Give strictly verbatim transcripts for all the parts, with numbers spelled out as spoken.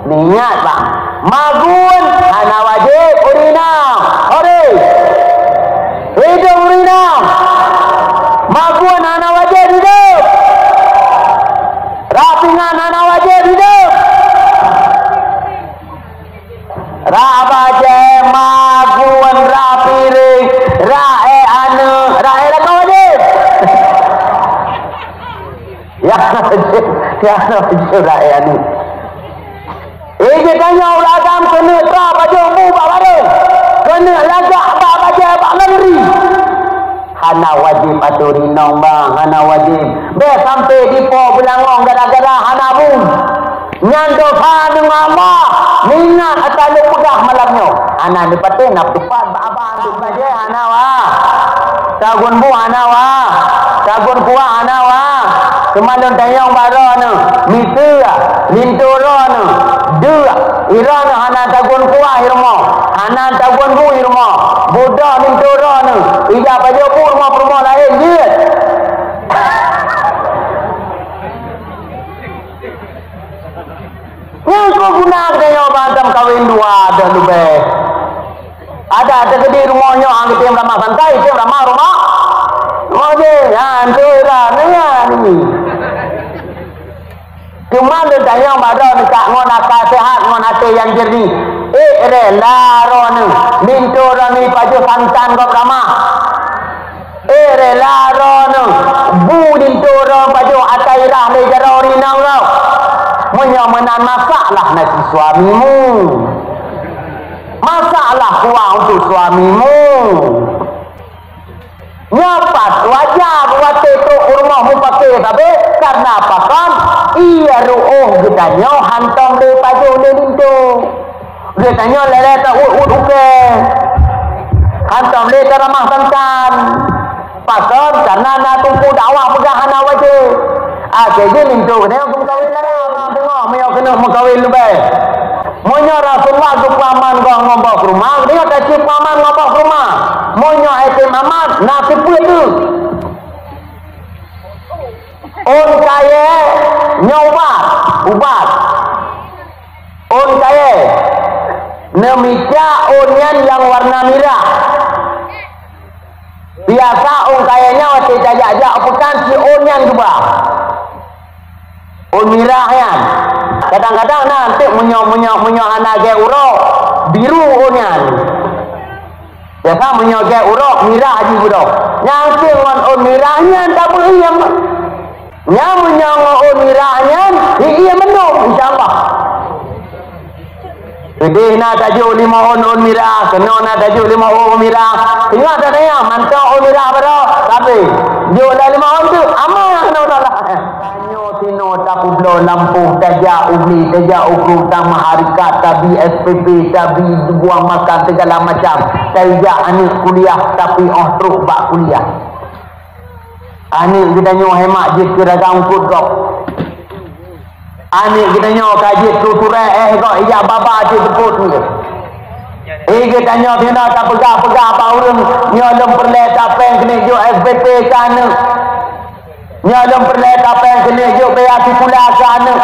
Ingat, bang, magun hana wajéb ureueng inong. Ori. Hidup ureueng inong. Magun hana wajéb hidup. Rak pingan hana wajéb hidup. Rak bajée magun, rak piréng, rak ék aneuk, rak ék lakoe wajéb. Ya, ya, rak ék aneuk. Eh, geutanyoe ureueng agam keuneuk troh pajoh bu bak barô, keuneuk lagak bak bajée bak laundry. Hana wajéb ateueh inong, bang, hana wajéb. Bék sampoe dipo beulangong gara-gara hana bu. Nyan dosa deungon Allah. Ingat ata lôn peugah malam nyoe. Hana neupatéh na peutupat bak abang. Bajée hana wa. Tagun bu hana wa. Tagun kuah hana wa. Teuma lôn tanyong bak droeneuh, miseue, linto droeneuh, deuk, droeneuh hana tagun kuah i rumoh, hana tagun bu i rumoh, budoh linto droeneuh, ija pajoh bu rumoh peurumoh laén jeuet. Nyang keu guna geutanyoe bantam kawin dua dah leubeh. Ada teukeudi rumoh nyoe hana tem ramah bantai, tem ramah rumoh. Rumoh jih, nyan tu lah, nyan ni. Cuma lôn tanyong bak droeneuh ngon aka seuhat, ngon até nyang jeurnih. Eh, rela droeneuh, linto droeneuh pajoh santan gob ramah. Eh, rela droeneuh, bu linto droeneuh pajoh ata irah lé jaroe rinong droe. Meunyoe meunan, masaklah nasi suamimu. Masaklah kuah untuk suamimu. Nyoe pat wajar watée trok u rumoh mupake sabe, karena pakon? Iya ruoh geutanyoe hantom lé pajoh lé linto. Geutanyoe lé-lé ta uet-uet ukée. Hantom lé taramah bantan. Pakon? Karena na teungku dakwah peugah hana wajéb. Akhé jih linto geutanyoe geumeukawen lara, ma teungoh meunyoe keuneuk meukawen leubeh. Meunyoe Rasulullah geupeuaman goh ngon boh keuruma, geutanyoe tacit peuaman ngon boh keuruma. Meunyoe éh tem amat, na teupeu teuh. Ôn kayée nyoe ubat, ubat. Ôn kayée, neumita ôn nyan nyang warna mirah. Biasa ôn kayée nyan watée tajak-jak u peukan, si ôn nyan geuba. Ôn mirah nyan. Kadang-kadang na teuk meunyoe, meunyoe, meunyoe hana gét uroe, biru ôn nyan. Biasa meunyoe gét uroe, mirah jih beudôh. Nyang teuk ngon ôn mirah nyan tabeuiem. Nyan meunyoe ngon ôn mirah nyan, hi-ie meunong, insya Allah. Keudeh na tajok limong ôn, ôn mirah, keunoe na tajok limong ôn, ôn mirah. Teungoh tatanyong, mantong ôn mirah baroe, sabe. Jok lé limong ôn teuk, aman, keunoe salah. Tanyoe sinoe tapeubloe lampôh, tajak u bli, tajak u kru, tamah hareukat, tabi S P P, tabi buah makan, segala macam. Taijak aneuk kuliah, tapi óh trok bak kuliah. Aneuk geutanyoe hemat jeuet keu dagang eungkôt gob. Aneuk geutanyoe ka jeuet keu turée éh gob ijak baba cit seupôt nyoe. Eh, geutanyoe sinoe tapeugah-peugah bak ureueng, nyoe lôn peureulée tapéng keuneuk jok S P P keu aneuk. Nyoe lôn peureulée tapéng keuneuk jok biaya sikula keu aneuk.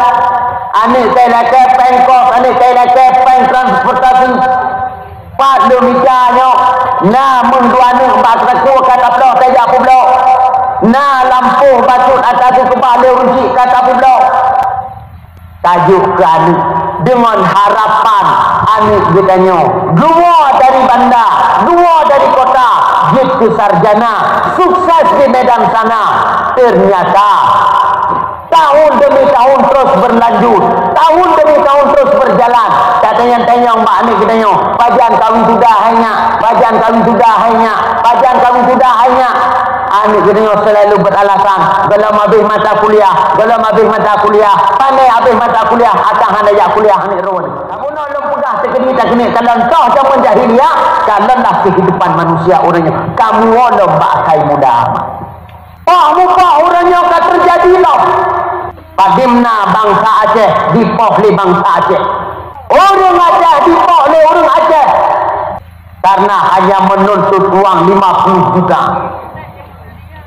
Aneuk ka ilakée péng kos, aneuk ka ilakée péng transportasi. Pat lôn mita nyoe, na meuh dua aneuk bak teurakue ka taploh tajak peubloe. Na lampôh bacut ata geukeubah lé ureueng chik ka tapeubloe. Tajok keu aneuk deungon harapan aneuk geutanyoe geuwoe dari banda, geuwoe dari kota, jeuet keu sarjana, sukses di medan sana. Ternyata, tahun demi tahun terus berlanjut, tahun demi tahun terus berjalan. Tatanyong-tanyong bak aneuk geutanyoe, pajan ka wisuda hai nyak, pajan ka wisuda hai nyak, pajan ka wisuda hai nyak. Aneuk geutanyoe selalu beralasan, gohlom habéh mata kuliah, gohlom habéh mata kuliah, pandai habéh mata kuliah, akan hana jak kuliah aneuk droeneuh. Kamoe lôn peugah teukeudi takeuneuk kalon toh jameun jahiliyah, kalon lah kehidupan manusia ureueng nyoe. Kamoe lom bak akai muda. Pah mupah ureueng nyoe ka teujadi lom. Padum na bansa Aceh dipoh lé bansa Aceh. Ureueng Aceh dipoh lé ureueng Aceh. Karena hanya menuntut uang lima puluh juta.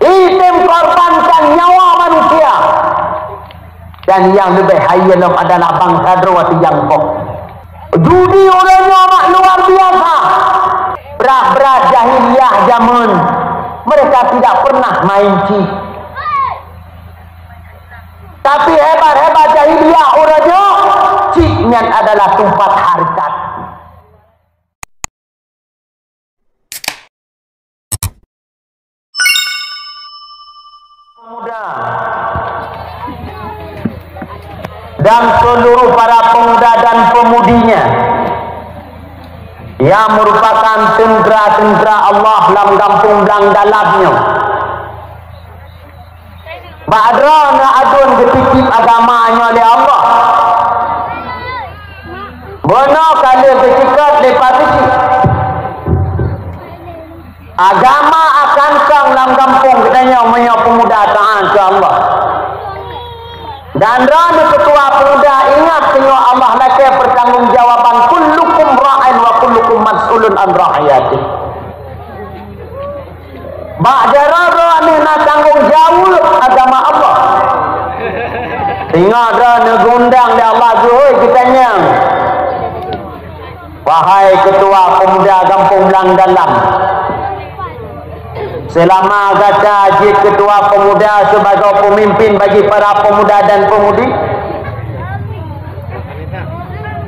Item korbankan nyawa manusia. Dan nyang leubeh hayeu lom adalah bansa droe teuh nyang poh. Judi uroe nyoe mak luar biasa. Brat-brat jahiliyah jameun, mereka tidak pernah main chip. Tapi hebat-hebat jahiliyah uroe nyoe, chip nyan adalah tumpat hareukat. Pemuda dan seluruh para pemuda dan pemudinya yang merupakan tentera-tentera Allah lam gampông Blang Dalam nyoe. Bak droeneuh aduen geutitip agama nyoe lé Allah. Bunoe ka lheueh geuceukat lé pabrik. Agama akan kong lam gampông geutanyoe meunyoe peumuda taát keu Allah. Dan droeneuh keutua peumuda ingat, singoh Allah lakée peutanggongjawaban, "Kullukum ra'in wa kullukum mas'ulun an ra'iyatih." Bak jaroe droeneuh na tanggong jaweueb agama Allah. Singoh droeneuh geuundang lé Allah, geuhôi geutanyong. Wahai keutua peumuda gampông Blang Dalam, seulama gata jeuet keutua peumuda sibagoe peumimpin bagi para peumuda dan peumudi,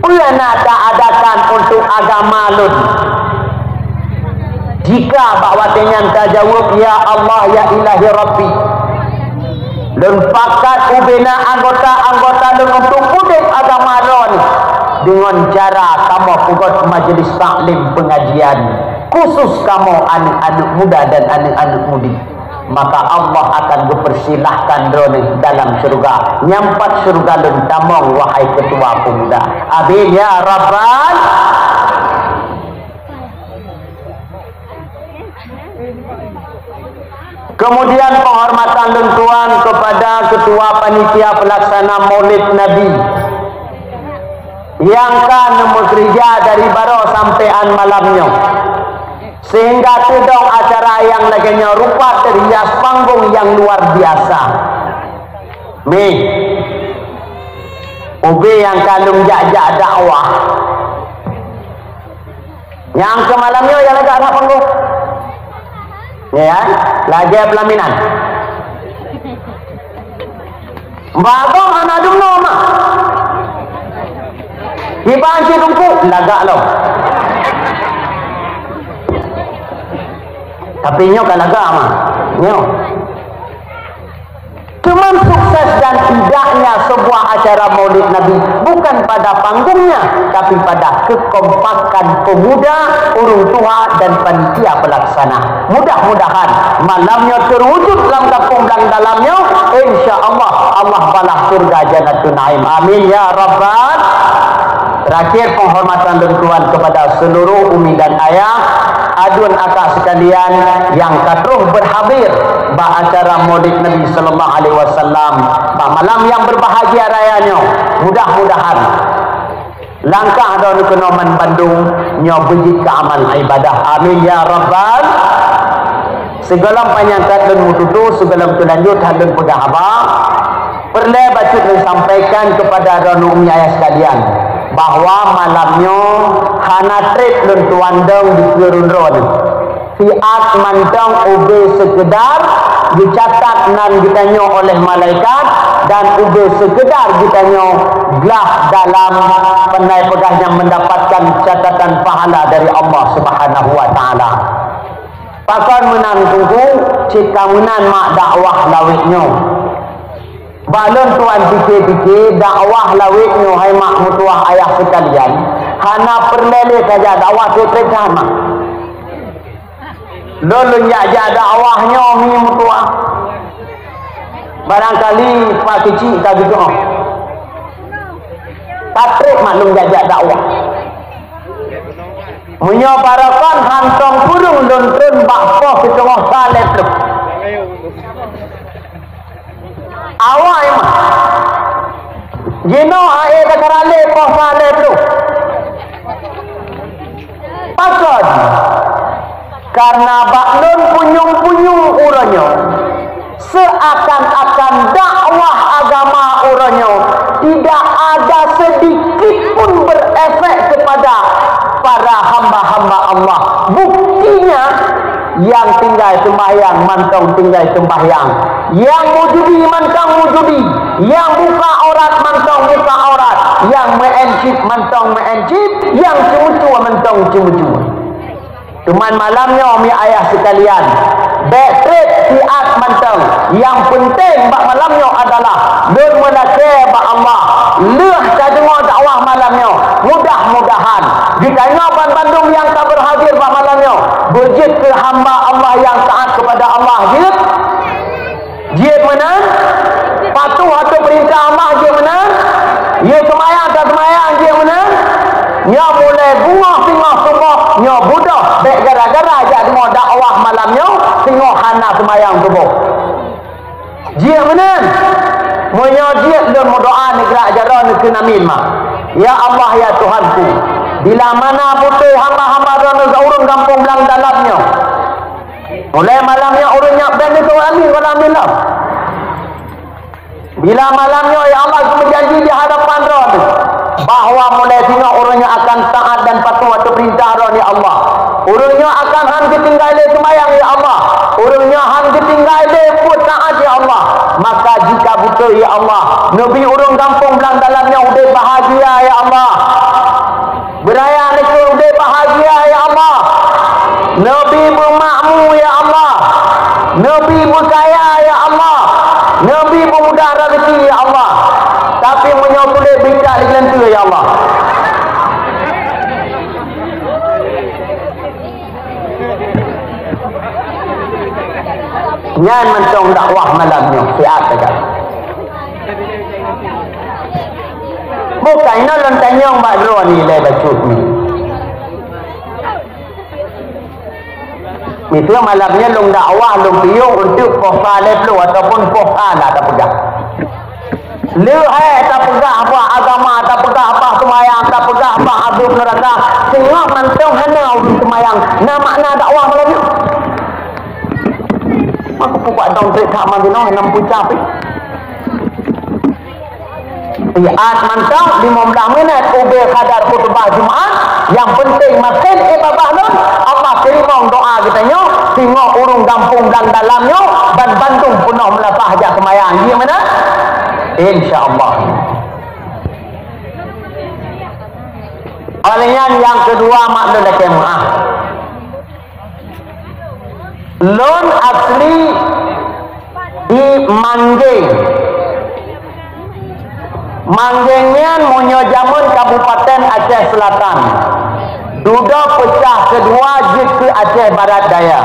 peue na ta-adakan untuk agama lôn? Jika bak watée nyan tajaweueb, "Ya Allah, ya Ilahi Rabbi, lôn pakat ubena anggota-anggota lôn untuk udeb agama lôn deungon cara kamoe peugot majeulis taklim peungajian, khusus kamoe aneuëk-aneuëk muda dan aneuëk-aneuëk mudi," maka Allah akan geupeusilahkan droeneuh dalam syeuruga. Nyang pat syeuruga lôn tamong, wahai keutua peumuda. Amin ya rabbal. Kemudian penghormatan lôn tuan kepada Ketua Panitia Pelaksana Maulid Nabi nyang ka neumeukeureuja dari baroe sampoe án malam nyoe, sehingga teudong acara nyang lagée nyoe rupa teuhias panggong nyang luar biasa. Meh, ubé nyang ka lôn jak-jak dakwah. Nyang keu malam nyoe nyang lagak na panggong. Ya, lagée peulaminan. Bagong hana dumnoe mah. Iban cit ungku lagak lom. Tapi nyoe ka lagak mah. Nyoe. Cuman sukses dan tidaknya sebuah acara Maulid Nabi bukan pada panggungnya, tapi pada kekompakan pemuda, ureuëng tuha, dan panitia pelaksana. Mudah-mudahan malam nyoe terwujud lam gampông Blang Dalam nyoe, insya Allah, Allah balah syurga Jannatul Naim. Amin ya rabbal. Terakhir, penghormatan lôn tuan kepada seluruh umi dan ayah, aduen akak sekalian nyang ka troh berhadir bak acara Maulid Nabi sallallahu alaihi wasallam bak malam nyang berbahagia raya nyoe. Mudah-mudahan langkah droeneuh keunoe ban bandum nyoe beujeuet keu amal ibadah. Amin ya rabbal. Sigohlom panyang that lôn meututoe, sigohlom teulanjut that lôn peugah haba. Peureulée bacut lôn sampaikan keupada droeneuh umi ayah sekalian, bahwa malam nyoe hana treb lôn tuan dong dikeue rundroe nyoe. Siat mantong ubé seukeudar geucatat nan geutanyoe oleh malaikat dan ubé seukeudar geutanyoe glah dalam, pandai peugah, nyang mendapatkan catatan pahala dari Allah Subhanahu wa Taala. Pakon meunan teungku, cit ka meunan mak dakwah lawét nyoe. Bak lôn tuan pike-pike, dakwah lawét nyoe hai mak meutuwah ayah sekalian, hana peureulée lé tajak dakwah treb-treb that mak. Lôn, lôn jak-jak dakwah nyoe mi meutuwah. Barangkali Pak Keuchik ka geutu'oh. Ka treb mak lôn jak-jak dakwah. Meunyoe barokon hantong kureueng lôn treun bak poh siteungoh sa lhée ploh. Awai mah. Jinoe aé ka ralée poh sa lhée ploh. Pakon? Karena bak lôn punyueng-punyueng uroe nyoe, seuakan-akan dakwah agama uroe nyoe sedikit pun berefek kepada para hamba-hamba Allah. Buktinya, nyang tinggai sembahyang mantong tinggai sembahyang, nyang meujudi mantong meujudi, nyang buka aurat mantong buka aurat, nyang meu'en cit mantong meu'en cit, nyang ceumeucue mantong ceumeucue. Teuma malam nyoe, mi ayah sekalian, bék treb siat mantong. Nyang peunteng bak malam nyoe adalah lôn meulakée bak Allah, lheueh tadeungoe dakwah malam nyoe. Mudah-mudahan geutanyoe banmandum nyang ka berhadir bak malam nyoe beujeuet keu hamba Allah nyang taat kepada Allah, jeuet. Jeuet meunan? Patuh ateueh peurintah Allah jeuet meunan? Yue seumayang taseumayang jeuet meunan? Nyoe mulai beungoh singoh suboh nyoe budôh bék gara-gara jak deungoe dakwah malam nyoe singoh hana seumayang suboh. Jeuet meunan? Meunyoe jeuet, lôn meudoá neugrak jaroe neukheun amin ma. Ya Allah, ya Tuhanku, bila mana beutôi hamba-hamba Droeneuh ureuëng gampông Blang Dalam nyoe, mulai malam nyoe ureuëng nyak bèk neutôh amin, kon amin lom. Bila malam nyoe, ya Allah, geumeujanji di hadapan Droeneuh bahwa mulai singoh ureuëng nyoe akan taat dan patuh ateueh peurintah Droeneuh, ya Allah. Ureuëng nyoe akan han geutinggai lé seumayang, ya Allah. Ureuëng nyoe han geutinggai lé buet taat, ya Allah. Maka jika beutôi, ya Allah, neubi ureuëng gampông Blang Dalam nyoe udép bahagia, ya Allah. Beuraya neukeu udép bahagia, ya Allah. Neubi beumakmu, ya Allah. Neubi beukaya, ya Allah. Neubi beumudah rezeki, ya Allah. Tapi meunyoe sulet bicak di geuleuntue, ya Allah. Nyan mantong dakwah malam nyoe, siat sagai. Bukai na lôn tanyong bak droeneuh lé bacut nyoe. Miseue malam nyoe lôn dakwah, lôn piôh untuk poh sa lhèe ploh ataupun poh sa lah tapeugah. Lheueh tapeugah bak agama, tapeugah bak seumayang, tapeugah bak azeueb neuraka, singoh mantong hana ureuëng seumayang. Na makna dakwah malam nyoe? Maka peubuet dong trek that mandinoe nam pucah pih. Siat mantong limong blaih minét ubé khadar khutubah Jumat, nyang peunteng masen ék babah lôn, Allah teurimong doá geutanyoe, singoh ureuëng gampông Blang Dalam nyoe banmandum peunoh meulasah jak seumayang. Jeuet meunan? Insya Allah. Óh lheueh nyan nyang keudua mak lôn lakée meuáh. Lôn asli di Manggeng. Manggeng nyan meunyoe jameun Kabupaten Aceh Selatan, dudoe peucah keudua jeuet keu Aceh Barat Daya.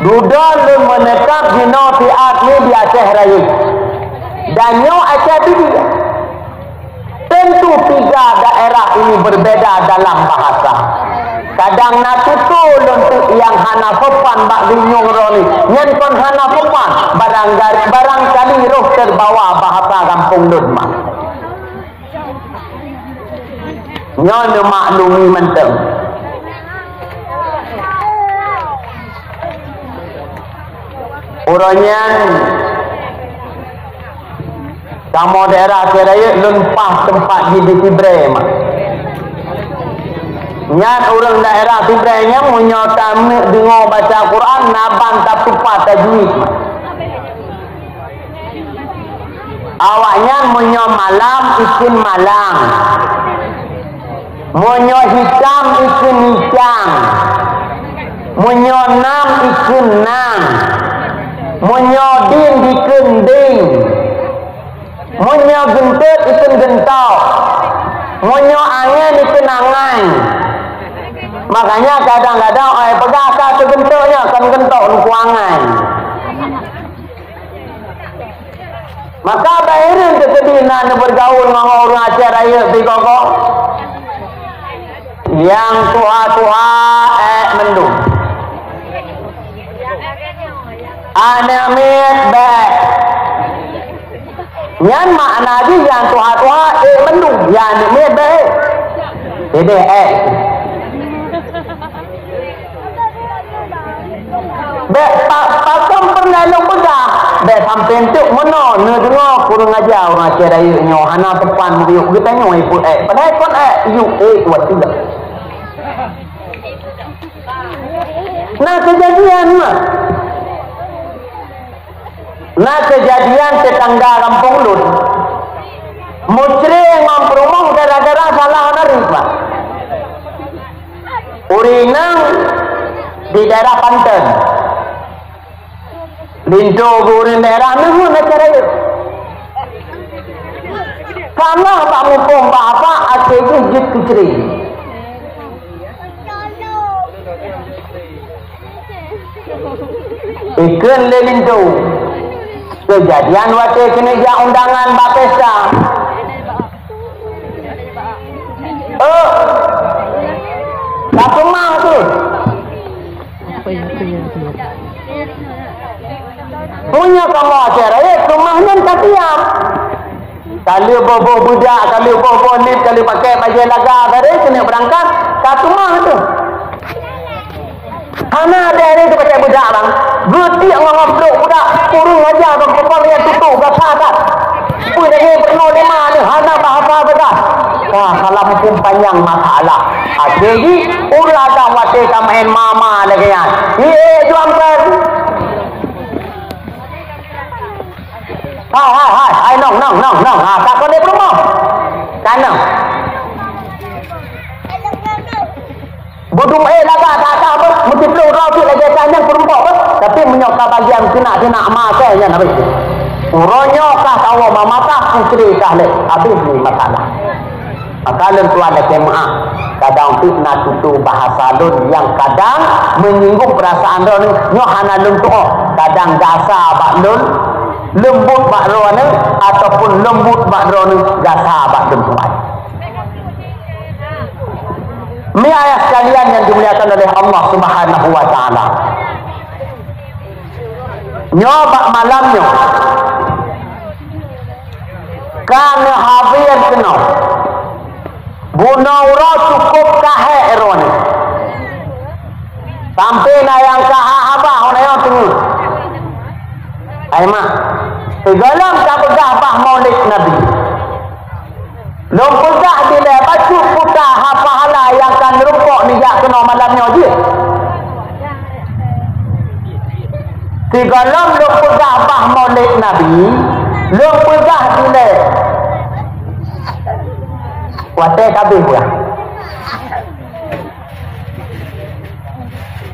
Dudoe lôn meunetap jinoe siat nyoe di Aceh Rayeuk. Dan nyoe Aceh Pidie. Tentu tiga daerah ini berbeda dalam bahasa. Kadang na tutoe lôn teuk nyang hana sopan bak geulinyueng droeneuh, nyan kon hana sopan, barangga-, barangkali roh terbawa bahasa gampông lôn mah. Nyoe neumaklumi mantong. Uroe nyan kamoe daerah Aceh Rayeuk lôn paih teumpat jih di Sibreh mah. Nyan ureuëng daerah Sibreh nyan meunyoe taneuk deungoe baca Quran, na ban tatupa tajwid mah. Awaknyan meunyoe malam ikheun malang, meunyoe hitam ikheun hicang, meunyoe nam ikheun nang, meunyoe ding ikheun ding, meunyoe geuntot ikheun geuntok, meunyoe angén ikheun angai. Makanya kadang-kadang orang peugah ka teugeuntok nyan kon geuntok, lumpur angai. Maka bak hireuen teukeudi na neubeurgaul ngon ureuëng Aceh Rayeuk sigoe-goe. Nyang tuha-tuha ék mandum. Aneuk miet bék. Nyan makna jih nyang tuha-tuha ék mandum, nyang aneuk miet bék. Jadi ék. Bék pa-, pakon peureulée lôn peugah, Sampé enteuk meunoe neudeungoe kureueng aja ureueng Aceh Rayeuk nyoe hana teupan meuyuek geutanyoe ipeuék. Padahai kon ék, yue ék watèe. Na keujadian mah. Na keujadian tetangga gampông lôn. Mucre ngon peurumoh gara-gara salah narit, Pak. Ureueng inong di daerah Panten. Linto geuh ureueng daerah neuheun acara nyoe. Salah bak muphom bak apa akhé jih jeuet keu cre. Ikheun lé linto. Keujadian watèe keuneuk jak undangan bak pesta. Eh, ka keumah tu. Punya kamoe acara, eh, keumah nyan ka siap. Ka lheueh boh-boh beudak, ka lheueh boh-boh lip, ka lheueh pakai bajèe laga, ka lheueh keuneuk beurangkat, ka keumah tu. Hana ada hari tu pakai beudak bang. Geutiek ngon goblok beudak, kureueng aja bang, kepala nyang tutup gasa kat. Peue lagèe peurunoe lima ni, hana bahasa beudak. Wah, salah muphom panyang masalah. Akhé jih, ulah dah watèe ka maén mama lagèe nyan. Ié juang pen. Hai, hai, hai, hai, nong, nong, nong, nong. Ha, takon dia peurumoh. Tanong. Budum eh lagak tak kah beuh, meusiplôh droe cit lagèe kah nyan peurumpok beuh. Tapi meunyoe ka bagian keunak-keunak ma kah nyan habéh. Uroe nyoe kah tawoe mama kah, putri kah lé. Habéh ni masalah. Maka lôn tuan lakèe meu'ah. Kadang pih na tutoe bahasa lôn nyang kadang menyinggung perasaan droeneuh, nyoe hana lôn tu'oh. Kadang gasa bak lôn, leumbot bak droeneuh, ataupun leumbot bak droeneuh, gasa bak lôn tuan. Mi ayah sekalian yang dimuliakan oleh Allah Subhanahu wa Ta'ala. Nyoe bak malam nyoe ka neuhadir keunoe. Bunoe uroe cukup kahé droeneuh. Sampai na nyang ka haba, hana nyang teungeut. Hai mak, sigohlom ka peugah bah Maulid Nabi. Lôn peugah dilèe bacut puta ha pahala nyang ka neurumpok neujak keunoe malam nyoe jeuet. Sigohlom lôn peugah bah Maulid Nabi, lôn peugah dilèe. Watèe ka abéh peugah.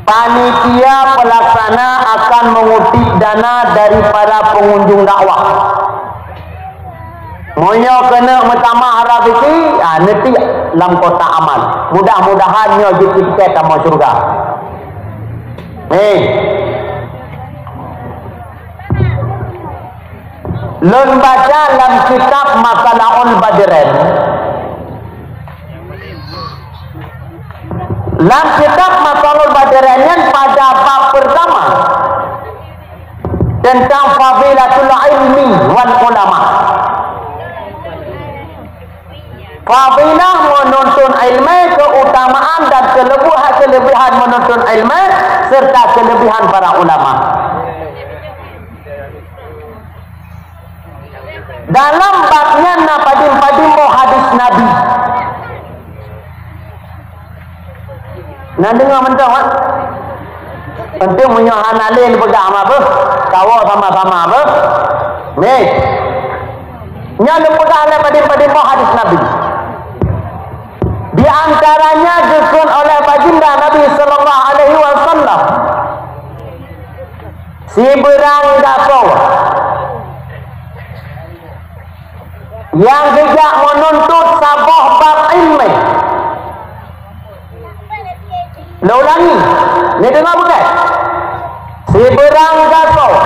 Panitia pelaksana akan mengutip dana daripada pengunjung dakwah. Meunyoe keuneuk meutamah rezeki, ha, neutiek lam kotak amal. Mudah-mudahan nyoe jeuet tiket tamong syeuruga. Hei. Lôn baca lam kitab Matla'ul Badrain. Lam kitab Matla'ul Badrain nyan pada bab pertama tentang fadilatul ilmi wal ulama. Fadilah menuntut ilmu, keutamaan dan kelebihan-kelebihan menuntut ilmu serta kelebihan para ulama. Dalam bab nyan na padum-padum boh hadis Nabi. Na deungoe mantong, ha? Penting meunyoe hana lé neupeugah ma beuh, kawoe sama-sama beuh. Nih. Nyan neupeugah lé padum-padum boh hadis Nabi. Di antaranya geukheun oleh Baginda Nabi sallallahu alaihi wasallam. Sibeurang gasoe nyang geujak meununtut saboh bab ileumèe. Lôn ulangi, neudeungoe beutôi. Sibeurang gasoe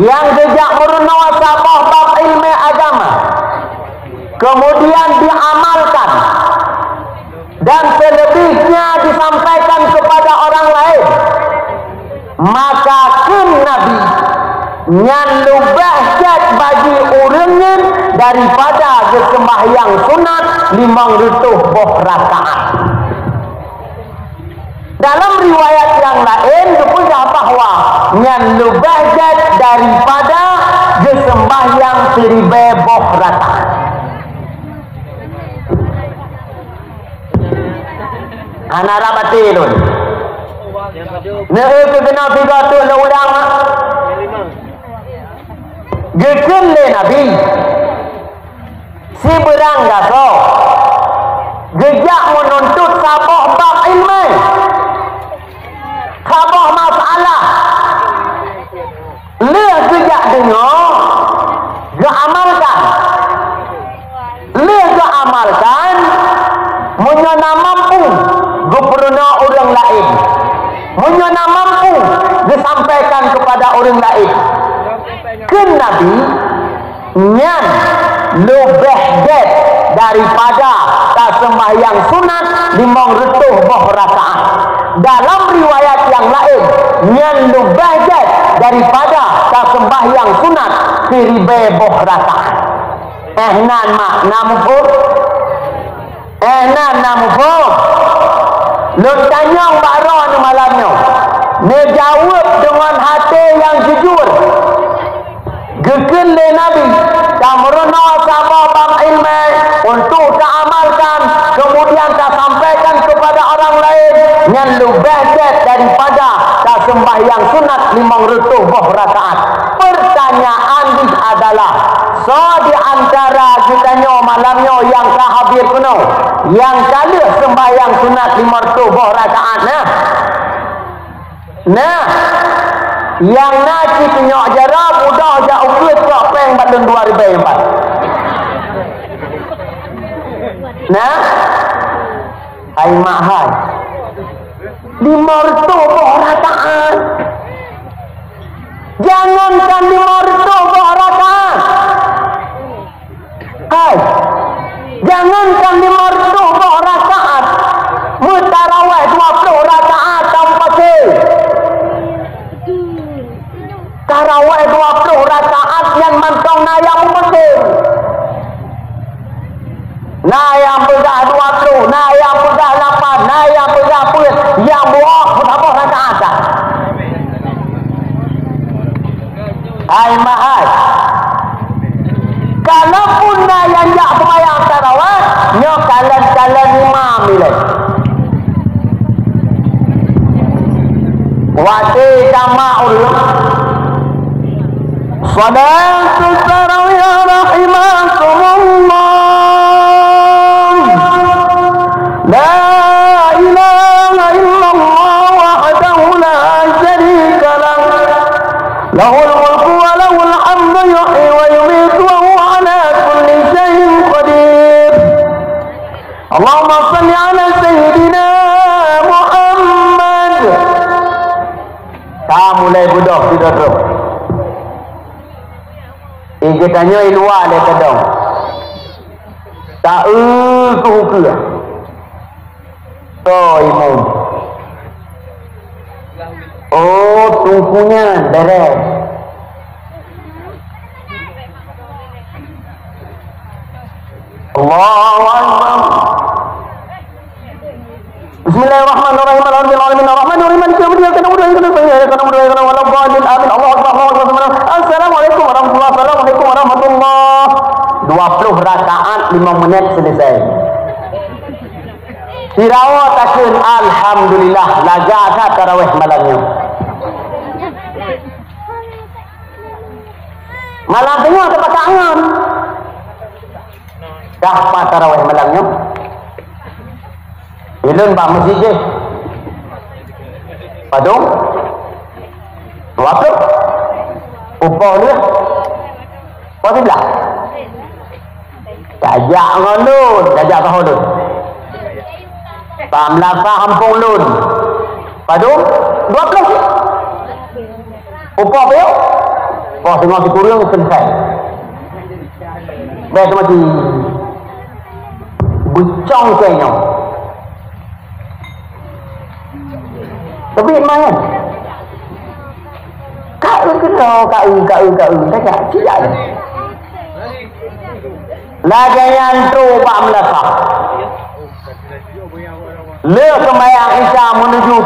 nyang geujak meurunoe saboh bab ileumèe agama, keumudian diamalkan, dan seuleubihnya disampaikan kepada orang laén, maka kheun Nabi, nyan leubeh jeuet bagi ureuëng nyan daripada geuseumbahyang sunat limong reutôh boh rakaat. Dalam riwayat nyang laén geupeugah bahwa nyan leubeh gét daripada geuseumbahyang siribée boh rakaat. Hana rab até lôn. Neueu keu keunoe sigoe teuk lôn ulang, mak. Geukheun lé Nabi, sibeurang gasoe geujak meununtut saboh bab iéleumé, saboh masalah. Lheueh geujak deungoe, geuamalkan. Lheueh geuamalkan, meunyoe na mampu, geupeurunoe ureuëng laén. Meunyoe na mampu, geusampaikan keupada ureuëng laén. Kheun Nabi, nyan leubeh gét daripada taseumbahyang sunat limong reutôh boh rakaat. Dalam riwayat nyang laén, nyan leubeh gét daripada taseumbahyang sunat siribée boh rakaat. Eh, nan mak, na muphom? Eh, nan na muphom? Lôn tanyong bak droeneuh malam nyoe, neujaweueb deungon até nyang jujur. Geukheun lé Nabi, tameurunoe saboh bab iéleumé untuk taamalkan, kemudian tasampaikan keupada ureuëng laén, nyan leubeh gét daripada taseumbahyang sunat limong reutôh boh rakaat. Peurtanyaan jih adalah, soe di antara geutanyoe malam nyoe nyang ka habéh keunoe, nyang ka lheueh seumbahyang sunat limong reutôh boh rakaat na? Nah, nyang na cit tunyok jaroe, mudoh jak ukeue cok péng bak lôn dua ribèe empat. Nah, hai mak hai. Lima reutôh boh rakaat. Jangankan lima reutôh boh rakaat. Hai, jangankan lima reutôh boh rakaat, meutarawéh dua ploh rakaat tanpa se. Tarawéh dua ploh rakaat nyan mantong na nyang meupeusen. Na nyang peugah dua ploh, na nyang peugah lapan, na nyang peugah peuet, nyang buok peusaboh rakaat dah. Hai mahai. Kalaupun na nyang jak seumayang tarawéh, nyoe kalon-kalon imam ilée. Watée tamak ureuëng, Salatu tarawih rahimakumullah. La ilaha illallah wahdahu la syarika lah. Lahul mulku wa lahul hamdu yuhyi wa yumitu wa huwa ala kulli syai'in qadir. Allahumma salli ala sayyidina Muhammad. Ka mulai beudôh sidroe-droe. Eh, geutanyoe i luwa lé keudong. Ta-eu keu ukeue. Soe imum? Oh, teungku nyan, beureh. Allahu Akbar. Bismillahirrahmanirrahim. Alhamdulillahirabbil alamin. Arrahmanirrahim. Maliki yaumiddin. Iyyaka na'budu wa iyyaka nasta'in. Ihdinas siratal mustaqim. Amin. Allahu Akbar. Allahu Akbar. Assalamualaikum warahmatullahi wabarakatuh. Assalamualaikum warahmatullahi. Dua puluh rakaat, lima menit selesai. Sirawa takheun, alhamdulillah, lagak that tarawéh malam nyoe. Malam teungoh teupakat ngon. Dah pat tarawéh malam nyoe? Ulôn bak meuseujid jih. Padum? Dua ploh. Upoh lheueh. Upoh siblaih. Tajak ngon lôn, tajak saho lôn. Bak meulasah gampông lôn. Padum? Dua ploh. Upoh piôh? Upoh teungoh sikureueng selesai. Bèk teumati. Beucong keu nyoe. Tapi mangat. Ka eu keudroe, ka eu, ka eu, ka eu. Ka jak, cit jak. Lagèe nyan trok bak meulasah. Lé seumayang Isya meunuju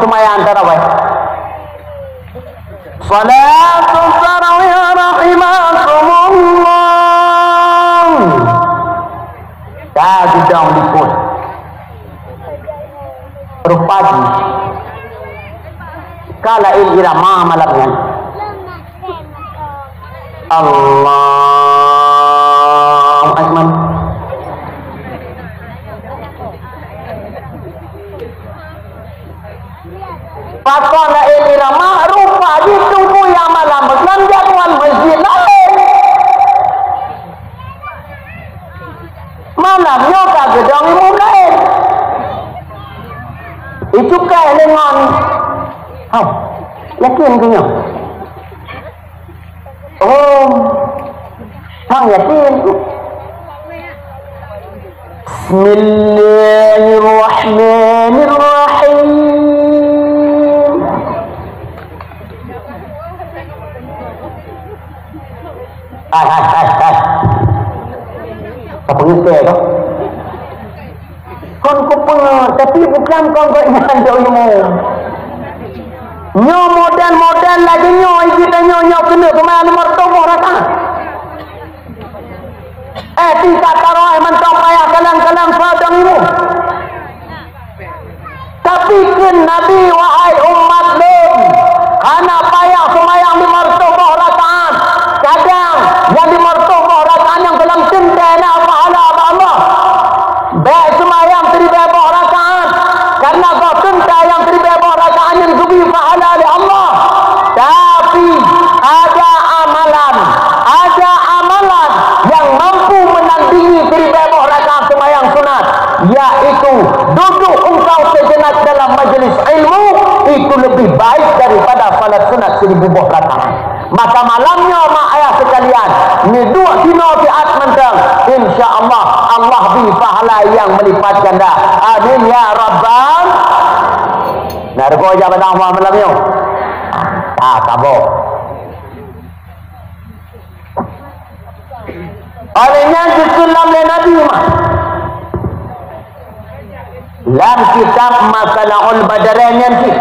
Idong likot. Rupa jih ka laén irama malam nyan. Allahu Akbar. Pakon laén irama, rupa jih tuboh nyang malam nyan jadwal masjid laén. Malam nyoe ka geudong imum laén. Icukai deungon, hah, yakin keu nyoe? Oh, hang yakin. Bismillahirrahmanirrahim. Hai, hai, hai, hai. Ka peungeut keu? Kon kupeungeut, tapi bukan kon gobnyan jok imum. Nyoe model-model lagèe nyoe, geutanyoe nyoe keuneuk keumae nomor tuboh rakaat. Eh, tingkat tarawih mantong payah kalang-kalang soe dong imum. Tapi kheun Nabi, "Wahai umat lôn, hana payah seumayang limong reutôh boh rakaat. Kadang nyang limong reutôh boh rakaat nyang gohlom teuntèe na pahala bak Allah. Bèk seumayang siribèe boh rakaat, kareuna goh teuntèe nyang siribèe boh rakaat nyan geubri pahala lé Allah. Tapi ada amalan, ada amalan nyang mampu meunandingi siribèe boh rakaat seumayang sunat, yaitu duduk engkau sejenak dalam majelis ilmu, itu lebih baik daripada salat sunat seribu boh rakaat." Maka malam nyoe, mak ayah sekalian, neuduek sinoe siat mantong, insya Allah, Allah bri pahala nyang meulipat ganda. Amin ya rabbal. Na rugoe jak bak Allah malam nyoe? Ah, saboh. Oleh nyan geukheun lom lé Nabi Muhammad lam kitab Masalahul Badarain nyan cit.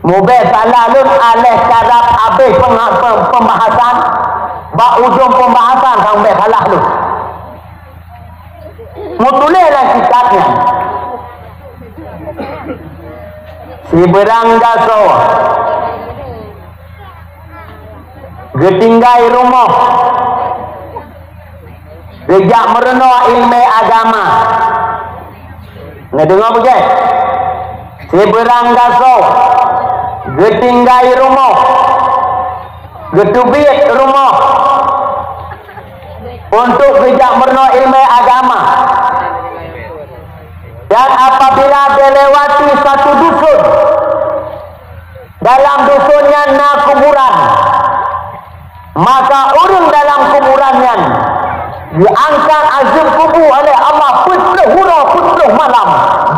Mubèk salah lôn aléh karab abéh peunga-, pem-, pembahasan, bak ujong pembahasan ka mubèk salah lôn. Meutuléh lam kitab nyan. Sibeurang gasoe geutinggai rumoh, geujak meurunoe ileumèe agama. Neudeungoe beugèt. Sibeurang gasoe geutinggai rumoh, geuteubiet rumoh untuk geujak meurunoe ileumèe agama. Dan apabila dilewati satu dusun, dalam dusun nyan na kuburan, maka ureueng dalam kuburan nyan diangkat azeueb kubu oleh Allah peuet ploh uroe peuet ploh malam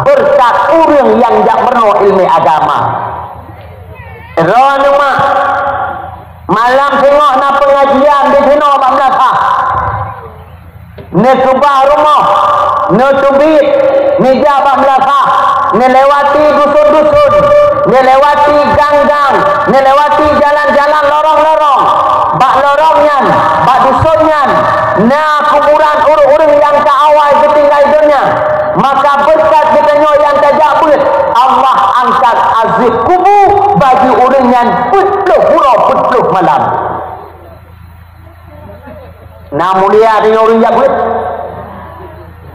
beureukat ureueng nyang jak meurunoe ileumèe agama. Droeneuh mak, malam singoh na peungajian di sinoe bak meulasah. Neukeubah rumoh, neuteubiet, neujak bak meulasah, neulewati dusun-dusun, neulewati gang-gang, neulewati jalan-jalan, lorong-lorong. Bak lorong nyan, bak dusun nyan, na kuburan ureueng-ureueng nyang ka awai geutinggai donya. Maka beureukat geutanyoe nyang tajak beuet, Allah angkat azeueb kubu bagi ureueng nyan peuet ploh uroe peuet ploh malam. Na mulia deungon ureueng jak beuet.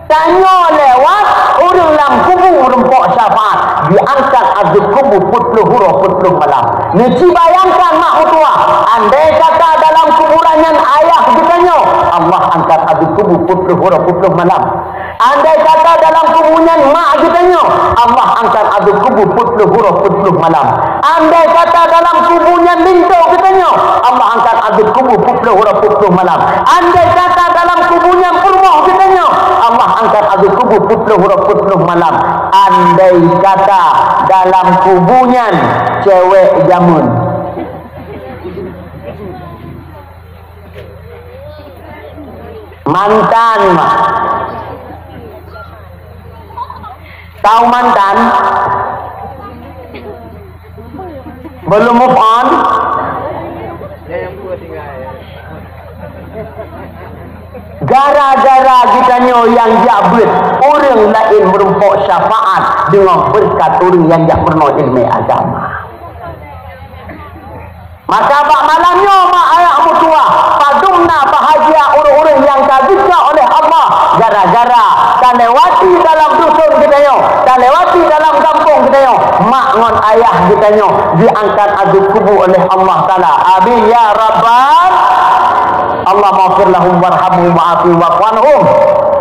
Tanyoe lewat ureueng lam kubu meurumpok syafaat, diangkat azeueb kubu peuet ploh uroe peuet ploh malam. Neuci bayangkan mak meutuwah, andai kata dalam kuburan nyan ayah geutanyoe, Allah angkat azeueb kubu peuet ploh uroe peuet ploh malam. Andai kata dalam kubu nyan mak geutanyoe, Allah angkat azeueb kubu peuet ploh uroe peuet ploh malam. Andai kata dalam kubu nyan linto geutanyoe, Allah angkat azeueb kubu peuet ploh uroe peuet ploh malam. Andai kata dalam kubu nyan peurumoh geutanyoe, Allah angkat azeueb kubu peuet ploh uroe peuet ploh malam. Andai kata dalam kubu nyan cewek jameun. Mantan, mak. Tahu mantan? Belum move on? Gara-gara geutanyoe nyang jak beuet, ureuëng laén meurumpok syafaat deungon beureukat ureuëng nyang jak peurunoe iéleumé agama. Maka bak malam nyoe, mak ayah meutuwah, padum na bahagia ureuëng-ureuëng nyang ka geucok oleh Allah gara-gara talewati dalam dusun geutanyoe, talewati dalam gampông geutanyoe, mak ngon ayah geutanyoe jiangkat azab kubu oleh Allah Taala. Amin ya rabbal. Allahumma ighfir lahum warhamhum wa'afihim wa'fu anhum.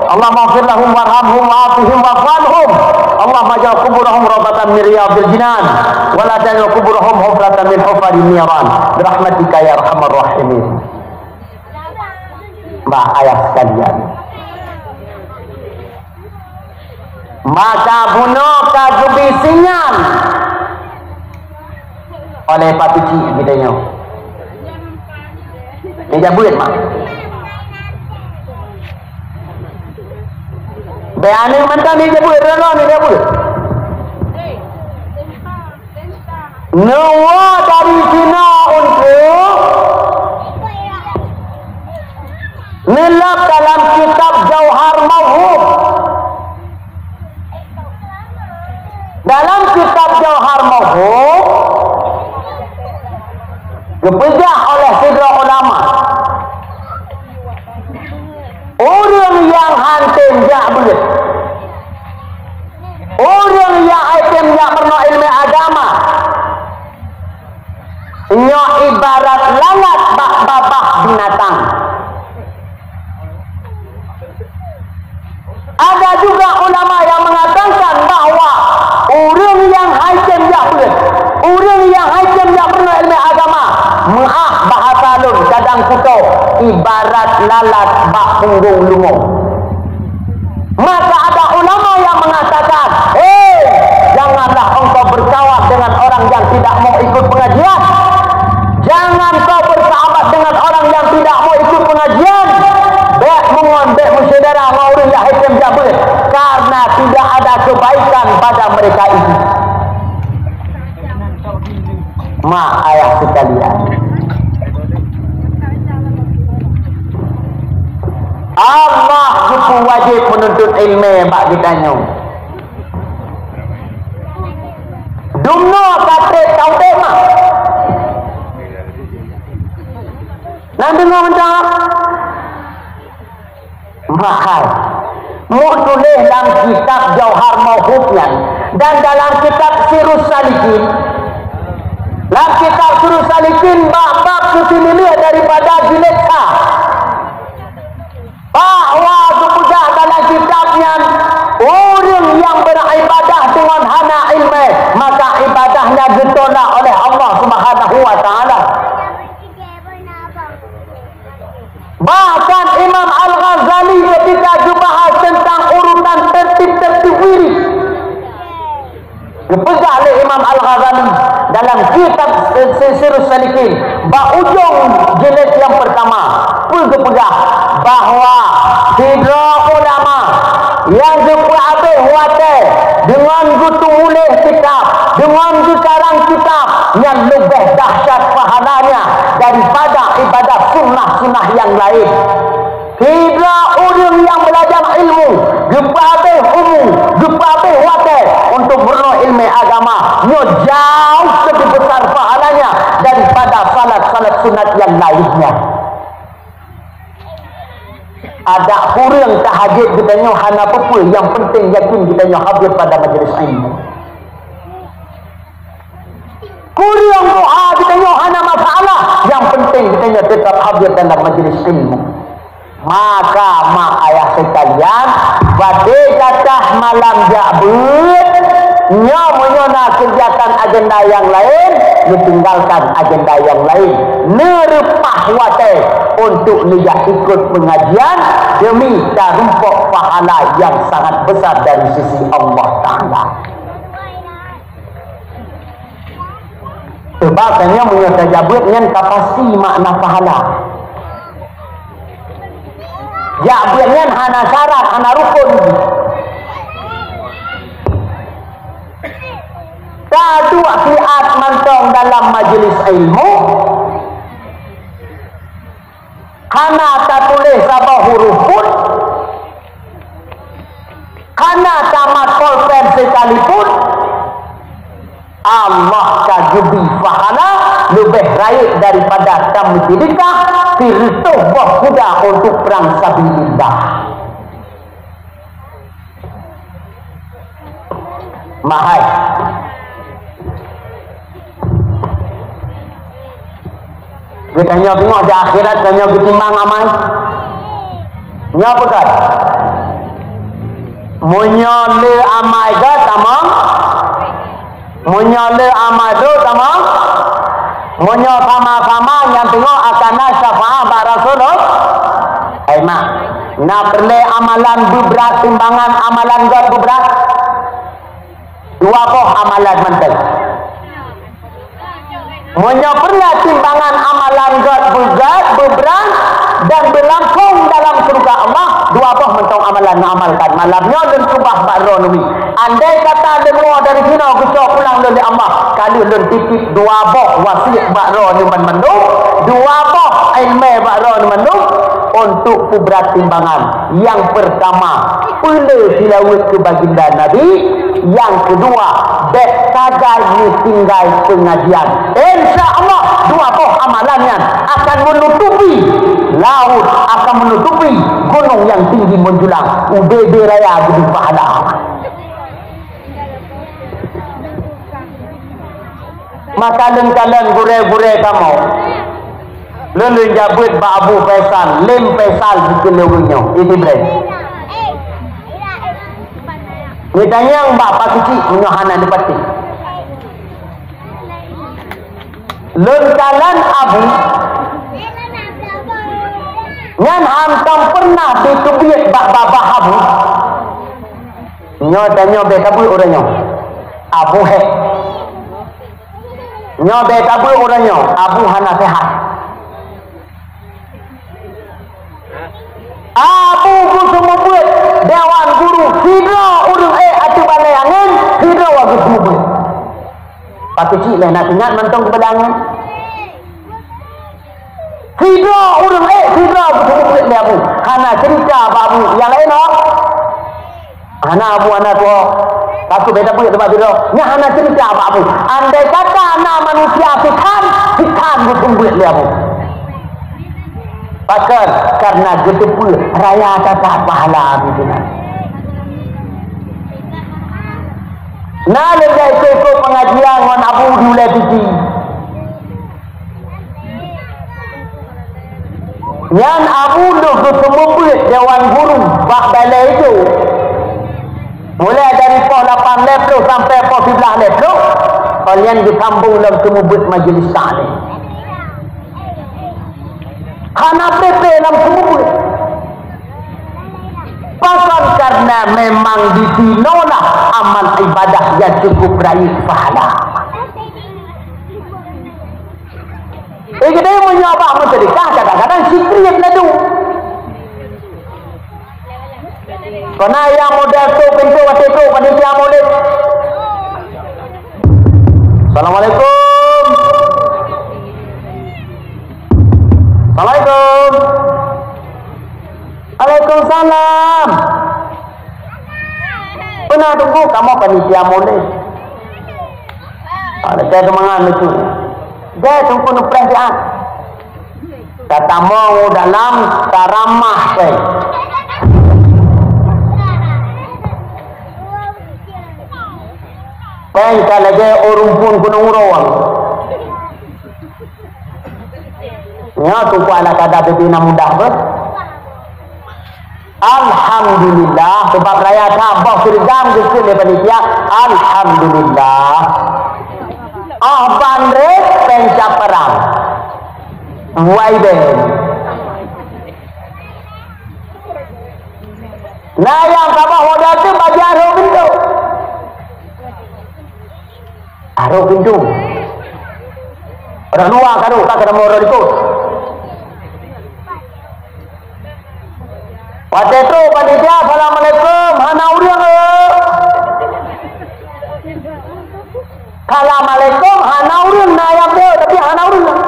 Allahumma ighfir lahum warhamhum wa'afihim wa'fu anhum. Allahumma ja'al quburahum rawdatan min riyadil jinan, wa la taj'al quburahum hufratan min hufarin niran. Bi rahmatika ya arhamar rahimin. Bah, ayah sekalian. Maka bunoe ka geubi sinyan oleh Pak Tuci geutanyoe. Ni jabuet, mak. Bèk aneuk mantong ni jabuet, droe ni jabuet. Neuwoe dari sinoe untuk neulab dalam kitab Jauhar Mauhub. Dalam kitab Jauhar Mauhub, geupeugah oleh sidroe ulama, ureuëng nyang han tem jak beuet, ureuëng nyang han tem jak peurunoe iéleumé agama, nyoe ibarat lalat bak babah binatang. Ada juga ulama yang mengatakan bahwa ureuëng nyang han tem jak beuet, ureuëng nyang han tem jak peurunoe iéleumé agama, meu'ah bahasa lôn kadang kuto, ibarat lalat bak punggong leumo. Maka ada ulama yang mengatakan, "Hei, janganlah engkau berkawan dengan orang yang tidak mau ikut pengajian. Jangan kau bersahabat dengan orang yang tidak mau ikut pengajian. Bèk meungon, bèk meusyedara ngon ureuëng nyang han tem jak beuet, karena tidak ada kebaikan pada mereka itu." Mak ayah sekalian, Allah geupeuwajéb meununtut iéleumé bak geutanyoe. Dumnoe ka trép ka udép, mak. Nyan deungoe mantong. Mahai. Meutuléh lam kitab Jauhar Mauhub nyan dan dalam kitab Sirus Salikin. Lam kitab Sirus Salikin bab-bab keusineulheueh daripada jilid sa. Bahwa geupeugah dalam kitab nyan, ureuëng nyang beuribadah deungon hana iéleumé, maka ibadahnya geutolak oleh Allah Subhanahu wa Taala. Bahkan Imam Al-Ghazali ketika geubahas tentang urutan tertib-tertib wirid, geupeugah lé Imam Al-Ghazali dalam kitab Si-, Si-, Sirus Salikin, bak ujong jilid nyang pertama, peue geupeugah bahwa sidroe ulama nyang geupeuabéh watée deungon geuteumuléh kitab, deungon geukarang kitab, nyan leubeh dahsyat pahalanya daripada ibadah sunnah-sunnah nyang laén. Sidroe ureuëng nyang beulajar ilmu, geupeuabéh umu, geupeuabéh watée untuk meurunoe iéleumé agama, nyoe jauh lebih besar pahalanya daripada salat-salat sunat nyang lainnya. Adak kureueng tahajud geutanyoe hana peue-peue, nyang penting yakin geutanyoe hadir pada majlis ilmu. Kureueng doa geutanyoe hana masalah, nyang penting geutanyoe teutap hadir dalam majlis ilmu. Maka mak ayah sekalian, watée gata malam jak beuet, nyoe meunyoe na kegiatan agenda nyang laén, neutinggalkan agenda nyang laén, neureupah watée untuk neujak ikut pengajian demi tarumpok pahala nyang sangat besar dari sisi Allah Taala. Sebab tanyoe meunyoe tajak beuet nyan ka pasti makna pahala. Jak beuet nyan hana syarat, hana rukun. Taduek siat mantong dalam majlis ilmu, hana tatuléh saboh huruf pun, sekalipun, Allah ka geubri pahala leubeh rayeuk daripada tameuseudekah sireutôh boh kuda untuk prang sabilillah. Mahai. Geutanyoe teungoh di akhirat, tanyoe geutimbang amai. Nyoe peugah. Meunyoe le amai geuh tamong, meunyoe le amai geuh tamong, meunyoe sama-sama nyang teungoh akan na syafaat bak Rasulullah. Hai mak, na peureulée amalan beubrat, timbangan amalan geuh beubrat. Dua boh amalan mantong. Meunyoe peureulée timbangan amalan geuh beugét, beubrat, dan beulangkong dalam syeuruga Allah, dua boh mantong amalan neuamalkan. Malam nyoe lôn keubah bak droeneuh mi. Andai kata leumo dari sinoe geucok pulang lôn lé Allah, ka lheueh lôn titip dua boh wasiet bak droeneuh banmandum, dua boh iéleumé bak droeneuh mandum, untuk peubrat timbangan. Nyang peurtama, peulée tilaweuet keu baginda Nabi. Nyang keudua, bék sagai meutinggai peungajian. Insya Allah, dua boh amalan nyan akan meunutupi laôt, akan meunutupi gunong nyang tinggi menjulang. Ubé-bé raya geubri pahala. Maka lôn kalon gurée-gurée kamoe. Lôn, lôn jak beuet bak Abu Faisal, lém Faisal dikeue lé ureuëng nyoe, Ibrahim. Geutanyong bak Pak Keuchik meunyoe hana neupatéh. Lôn kalon Abu, nyan hantom peureunah jiteubiet bak babah Abu. Nyoe tanyoe bék tabeuet ureuëng nyoe. Abu hék. Nyoe bék tabeuet ureuëng nyoe, Abu hana seuhat. Abu geuseumeubeuet dewan guru, sidroe ureuëng ék ateueh balée angén, sidroe geuseumeubeuet. Pak Keuchik lé na teuingat mantong keupada angén. Sidroe ureuëng ék, sidroe geuseumeubeuet lé Abu. Hana cerita bak Abu nyang laén, oh. Hana Abu, hana tuwoe. Takot beda buet teuma sidroe. Nyan hana cerita bak Abu. Andai kata na manusia sithan, sithan geuseumeubeuet lé Abu. Pakon? Karena geuteupeue raya that pahala Abu keunan. Na lôn jak ikot-ikot pengajian ngon Abu di Ulée Piti. Nyan Abu lheueh geuseumeubeuet dewan guru bak Balai Ijo. Mulai dari poh lapan lhée ploh sampai poh siblaih lhée ploh, nyan geusambong lom seumeubeuet majlis taklim. Hana preh-preh lom seumeubeuet. Pakon? Karena memang disinoelah amal ibadah nyang cukup rayeuk pahala. Eh, jadi meunyoe bak meuseudeukah, kadang-kadang sikriet ladum. Kona nyang model trok pintoe watée trok panitia Maulid. Assalamualaikum. Assalamualaikum. Waalaikumsalam. Peuna teungku kamoe panitia Maulid. Ah, lekai teumangan lucu. Jai teungku neupreh siat. Tatamong u dalam taramah péng. Péng ka lagée ureuëng phon gunong uroe. Nyoe teungku ala kada bibina mudah beuh. Alhamdulillah, sebab raya that boh seureudam geukheun lé panitia. Alhamdulillah. Oh bandrek péng cap parang. Wai ben. Nah, nyang saboh modal tu bagi arok pintoe. Arok pintoe. Ureuëng luwa ka rôh, ka keudroe ureuëng likot. Watée trok panitia, "Assalamualaikum," hana ureuëng, eh. "Assalamualaikum," hana ureuëng, na nyang trok, tapi hana ureuëng.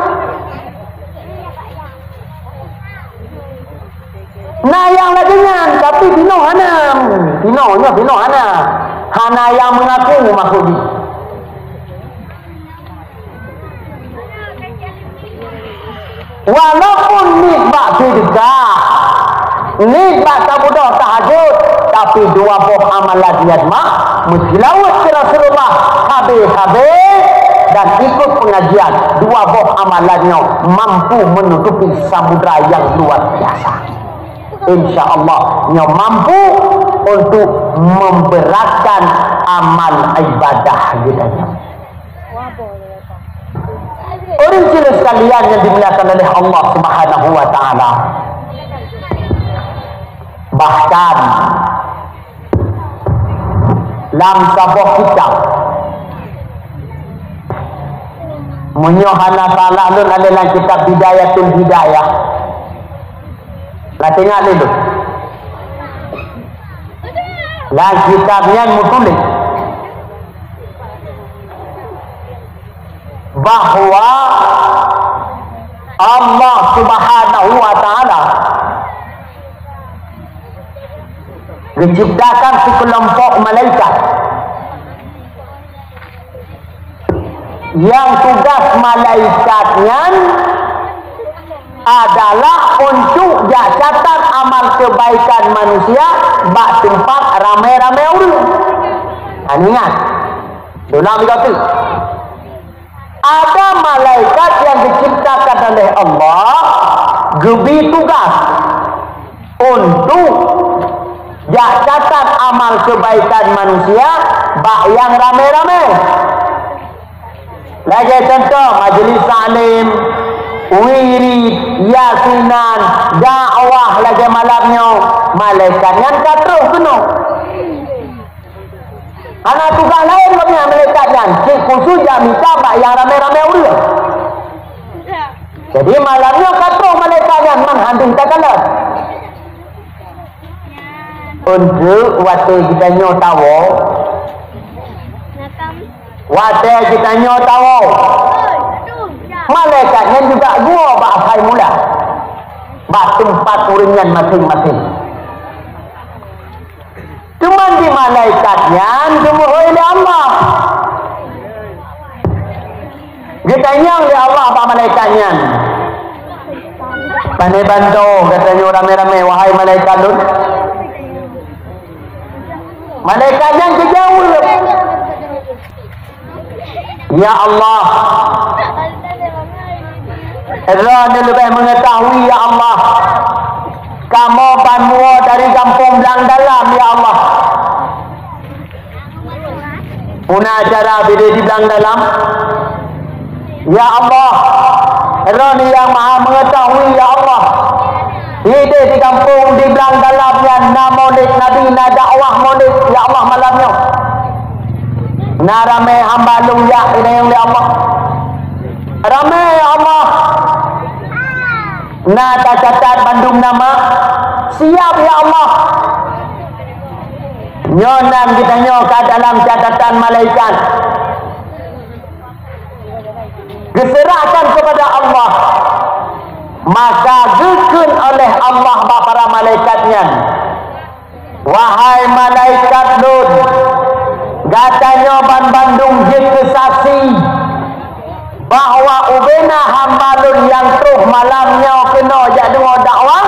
Na nyang lagée nyan, tapi sinoe hana. Sinoe nyoe, sinoe hana. Hana nyang meungaku makhluk jih. Walaupun niet bak seudeukah, niet bak tabeudôh tahajud, tapi dua boh amalan nyan mah meuseulaweuet keu Rasulullah sabe-sabe dan ikut pengajian, dua boh amalan nyoe mampu menutupi samudra nyang luar biasa. Insya Allah, nyoe mampu untuk memberatkan amal ibadah geutanyoe. Ureueng jih sekalian yang dimuliakan oleh Allah Subhanahu wa Taala. Bahkan lam saboh kitab, meunyoe hana salah lôn, ada lam kitab Bidayatul Hidayah. Lah teuingat lé lôn. Lam kitab nyan meutuléh bahwa Allah Subhanahu wa Taala geuciptakan sikeulompok malaikat. Nyang tugas malaikat nyan adalah untuk jak catat amal kebaikan manusia bak teumpat ramé-ramé ureueng. Nah, ingat, diulang tiga kali. Ada malaikat yang diciptakan oleh Allah, geubri tugas untuk jak catat amal kebaikan manusia bak nyang ramé-ramé. Lagée contoh, majlis taklim, wirid, yasinan, dakwah lagée malam nyoe, malaikat nyan ka troh keunoe. Hana tugaih laén gobnyan malaikat nyan, cit khusos jak mita bak nyang ramé-ramé ureuëng. Jadi, malam nyoe ka troh malaikat nyan, man hana takalon. Untuk watée geutanyoe tawoe, watée geutanyoe tawoe, malaikat nyan juga geuwoe bak asai mula, bak teumpat ureuëng nyan maséng-maséng. Teuma di malaikat nyan geumeuhôi lé Allah. Geutanyong lé Allah bak malaikat nyan, "Pane bantoe geutanyoe ramé-ramé, wahai malaikat lôn?" Malaikat nyan geujaweueb, "Ya Allah, Droeneuh leubeh meungeutahui, ya Allah. Kamoe ban muwoe dari gampông Blang Dalam, ya Allah." Peue na acara bidée di Blang Dalam? "Ya Allah, Droeneuh nyang Maha Meungeutahui, ya Allah. Ideh di gampông di Blang Dalam nyan na Maulid Nabi, na dakwah Maulid, ya Allah, malam nyoe. Na ramé hamba lôn jak inong lé Allah. Ramé, ya Allah. Na tacatat bandum nama. Siap, ya Allah." Nyoe nan geutanyoe ka dalam catatan malaikat. Geuseurahkan keupada Allah, maka geukheun oleh Allah bak para malaikat nyan, "Wahai malaikat lôn, gatanyoe banbandum jeuet keu saksi bahwa ubena hamba lôn nyang troh malam nyoe keunoe jak deungoe dakwah,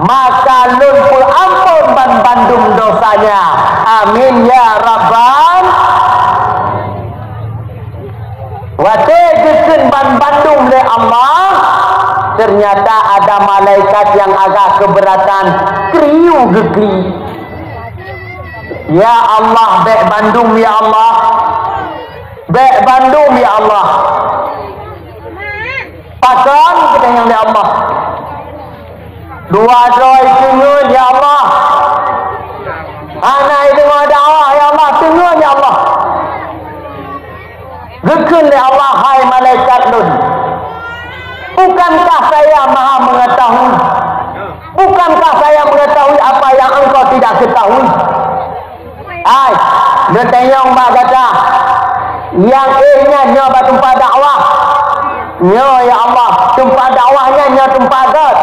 maka lôn peuamphon banbandum dosanya. Amin ya rabbal." Watée geukheun banbandum lé Allah, ternyata ada malaikat nyang agak keubeuratan, kriu geukri. "Ya Allah, bék bandum, ya Allah. Bék bandum, ya Allah." Pakon geutanyong lé Allah? Dua droe teungeut, ya Allah. Hana deungoe dakwah, ya Allah, teungeut, ya Allah. Geukheun lé Allah, "Hai malaikat lôn, bukankah saya Maha Meungeutahui? Bukankah saya mengetahui apa yang engkau tidak ketahui?" Hai, neutanyong bak gata, nyang éh nyan nyoe bak teumpat dakwah? Nyoe, ya Allah, teumpat dakwah nyan nyoe teumpat gét.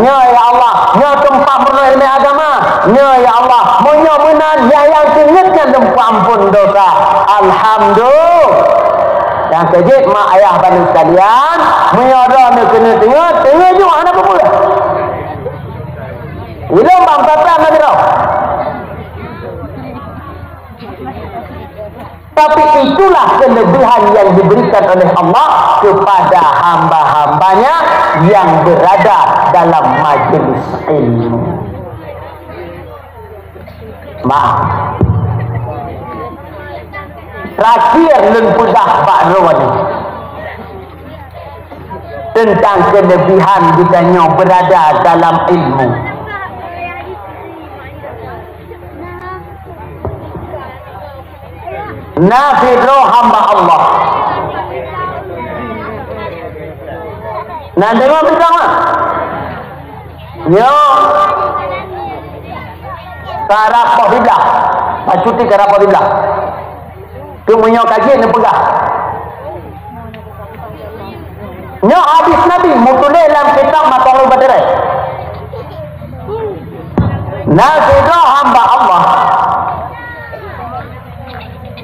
Nyoe, ya Allah, nyoe teumpat meureunoe iéleumé agama. Nyoe, ya Allah, meunyoe meunan, nyang, nyang teungeut nyan teumpat Ampôn dosa. Alhamdulillah. Nyang keujeuet mak ayah bandum sekalian, meunyoe droeneuh keuneuk teungeut, teungeut ju hana peue-peue. Ilôn bang papan lagèe nyoe. Tapi itulah kelebihan yang diberikan oleh Allah kepada hamba-hambanya yang berada dalam majelis ilmu. Mak. Terakhir lôn peugah bak droeneuh tentang kelebihan geutanyoe berada dalam ilmu. Na sidroe hamba Allah. Na deungoe mantong, ah? Nyoe karab poh siblaih. Bacut karab poh siblaih. Tu meunyoe ka jeuet neupeugah. Nyoe hadis Nabi meutuléh lam kitab Matalul Badarain. Na sidroe hamba Allah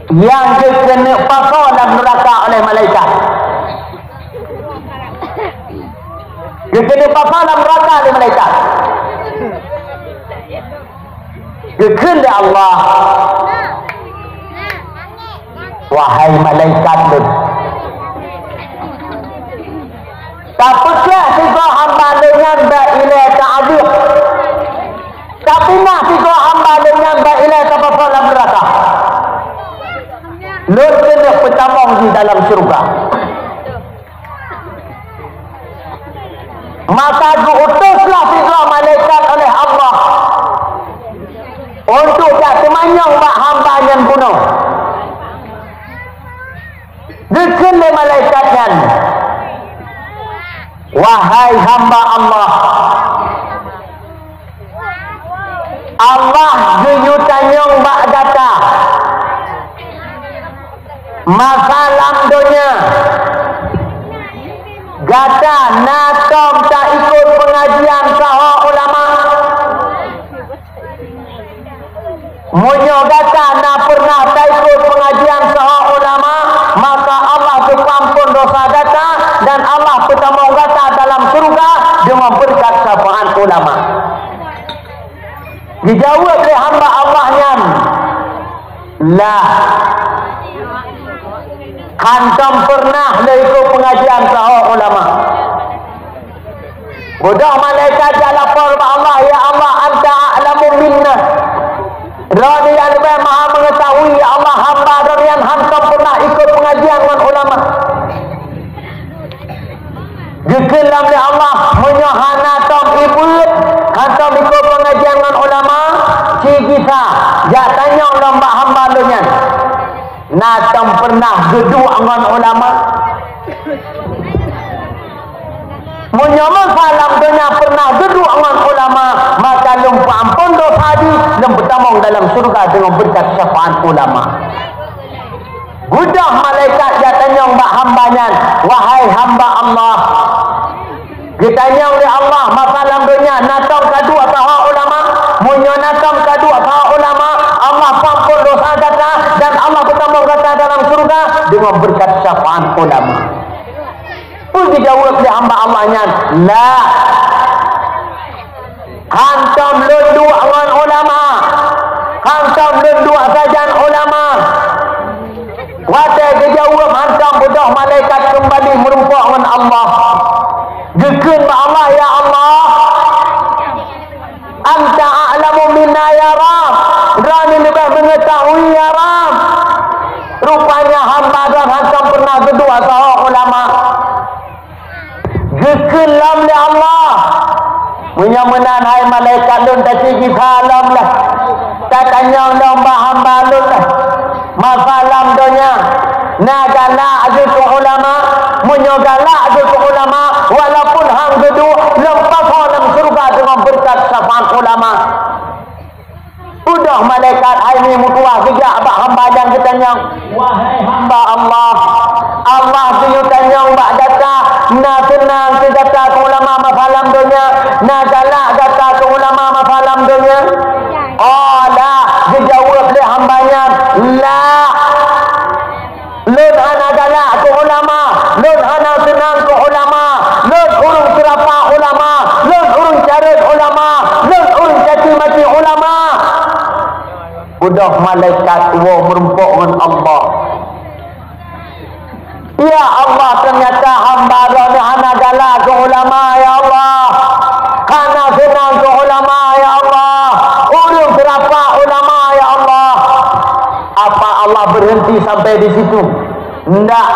nyang geukeuneuk pasoe lam neuraka oleh malaikat. Geukeuneuk pasoe lam neuraka lé malaikat. Geukheun lé Allah, "Wahai malaikat lôn, tapeugah sigoe hamba lôn nyan bak ilée taazeueb. Tapinah sigoe hamba lôn nyan bak ilée tapasoe lam neuraka. Lôn keuneuk peutamong di dalam syeuruga." Maka geu-utuslah sidroe malaikat oleh Allah untuk jak teumanyong bak hamba nyan bunoe. Geukheun lé malaikat nyan, "Wahai hamba Allah, Allah geuyue tanyong bak gata masa lam donya. Gata na tom taikot peungajian saho ulama? Meunyoe gata na peureunah taikot peungajian saho ulama, maka Allah geupeuampon dosa gata dan Allah peutamong gata dalam syeuruga deungon beureukat syafaat ulama." Geujaweueb lé hamba Allah nyan, "Lah, hantom peureunah lôn ikot peungajian saho ulama." Beudôh malaikat jak lapor bak Allah, "Ya Allah, anta a'lamu minna." Droeneuh nyang leubeh maha meungeutahui, ya Allah, hamba droeneuh nyan hantom peureunah ikot peungajian ngon ulama. Geukheun lom lé Allah, "Meunyoe hana tom ibeuet, hantom ikot peungajian ngon ulama, ci gisa jak tanyong lom bak hamba lôn nyan, na tom peureunah geuduek ngon ulama?" Meunyoe masa lam donya peureunah geuduek ngon ulama, maka lôn peuampon dosa jih, lôn peutamong dalam syeuruga deungon beureukat syafaat ulama. Beudôh malaikat jak tanyong bak hamba nyan, "Wahai hamba Allah," geutanyong lé Allah, "masa lam donya na tom kaduek saho ulama? Meunyoe na tom kaduek saho ulama, Allah peuampon dosa gata dan Allah peutamong gata dalam syeuruga deungon beureukat syafaat ulama." Peue geujaweueb lé hamba Allah nyan? "La, hantom lôn duek ngon ulama, hantom lôn duek sajan ulama." Watée geujaweueb hantom, beudôh malaikat keumbali meurumpok ngon Allah. Geukheun bak Allah, "Ya Allah, anta a'lamu minna ya Rabb. Droeneuh leubeh meungeutahui ya Rabb. Rupanya hamba droen hantom peureunah geuduek saho ulama." Geukheun lom lé Allah, "Meunyoe meunan hai malaikat lôn, taci gisa lom lah, tatanyong lom bak hamba lôn lah. Masa lam donya na galak geuh keu ulama, meunyoe galak geuh keu ulama, walaupun han geuduek, lôn pasoe lam syeuruga deungon beureukat syafaat ulama." Beudôh malaikat hai nyan meutuah geujak bak hamba nyang geutanyong, "Wahai hamba Allah, Allah geuyue tanyong bak gata, na seunang keu gata keu ulama masa lam donya, na galak gata keu ulama masa lam donya?" "Oh, la," geujaweueb lé hamba nyan, Beudôh malaikat woe meurumpok ngon Allah. "Ya Allah, teunyata hamba Droeneuh hana galak keu ulama, ya Allah. Hana seunang keu ulama, ya Allah. Ureueng seurapa ulama, ya Allah." Apa Allah berhenti sampai di situ? Ndak.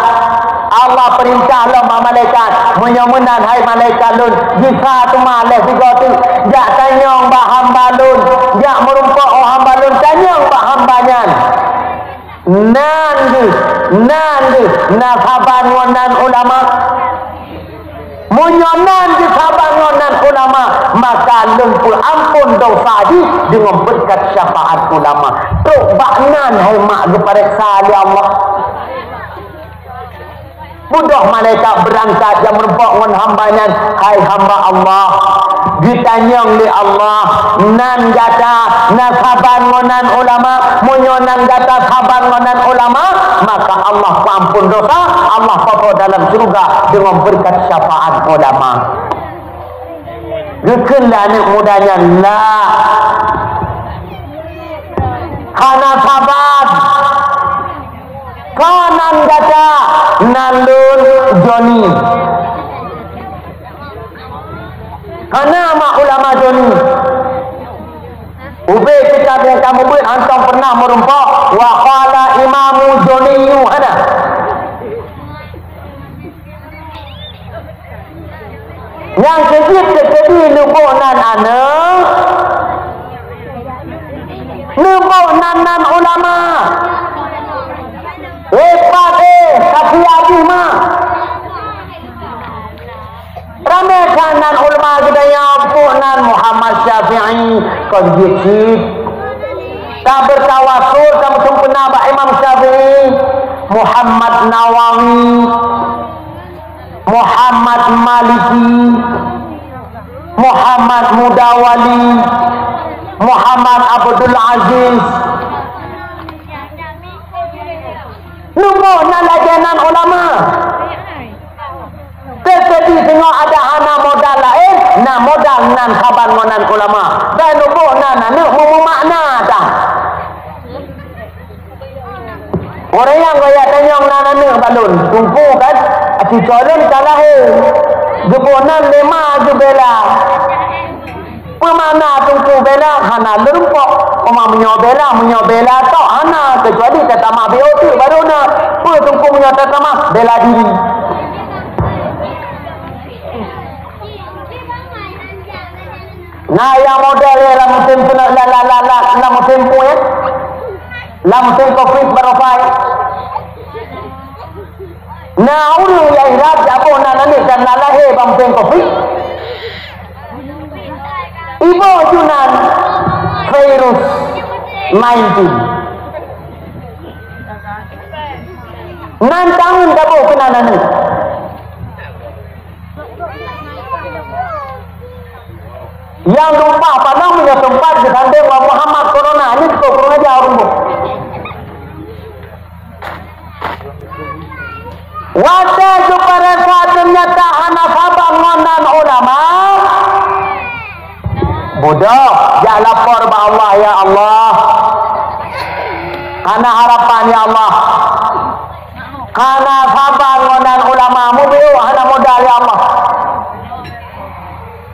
Allah peurintah lom bak malaikat, "Meunyoe meunan, hai malaikat Lôn, gisa teuma lhèe sigoe teuk, jak tanyong bak hamba Lôn, jak meurumpok ngon hamba Lôn, tanyong bak hamba nyan. Nan geuh, nan geuh na saban ngon nan ulama. Meunyoe nan geuh saban ngon nan ulama, maka Lôn peuampon dosa jih deungon beureukat syafaat ulama." Trok bak nan hai mak geupareksa lé Allah. Beudôh malaikat beurangkat jak meurumpok ngon hamba nyan, "Hai hamba Allah, geutanyong lé Allah, nan gata na saban ngon nan ulama. Meunyoe nan gata saban ngon nan ulama, maka Allah peuampon dosa, Allah poh dalam syeuruga deungon beureukat syafaat ulama." Geukheun lé aneuk muda nyan, "La, hana saban. Kon nan gata, nan lôn Joni. Hana mak ulama Joni." Ubé kitab nyang ka mubuet hantom pernah meurumpok, "Wa qala imamu Joni," hana. Nyang keujeuet teukeudi neuboh nan aneuk, neuboh nan nan ulama. Hebat eh, tapi abéh mah. Ramé that nan ulama geutanyoe, boh nan Muhammad Syafi'i, kon jeuet cit. Tabeutawasul, tameusumpeuena bak Imam Syafi'i, Muhammad Nawawi, Muhammad Maliki, Muhammad Mudawali, Muhammad Abdul Aziz. Neuboh nan lagèe nan ulama. Teukeudi singoh adak hana modal laén, na modal nan saban ngon nan ulama. Bèk neuboh nan aneuk meumeumakna dah. Ureueng nyang gaya tanyong nan aneuk bak lôn, Teungku kan, aci colon ka lahé. Geuboh nan lé ma geubela. Peue makna Teungku bela? Hana leurumpok. Oma meunyoe bela, meunyoe bela tok hana, keucuali tatamah B O teuk baru na. Peue Teungku meunyoe tatamah? Bela diri. Na nyang model lam musim, lam, lam, lam, lam, lam musim pue, eh? Lam musim covid barokai. Na ureueng nyang hirat jaboh nan aneuk dan na lahé bak musim covid. Iboh ju nan virus nineteen. Nan tangan gaboh keunan aneuk. Nyang tumpah padang meunyoe teumpat geusandeng Wak Muhammad Corona, nyoe kurang aja ureueng boh. Watèe geupareksa teunyata hana saban ngon nan ulama, beudôh, jak lapor bak Allah, "Ya Allah, hana harapan, ya Allah. Hana saban ngon nan ulama, mubiôh hana modal, ya Allah."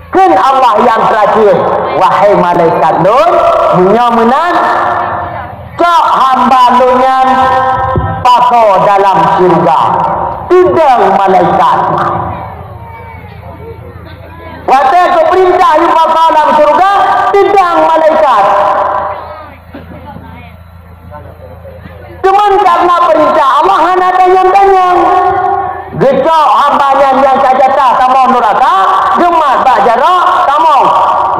Kheun Allah nyang teurakhir, "Wahai malaikat Lôn, meunyoe meunan, cok hamba Lôn nyan pasoe dalam syeuruga." Teudong malaikat. Watèe geupeurintah yue pasoe lam syeuruga, teudong malaikat. Teuma karena peurintah Allah hana tanyong-tanyong. Geucok hamba nyan nyang ka jatah tamong nuraka, geumat bak jaroe tamong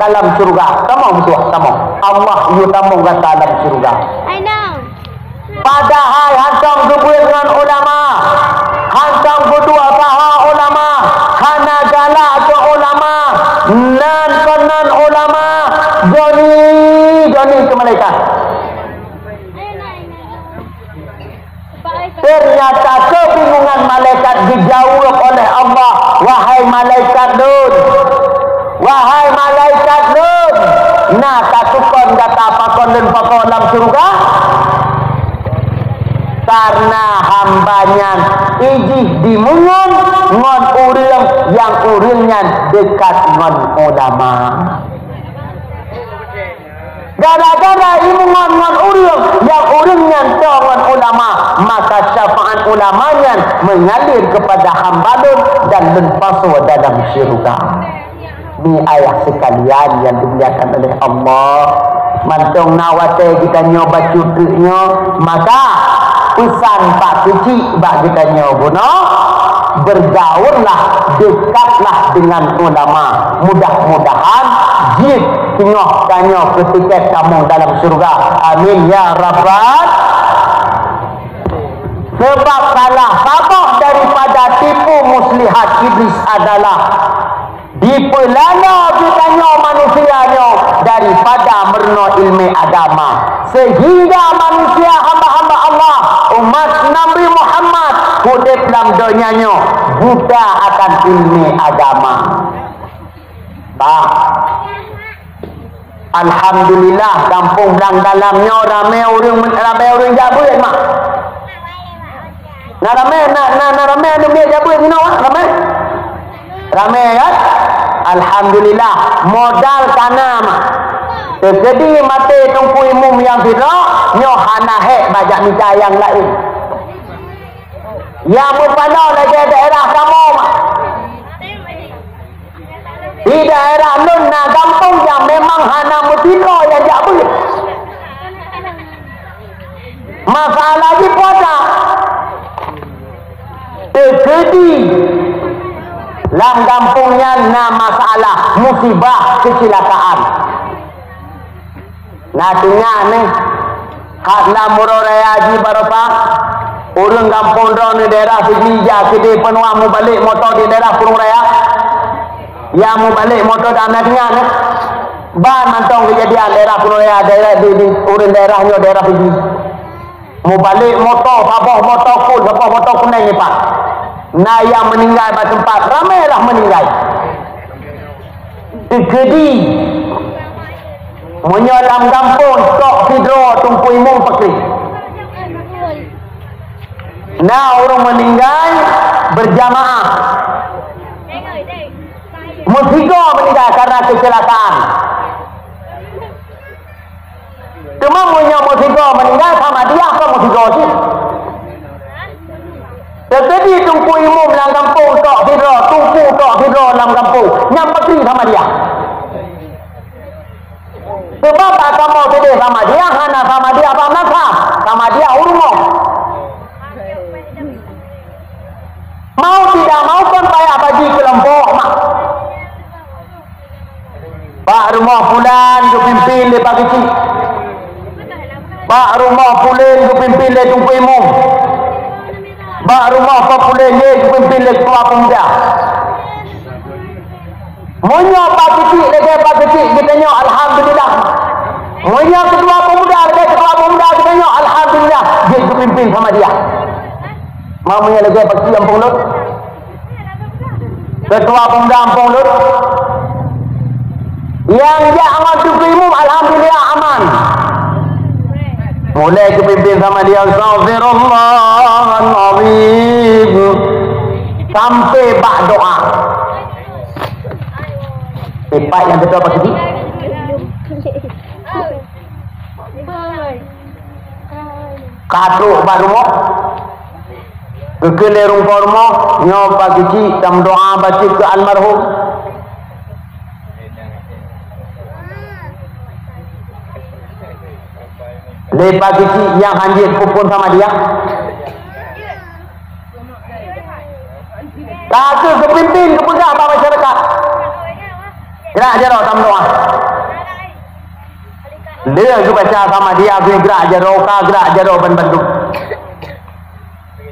dalam syeuruga. Tamong beutôi, tamong. Allah yue tamong gata lam syeuruga. Padahai hantom geubeuet ngon ulama, hantom geuduek paha ulama, hana galak keu ulama, nan keunan ulama, Joni, Joni keu malaikat. Ternyata kebingungan malaikat dijawab oleh Allah, "Wahai malaikat Lôn, wahai malaikat Lôn, na ka Sukon gata pakon lôn pakon lam syeuruga? Kareuna hamba nyan ijih dimeungon ngon ureuëng nyang ureuëng nyan deukat ngon ulama. Gara-gara imeungon ngon ureuëng nyang ureuëng nyan toe ngon ulama, maka syafaat ulama nyan meungalir keupada hamba lôn dan lôn pasoe dalam syeuruga. Ni ayah sekalian yang dimuliakan oleh Allah, mantong na watée geutanyoe bacut teuk nyoe, maka peusan pak keuchik bak geutanyoe bunoe, bergaullah, dekatlah dengan ulama. Mudah-mudahan jeuet teungoh tanyoe keu tiket tamong dalam syeuruga. Amin ya rabbal. Sebab salah saboh daripada tipu muslihat iblis adalah dipeulala geutanyoe manusia nyoe daripada meurunoe ilmu agama, sehingga manusia hamba-hamba Allah, umat Nabi Muhammad, udeb lam donya nyoe buta akan ilmu agama. Bah. Alhamdulillah, gampông Blang Dalam nyoe ramé ureuëng, ramé ureuëng jak beuet, mak. Na ramé, na, na, na ramé aneuk miet jak beuet inoe, mak, ramé. Ramé, kan? Alhamdulillah, modal ka na, mak. Teukeudi maté Teungku Imum nyang sidroe, nyoe hana hék bak jak mita nyang laén. Nyang meupanoe lagée daerah kamoe, mak. Di daerah lôn na gampông nyang memang hana meusidroe nyang jak beuet. Masalah jih puasa. Teukeudi lam gampông nyan na masalah musibah keucilakaan. Na teungoh neh, hat lam uroe raya jih baroesa, ureuëng gampông droeneuh daerah Sigli jak keudeh peunuah mubalek moto di daerah Purung Raya. Ya mubalek moto dan na teungoh neh. Ban mantong keujadian daerah Purung Raya, daerah di, di ureuëng daerah nyoe daerah Sigli. Mubalek moto, saboh moto kun, saboh moto kuneng nyoe pat. Na nyang meuninggai bak teumpat, ramé lah meuninggai. Teukeudi, meunyoe lam gampông tok sidroe Teungku Imum pakri. Na ureuëng meuninggai beurjamaah. Meusigoe meuninggai kareuna keucilakaan. Teuma meunyoe meusigoe meuninggai, Samadiyah kon meusigoe cit. Teukeudi Teungku Imum lam gampông tok sidroe, Teungku tok sidroe lam gampông, nyang pakri Samadiyah. Sebab bak kamoe sideh Samadiyah hana Samadiyah bak mazhab, Samadiyah u rumoh. Mau tidak mau kan payah bagi keulompok, mak. Bak rumoh pulan geupimpin lé Pak Keuchik. Bak rumoh pulan geupimpin lé Teungku Imum. Bak rumoh Pak Pulan lé geupimpin lé Ketua Pemuda. Meunyoe Pak Keuchik lagée Pak Keuchik geutanyoe, alhamdulillah. Meunyoe Ketua Pemuda lagée Ketua Pemuda geutanyoe, alhamdulillah, jeuet geupimpin Samadiyah. Meunyoe lagée Pak Keuchik gampông lôn. Ketua Pemuda gampông lôn. Nyang jak ngon Teungku Imum, alhamdulillah, aman. Mulai geupimpin Samadiyah, astagfirullahalazim. Sampai bak doa. Sifat nyang beutôi apa tadi? Ka trok bak rumoh. Geukheun lé ureuëng po rumoh, nyoe Pak Keuchik tameudoa bacut keu almarhum. Lé Pak Keuchik nyang hanjeuet peuphon Samadiyah. Ka kheueh geupimpin geupeugah bak masyarakat. Gerak jaroe tameudoa. Lheueh geubaca Samadiyah, gerak jaroe, ka gerak jaroe ban bandum.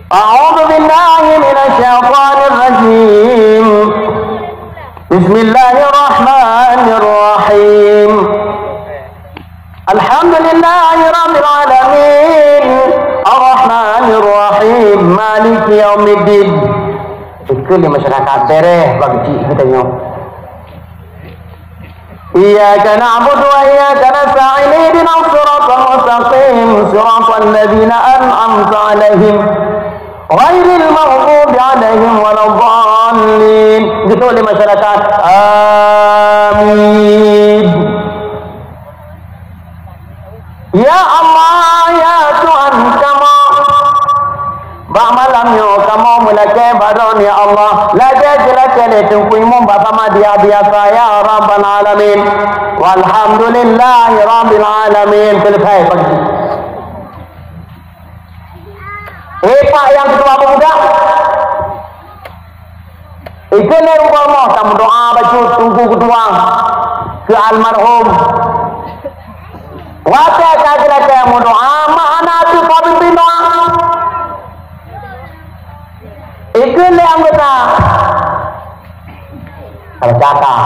A'udzubillahi minasyaitonirrajim. Bismillahirrahmanirrahim. Alhamdulillahirabbil alamin. Arrahmanirrahim. Maliki yaumiddin. Dikeue lé masyarakat, beureh bak keuchik geutanyoe. Iyyaka na'budu wa iyyaka nasta'in. Ihdinas siratal mustaqim. Siratal ladzina an'amta 'alaihim. Ghairil maghdubi 'alaihim waladdallin. Gitu oleh masyarakat. Amin. Ya Allah, ya Tuhan kamoe, bak malam nyoe kamoe meulakée bak Droeneuh, ya Allah, lagée geulakée lé Teungku Imum bak sama dia biasa, ya Rabbal Alamin. Walhamdulillahi Rabbil Alamin. Selesai pagi. Eh, Pak nyang ketua pemuda. Ikeu lé rumoh tameudoa bacut Teungku Ketua keu almarhum. Watée ka geulakée meudoa, mak hana teuka pimpin doa. Ikeu lé anggota. Tercatat.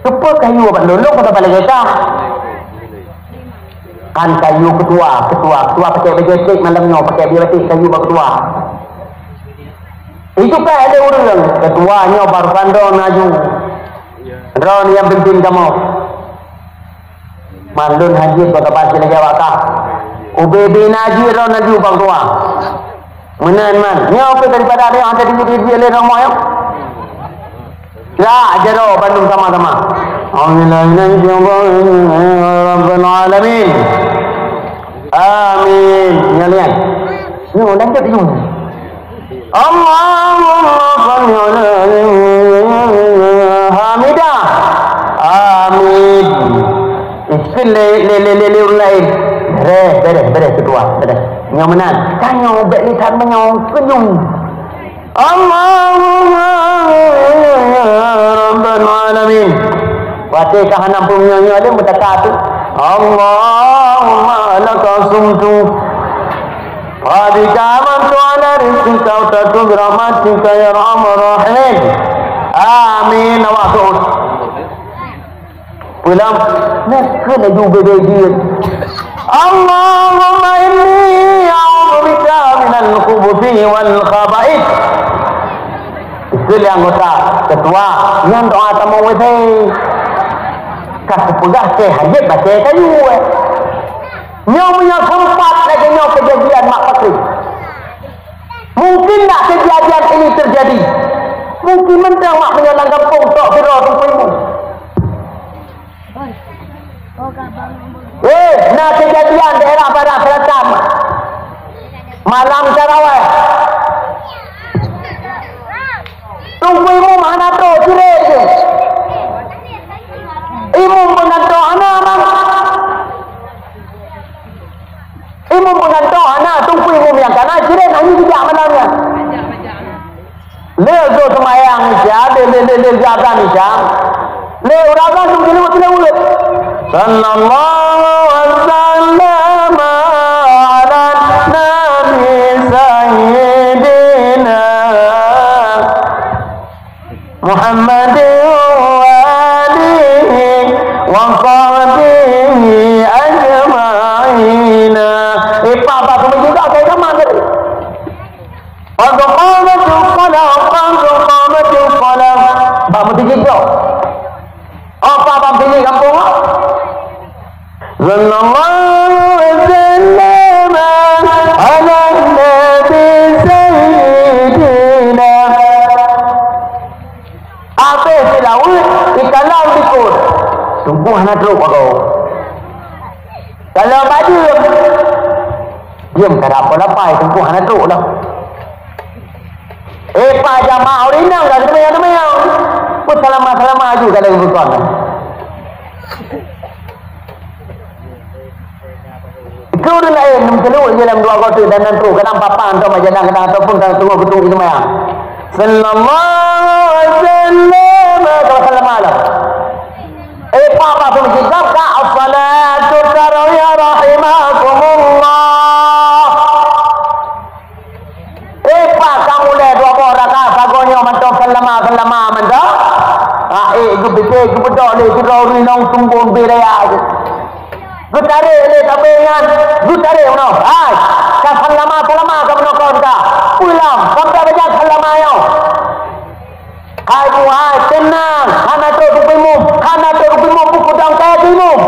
Keupeue kayu bak lôn, lôn keuneuk bak lagée ka? Kan kayu ketua, ketua, ketua pakèk bajèe cek malam nyoe, pakèk bajèe batik kayu bak ketua. Itu kan ada ureueng, ketua nyoe baru kandong laju. Droeneuh nyang pimpin kamoe. Man lôn hana jeuet kota pasi lagèe awak kah. Ubé-bé na jeuet droeneuh laju bak ketua. Meunan man. Nyoe keu daripada ada nyang hana jeuet lé droeneuh nyoe. Lah, jaroe bandum sama-sama. Alhamdulillah, Rabbal alamin. Amin. Nyan lian. Nyoe lanjut nyoe. Allahumma shalli ala Hamidah. Amin. Ikheun lé, lé, lé, lé, lé ureueng laén. Beres, beres, beres, ketua, beres. Nyoe meunan. Tanyoe bèk lisan meunyoe, senyum. Allahumma ya Rabbal alamin. Watèe ka hana peue nyoe-nyoe lé meutaka tu. Allahumma laka sumtu. Wa bika amantu ala rizqika wa taqu bi rahmatika ya arhamar rahimin. Amin. Awak tu. Pulang, nah, keu laju bebe jeuet. Allahumma inni a'udzubika minal khubuthi wal khaba'ith. Keu lé anggota ketua, nyan doa tamong W C. Ka kupeugah keu hajat baca kayu, eh. Nyoe meunyoe sempat lagèe nyoe kejadian mak pakri. Mungkin tak kejadian ini terjadi. Mungkin mantong mak meunyoe lam gampông tok sidroe teungku imeum. Eh, na kejadian daerah Barat Selatan. Malam tarawih. Teungku imeum hana trok, cirét jih. Imeum peugantoh hana, bang. Imeum peugantoh hana, teungku imeum nyang kana, cirét hana jijak malam nyan. Lé goe seumayang Isya, lé, lé, lé, lé azan Isya. Lé ureueng azan tu geuleuweuet-geuleuweuet. Sallallahu wa sallama ala nabi sayyidina Muhammadin wa alihi wa sahbihi ajma'ina. Eh, Pak, Pak, keuneuk juga saya sama tadi. Qad qamatis shalah, qad qamatis shalah. Bak meuseujid tu. Apa bak meuseujid gampông? Sallallahu alaihi wasallam ala nabi sayyidina. Abéh seulaweuet, ikalam dikot. Teungku hana trok bak gob. Kalau bak diem, diem ka dap lapai, teungku hana trok dah. Eh, Pak, jamaah ureueng inong ka teumanyong-teumanyong. Peusalama-salama aju ka lheueh beukon. Keu ureueng laén, meuteuleuek je lam dua goe teuk dan nan trok, kadang papan atau majalah, kadang ataupun kadang teungoh geutung ileumèe. Sallallahu alaihi wasallam, ka sallama lah. Eh, Pak, Pak, peumeusikap ka, as-salatu tarawih rahimakumullah. Eh, Pak, ka mulai dua boh rakaat sagoe nyoe mantong sallama, sallama mantong. Ah, eh, geubeudôh, geubeudôh lé sidroe ureueng inong tumbông beh raya tu. Geutarek lé sabe nyan, geutarek meunoe. Hai, ka sallama, sallama ka meunoe kon ka. Pulang, sampai bajak sallama nyoe. Hai bu hai, teunang, hana trok teungku Hana teurimong buku dong kaya teurimong.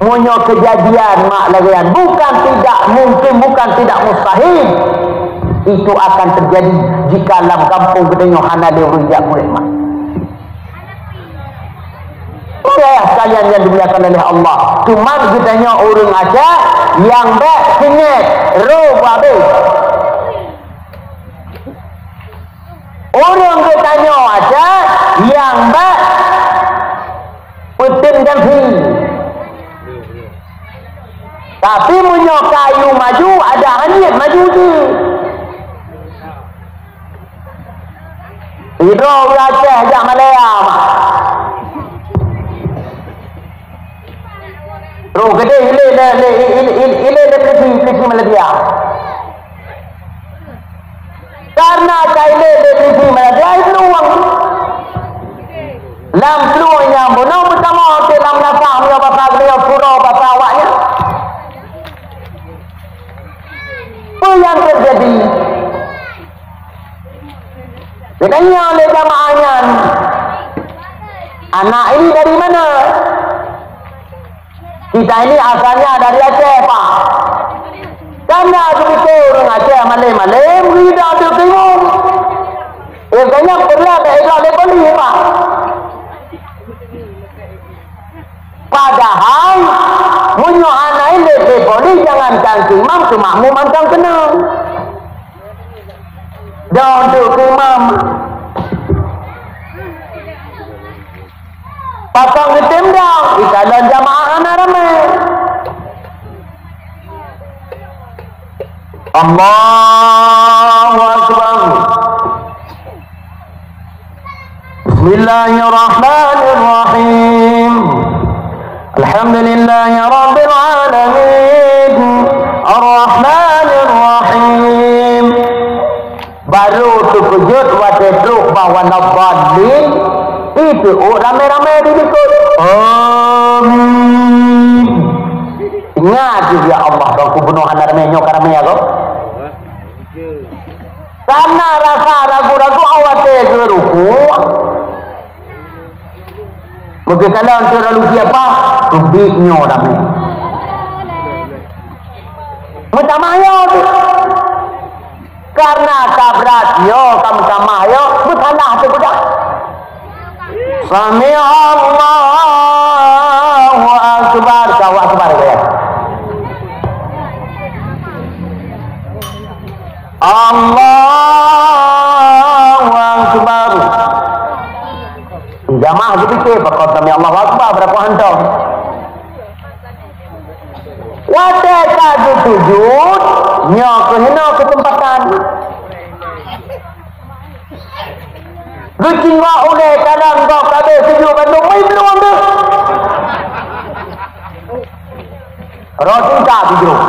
Meunyoe keujadian mak lagèe nyan, bukan tidak mungkin, bukan tidak mustahil. Itu akan terjadi jika lam gampông geutanyoe hana lé ureueng jak buet mak. Para sekalian yang dimuliakan oleh Allah, cuman geutanyoe ureueng Aceh nyang bèk seungét, roh beuhabéh. Ureueng geutanyoe Aceh nyang bèk peutem janji. Tapi meunyoe kayèe maju, adak hana maju jih. Sidroe ureueng Aceh jak Malaya, mak. Roh keudéh ilèe lé, lé, ilèe, ilèe, ilèe lé polisi, polisi Malaysia. Karena ka ilèe lé polisi Malaysia, ai peuluwang. Lam peuluwang nyan bunoe meutamong teuk lam meunasah meunyoe basa geutanyoe, surau basa awaknyan. Peue nyang teujadi? Geutanyong lé jamaah nyan, "Anak ini dari mana?" "Kita ini asalnya dari Aceh, Pak." Karena begitu ureueng Aceh malém-malém, geuyue dong teurimong. Eh, gobnyan peureulèe bèk idong lé polis, Pak. Padahai, meunyoe hana ilèe lé polis, jangankan keu imam, keu makmum mantong keunong. Dong duek keu imam. Pakon geutem dong, ikalon jamaah hana ramé. Allahu Akbar. Bismillahirrahmanirrahim. Alhamdulillahirabbil alamin. Arrahmanirrahim. Barô teukeujot watèe trok bak waladdallin, iteu'oh ramé-ramé di likot. Amin. Ingat, ya Allah, bak kubunoe hana ramé, nyoe ka ramé, ya Allah. Kana rasa ragu-ragu watèe geurukuk. Meukeusalahan terlalu siapa? Keubiet nyoe ramé. Meutamah yo tu. Karena ka brat yo, ka meutamah yo, meusalah tu budak. Sami Allahu Akbar. Allahu Akbar, ya. Allahu Akbar. Jamaah geupike, pakon sami Allahu Akbar, beurapa hantom. Watèe ka geusujut, nyoe keuh hinoe keuseumpatan. Geucingok ulèe kanan gob ka abéh sujut bandum, meu'en meulueng deuh. Roh tingkat tujoh.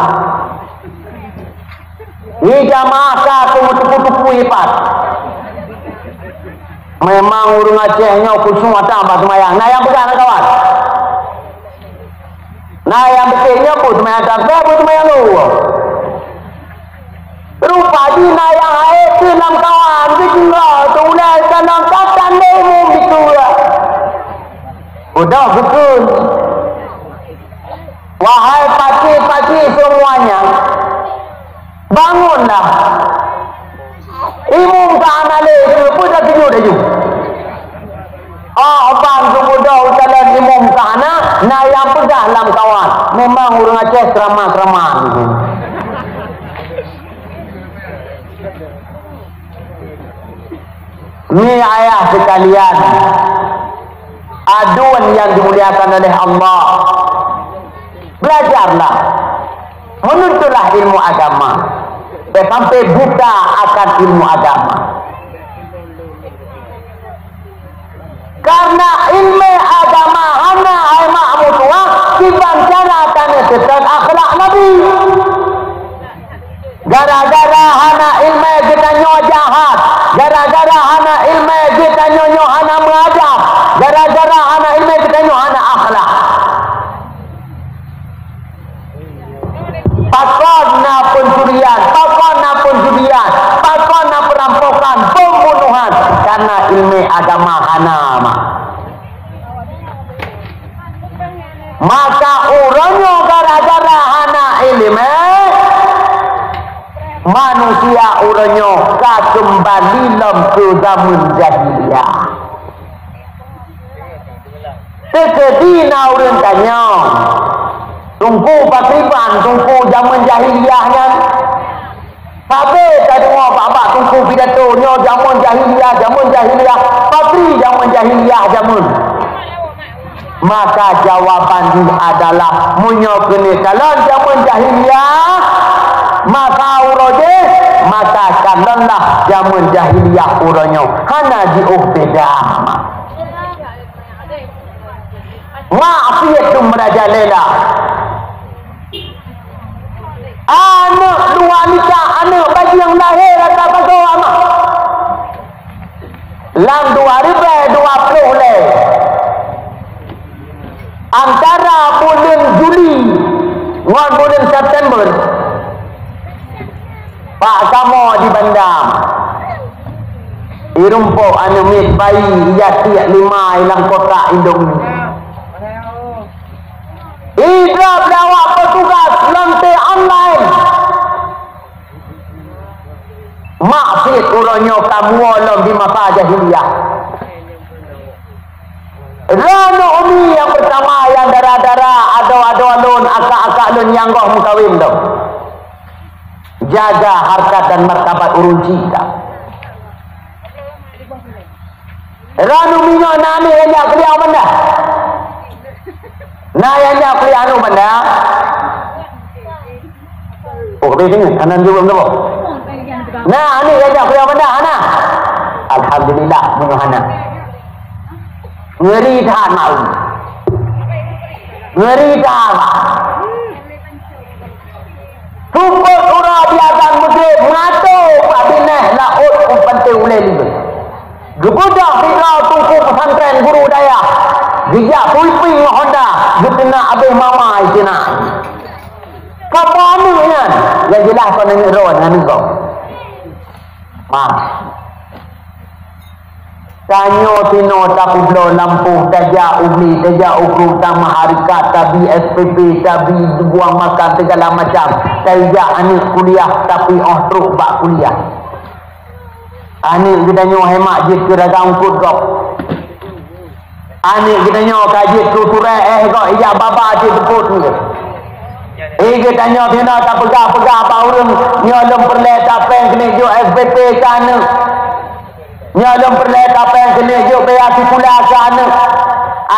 Nyoe jamaah ka teumeutupu-tupu ipat. Memang ureueng Aceh nyoe khusyuk mantong bak seumayang. Na nyang peugah lam kawan. Na nyang peugah nyoe buet seumayang tasbih, buet seumayang luhur. Rupa jih na nyang haé teuh lam kawan, geutinggai teuh ulèe tanong ka tandé meubitua. Udah bukon. Wahai pakcik-pakcik semuanya, bangunlah. Imum ka hana lé, keupeue tateujut laju? Oh, ban geubeudôh u calon imum ka hana, na nyang peugah lam kawan. Memang ureueng Aceh ceramah-ceramah. Ni ayah sekalian, aduen yang dimuliakan oleh Allah, belajarlah, menuntutlah ilmu agama, jangan sampai buta akan ilmu agama. Karena ilmu agama hana hai mak meutuah, kiban cara tanyoe seutôt akhlak Nabi. Gara-gara hana ileumèe geutanyoe jahat, gara-gara hana ileumèe geutanyoe nyoe hana meuadab, gara-gara hana ileumèe geutanyoe hana akhlak. Pakon na pencurian, pakon na penjudian, pakon na perampokan, pembunuhan, karena ileumèe agama hana Maka uroe nyoe gara-gara hana iéleumé, manusia uroe nyoe ka keumbali lom keu jameun jahiliyah. Teukeudi na ureuëng tanyong, "Teungku, pakriban Teungku jameun jahiliyah nyan?" Sabe tadeungoe bak-bak Teungku pidato nyoe jameun jahiliyah, jameun jahiliyah, pakri jameun jahiliyah jameun. Maka jawaban jih adalah, meunyoe keuneuk kalon jameun jahiliyah masa uroe jih, maka kalonlah jameun jahiliyah uroe nyoe, hana jiôh beda. Maksiet tu merajalela. Aneuk dua nikah, aneuk bajeueng lahé rata bagoe amak. Lam dua ribèe dua ploh lhèe, antara buleuen Juli ngon buleuen September, bak kamoe di Banda, irumpok aneuk miet bayi ijak tiek lima i lam kotak Indomie. Idrob lé awak petugas lonte online. Maksiet uroe nyoe ka muwoe lom di masa jahiliyah. Droeneuh umi nyang pertama, nyang dara-dara, adoe-adoe lôn, akak-akak lôn nyang goh meukawen lom. Jaga harkat dan martabat ureuëng chik. Droeneuh umi nyoe na aneuk nyang jak kuliah u Banda? Na nyang jak kuliah aneuk u Banda? Oh, habéh deungoe, hana jaweueb saboh. Na aneuk nyang jak kuliah u Banda? Hana. Alhamdulillah, meunyoe hana. Ngeri that, mak. Ngeri that, mak. Seupôt uroe di azan Maghrib, meungato bak binéh laôt u panté ulèe lé. Geubeudôh sidroe teungku pesantren guru dayah, geujak sweeping ngon honda, geuteunak abéh mama i sinan. Sapa aneuk nyan? Nyang jeulaih kon aneuk droe ngon aneuk gob. Mak. Tanyoe sinoe tapeubloe lampôh, tajak u glé, tajak u krueng, tamah hareukat, tabi S P P, tabi buah makan, segala macam. Taijak aneuk kuliah, tapi óh trok bak kuliah, aneuk geutanyoe hai mak jeuet keu ragam eungkôt gob. Aneuk geutanyoe ka jeuet keu turée éh gob ijak baba cit seupôt nyoe. Eh, geutanyoe sinoe tapeugah-peugah bak ureuëng, nyoe lôn peureulée tapéng keuneuk jok S P P keu aneuk. Nyoe lôn peureulée tapéng keuneuk jok biaya sikula keu aneuk.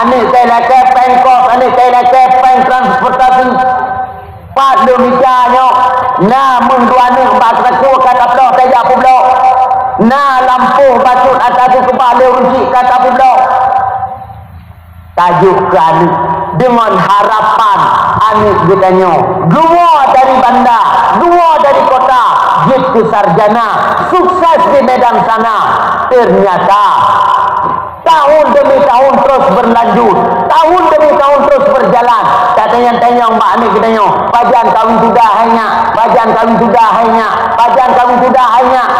Aneuk kai lakée péng kos, aneuk kai lakée péng transportasi. Pat lôn mita nyoe, na meuh dua aneuk bak seurakue ka taploh tajak peubloe. Na lampôh bacut ata teukeubah lé ureuëng chik ka tapeubloe. Tajok keu aneuk deungon harapan aneuk geutanyoe geuwoe dari banda, geuwoe dari kota, jeuet keu sarjana, sukses di medan sana. Ternyata tahun demi tahun terus berlanjut, tahun demi tahun terus berjalan. Tatanyong-tanyong bak aneuk geutanyoe, "Pajan ka wisuda hai nyak? Pajan ka wisuda hai nyak? Pajan ka wisuda hai nyak?"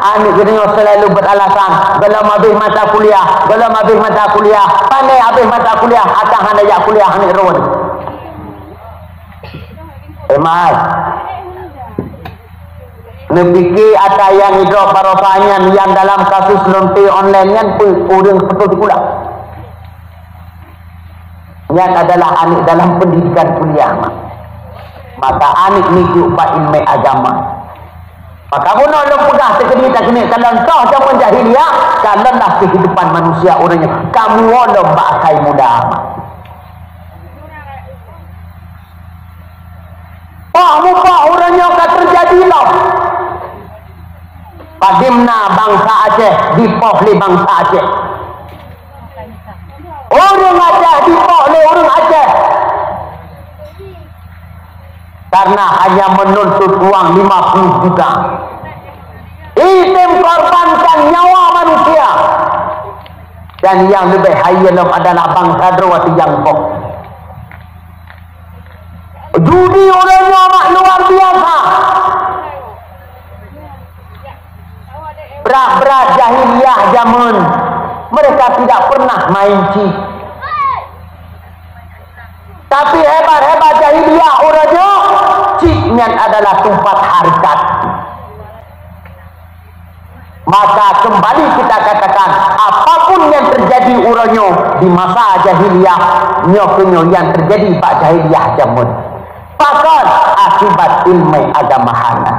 Aneuk geutanyoe selalu beralasan, "Gohlom habéh mata kuliah, gohlom habéh mata kuliah." Pandai habéh mata kuliah, ata hana jak kuliah aneuk droe. Eh, mak ai. Neupike ata nyang idrop barosa nyan nyang dalam kasus lonte online nyan peue ureuëng peutot sikula. Nyan adalah aneuk dalam pendidikan kuliah, mak. Maka aneuk neujok bak ileumèe agama. Maka bunoe lôn peugah teukeudi takeuneuk kalon toh jameun jahiliyah, kalonlah keuhidupan manusia ureuëng nyoe ka muwoe lom bak akai muda, mak. Pak mupah ureuëng nyoe ka teujadi lom. Padum na bansa Aceh dipoh lé bansa Aceh. Ureuëng Aceh dipoh lé ureuëng Aceh. Karena hanya menuntut uang lima puluh juta. Item korbankan nyawa manusia. Dan yang lebih hayeu lom adalah bansa droe teuh nyang poh. Judi ureuëng nyoe mak luar biasa. Brat-brat jahiliyah jameun, mereka tidak pernah main chip. Tak adalah tempat harkat. Maka kembali kita katakan, apapun yang terjadi uroe nyoe di masa jahiliyah, nyoe keuh nyoe yang terjadi bak jahiliyah jameun. Pakon? Akibat ilmu agama hana.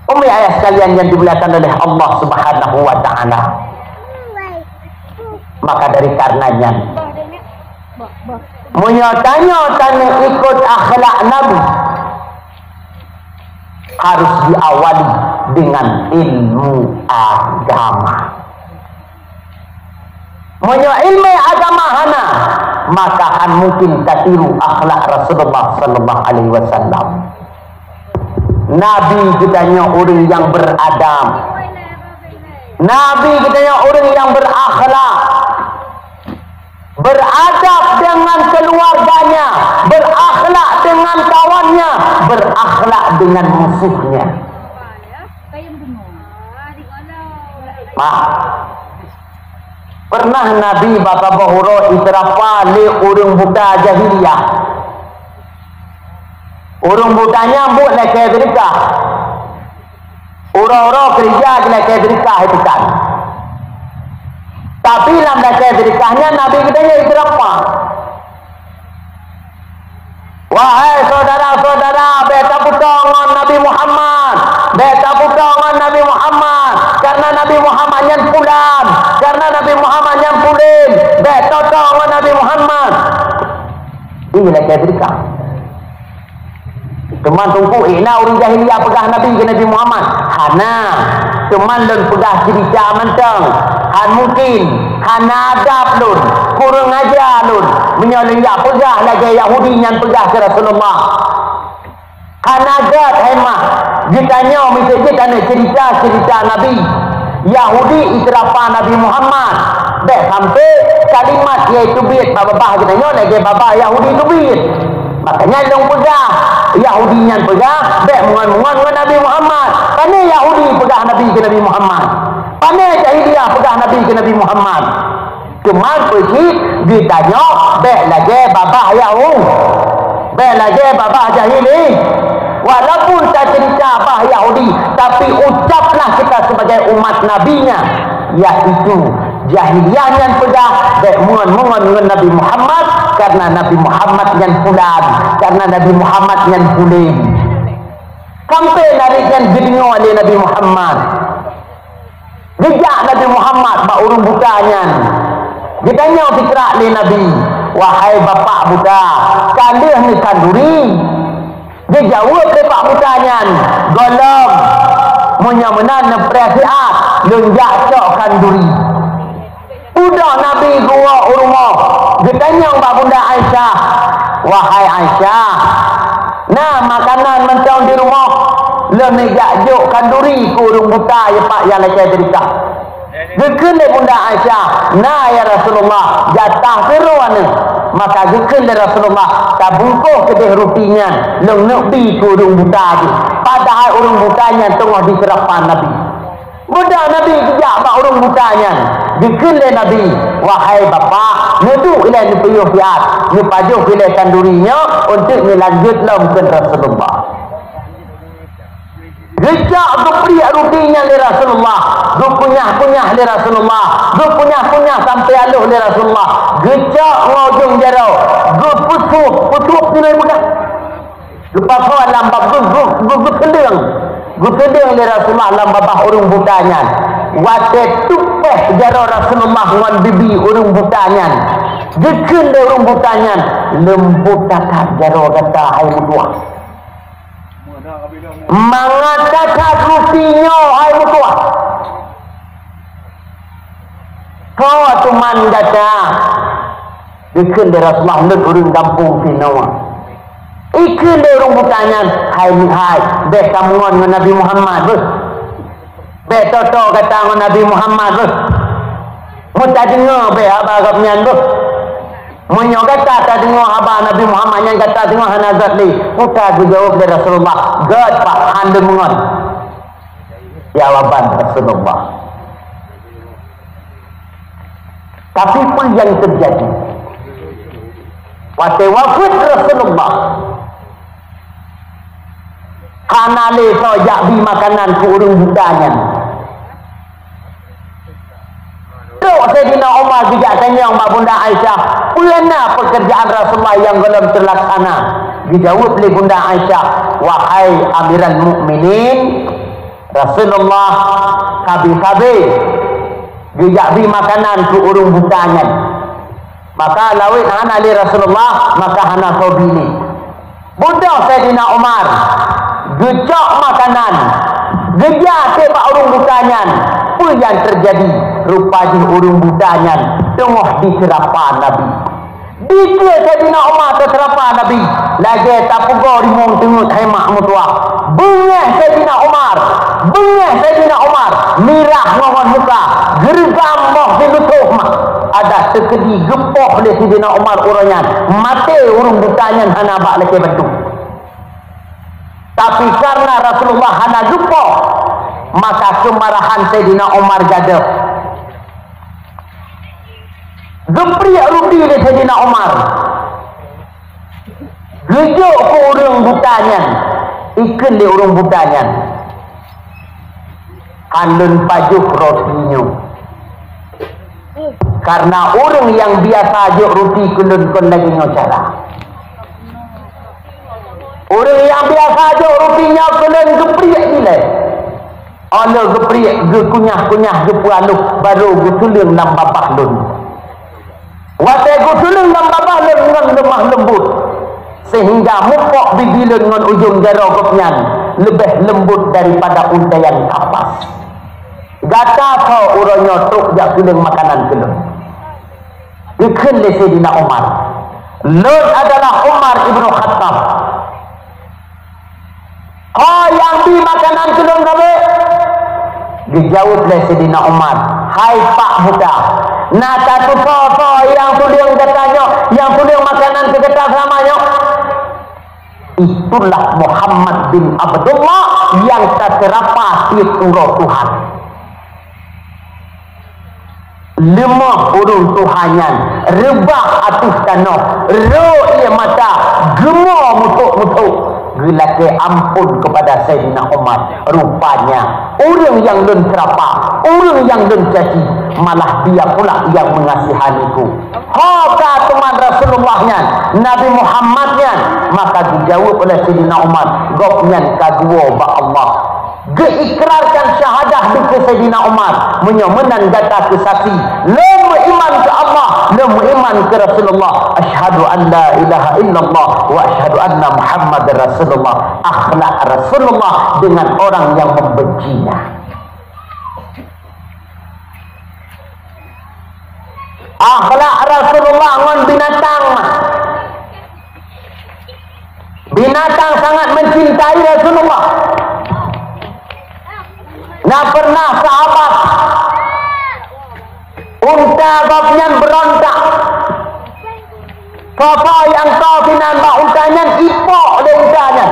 Umi ayah sekalian yang dimuliakan oleh Allah Subhanahu wa Ta'ala. Maka dari karenanya, meunyoe tanyoe taneuk ikut akhlak Nabi, harus diawali dengan ilmu agama. Meunyoe ilmu agama hana, maka han mungkin tatiru akhlak Rasulullah sallallahu alaihi wasallam. Nabi geutanyoe ureuëng nyang beradab. Nabi geutanyoe ureuëng nyang berakhlak. Beradab dengan keluarganya, berakhlak dengan kawannya, berakhlak dengan musuhnya. Mak, pernah Nabi bak saboh uroe jiseurapa lé ureuëng buta jahiliyah. Ureuëng buta nyan buet lakée seudeukah. Uroe-uroe keurija geulakée seudeukah, hai tukan. Tapi lam lakée seudeukah nyan Nabi geutanyoe jiseurapa. Wahai syedara-syedara, bék tapeutoe ngon Nabi Muhammad. Bék tapeutoe ngon Nabi Muhammad. Karena Nabi Muhammad nyan pulan. Karena Nabi Muhammad nyan pulen. Bék toe-toe ngon Nabi Muhammad. Ih, lakée seudeukah. Teuma teungku, ék na ureuëng jahiliyah peugah Nabi keu Nabi Muhammad? Hana. Teuma lôn peugah ceurita mantong. Han mungkin. Hana adab lôn. Kureueng aja lôn. Meunyoe lôn jak peugah lagée Yahudi nyan peugah keu Rasulullah. Hana gét, hai mak. Geutanyoe meusti jih taneuk ceurita-ceurita Nabi. Yahudi jiseurapa Nabi Muhammad. Bék sampoe kalimat nyang teubiet bak babah geutanyoe lagée babah Yahudi teubiet. Makanya lôn peugah, Yahudi nyan peugah, bék meungon-meungon ngon Nabi Muhammad. Pane Yahudi peugah Nabi keu Nabi Muhammad? Pane jahiliyah peugah Nabi keu Nabi Muhammad? Teuma peucit geutanyoe bék lagée babah Yahudi. Bék lagée babah jahili. Walaupun taceurita babah Yahudi, tapi ucaplah kita sebagai umat Nabi-Nya, yaitu jahiliyah nyan peugah bék meungon-meungon ngon Nabi Muhammad, karena Nabi Muhammad nyan pulan, karena Nabi Muhammad nyan pulen. Sampoe lagée nyan geudeungoe lé Nabi Muhammad. Geujak Nabi Muhammad bak ureuëng buta nyan. Geutanyoe geukrak lé Nabi, "Wahai bapak buta, ka lheueh neukanduri?" Geujaweueb lé bapak buta nyan, "Gohlom, meunyoe meunan neupreh siat, lôn jak cok kanduri." Udah Nabi geuwoe u rumoh, geutanyong bak Bunda Aisyah, "Wahai Aisyah, na makanan mantong di rumoh? Lôn neujak jok kanduri keu ureuëng buta nyang pat nyang lakée deurita." Geukheun lé Bunda Aisyah, "Na, ya Rasulullah, jatah sidroe aneuk." Maka geukheun lé Rasulullah, "Tabungkôh keudeh ruti nyan, lôn neuk bi keu ureuëng buta jih." Padahai ureuëng buta nyan teungoh diseurapa Nabi. Beuda Nabi geujak bak ureuëng buta nyan. Geukheun lé Nabi, "Wahai bapak, neuduek ilée neupiôh siat, neupajoh ilée kanduri nyoe untuk neulanjut lom," kheun Rasulullah. Geujak geupriek ruti nyan lé Rasulullah, geukunyah-kunyah lé Rasulullah, geukunyah-kunyah sampoe aloh lé Rasulullah. Geucok ngon ujong jaroe, geupeusup, peusup nilai peugah. Geupasoe lam bab geu-, geu-, geu-, geuseudeueng. Geuseudeueng lé Rasulullah lam babah ureuëng buta nyan. Watée teupéh jaroe Rasulullah ngon bibi ureuëng buta nyan, geukheun lé ureuëng buta nyan, "Leumbot that-that jaroe gata, hai meutuah. Mangat that-that ruti nyoe, hai meutuah. Soe teuma gata?" Geukheun lé Rasulullah, "Lôn ureuëng gampông sinoe." Ikheun lé ureuëng buta nyan, "Hai meuhai, bék tameungon ngon Nabi Muhammad beuh. Bék toe-toe gata ngon Nabi Muhammad beuh. Meutadeungoe bék haba gobnyan beuh. Meunyoe gata tadeungoe haba Nabi Muhammad nyan gata deungoe hana gét lé." Peue geujaweueb lé Rasulullah, "Gét, Pak, han lôn meungon." Jawaban Rasulullah. Tapi peue nyang teujadi? Watée wafeuet Rasulullah, Hana lé soe jak bi makanan keu ureuëng buta nyan. Trok Saidina Umar geujak tanyong bak Bunda Aisyah, "Peue na peukeurjaan Rasulullah nyang gohlom teulaksana?" Geujaweueb lé Bunda Aisyah, "Wahai Amiral Mukminin, Rasulullah sabe-sabe geujak bi makanan keu ureuëng buta nyan. Maka lawét hana lé Rasulullah, maka hana soe bi lé." Beudôh Saidina Umar geucok makanan, geujak bak ureuëng buta nyan. Peue nyang teujadi? Rupa jih ureuëng buta nyan teungoh diseurapa Nabi. Dikeue Saidina Umar teuseurapa Nabi, lagée tapeugoe rimueng teungeut hai mak meutuwah. Beungéh Saidina Umar, beungéh Saidina Umar, mirah ngon muka, geureugam boh silutoh mah. Adak teukeudi geupoh lé Saidina Umar uroe nyan, maté ureuëng buta nyan hana bak lakée bantu. Tapi karena Rasulullah hana geupoh, maka keumarahan Saidina Umar gadôh. Geupriek ruti lé Saidina Umar. Geujok keu ureuëng buta nyan, ikheun lé ureuëng buta nyan, "Hán lôn pajoh roti nyoe. Karena ureuëng nyang biasa jok ruti keu lôn kon lagée nyoe cara. Ureuëng nyang biasa jok ruti nyoe keu lôn geupriek ilée. Óh lheueh geupriek, geukunyah-kunyah, geupeualoh, barô geutuleueng lam babah lôn. Watée geutuleueng lam babah lôn ngon leumah leumbot, seuhingga mupok bibi lôn ngon ujong jaroe gobnyan leubeh leumbot daripada untaian kapas. Gata soe uroe nyoe trok jak tuleueng makanan keu lôn?" Geukheun lé Saidina Umar, "Lôn adalah Umar Ibnu Khattab. Ho nyang bi makanan keu lôn sabe?" Geujaweueb lé Saidina Umar, "Hai Pak Buta, na tatusoe soe nyang tuleueng gata nyoe, nyang tuleueng makanan keu gata seulama nyoe? Itulah Muhammad bin Abdullah nyang taseurapa tieb uroe Tuhan." Leumoh ureuëng tuha nyan, reubah ateueh tanoh, rhot ié mata, geumo meuthok-meuthok, geulakée amphon keupada Saidina Umar. "Rupanya ureuëng nyang lôn seurapa, ureuëng nyang lôn caci, malah dia pula nyang meungasihaniku." Ho ka teuma Rasulullah nyan, Nabi Muhammad nyan, maka geujaweueb oleh Saidina Umar, "Gobnyan ka geuwoe bak Allah." Geuikrarkan syahadah dikeue Saidina Umar, "Meunyoe meunan gata keu saksi, lôn meuiman keu Allah, lôn meuiman keu Rasulullah, asyhadu an la ilaha illallah wa asyhadu anna Muhammadar Rasulullah." Akhlak Rasulullah dengan orang yang membencinya. Akhlak Rasulullah ngon binatang. Binatang sangat mencintai Rasulullah. Na pernah sahabat unta gobnyan beurontak. Soe-soe nyang toe sinan bak unta nyan, ipok lé unta nyan.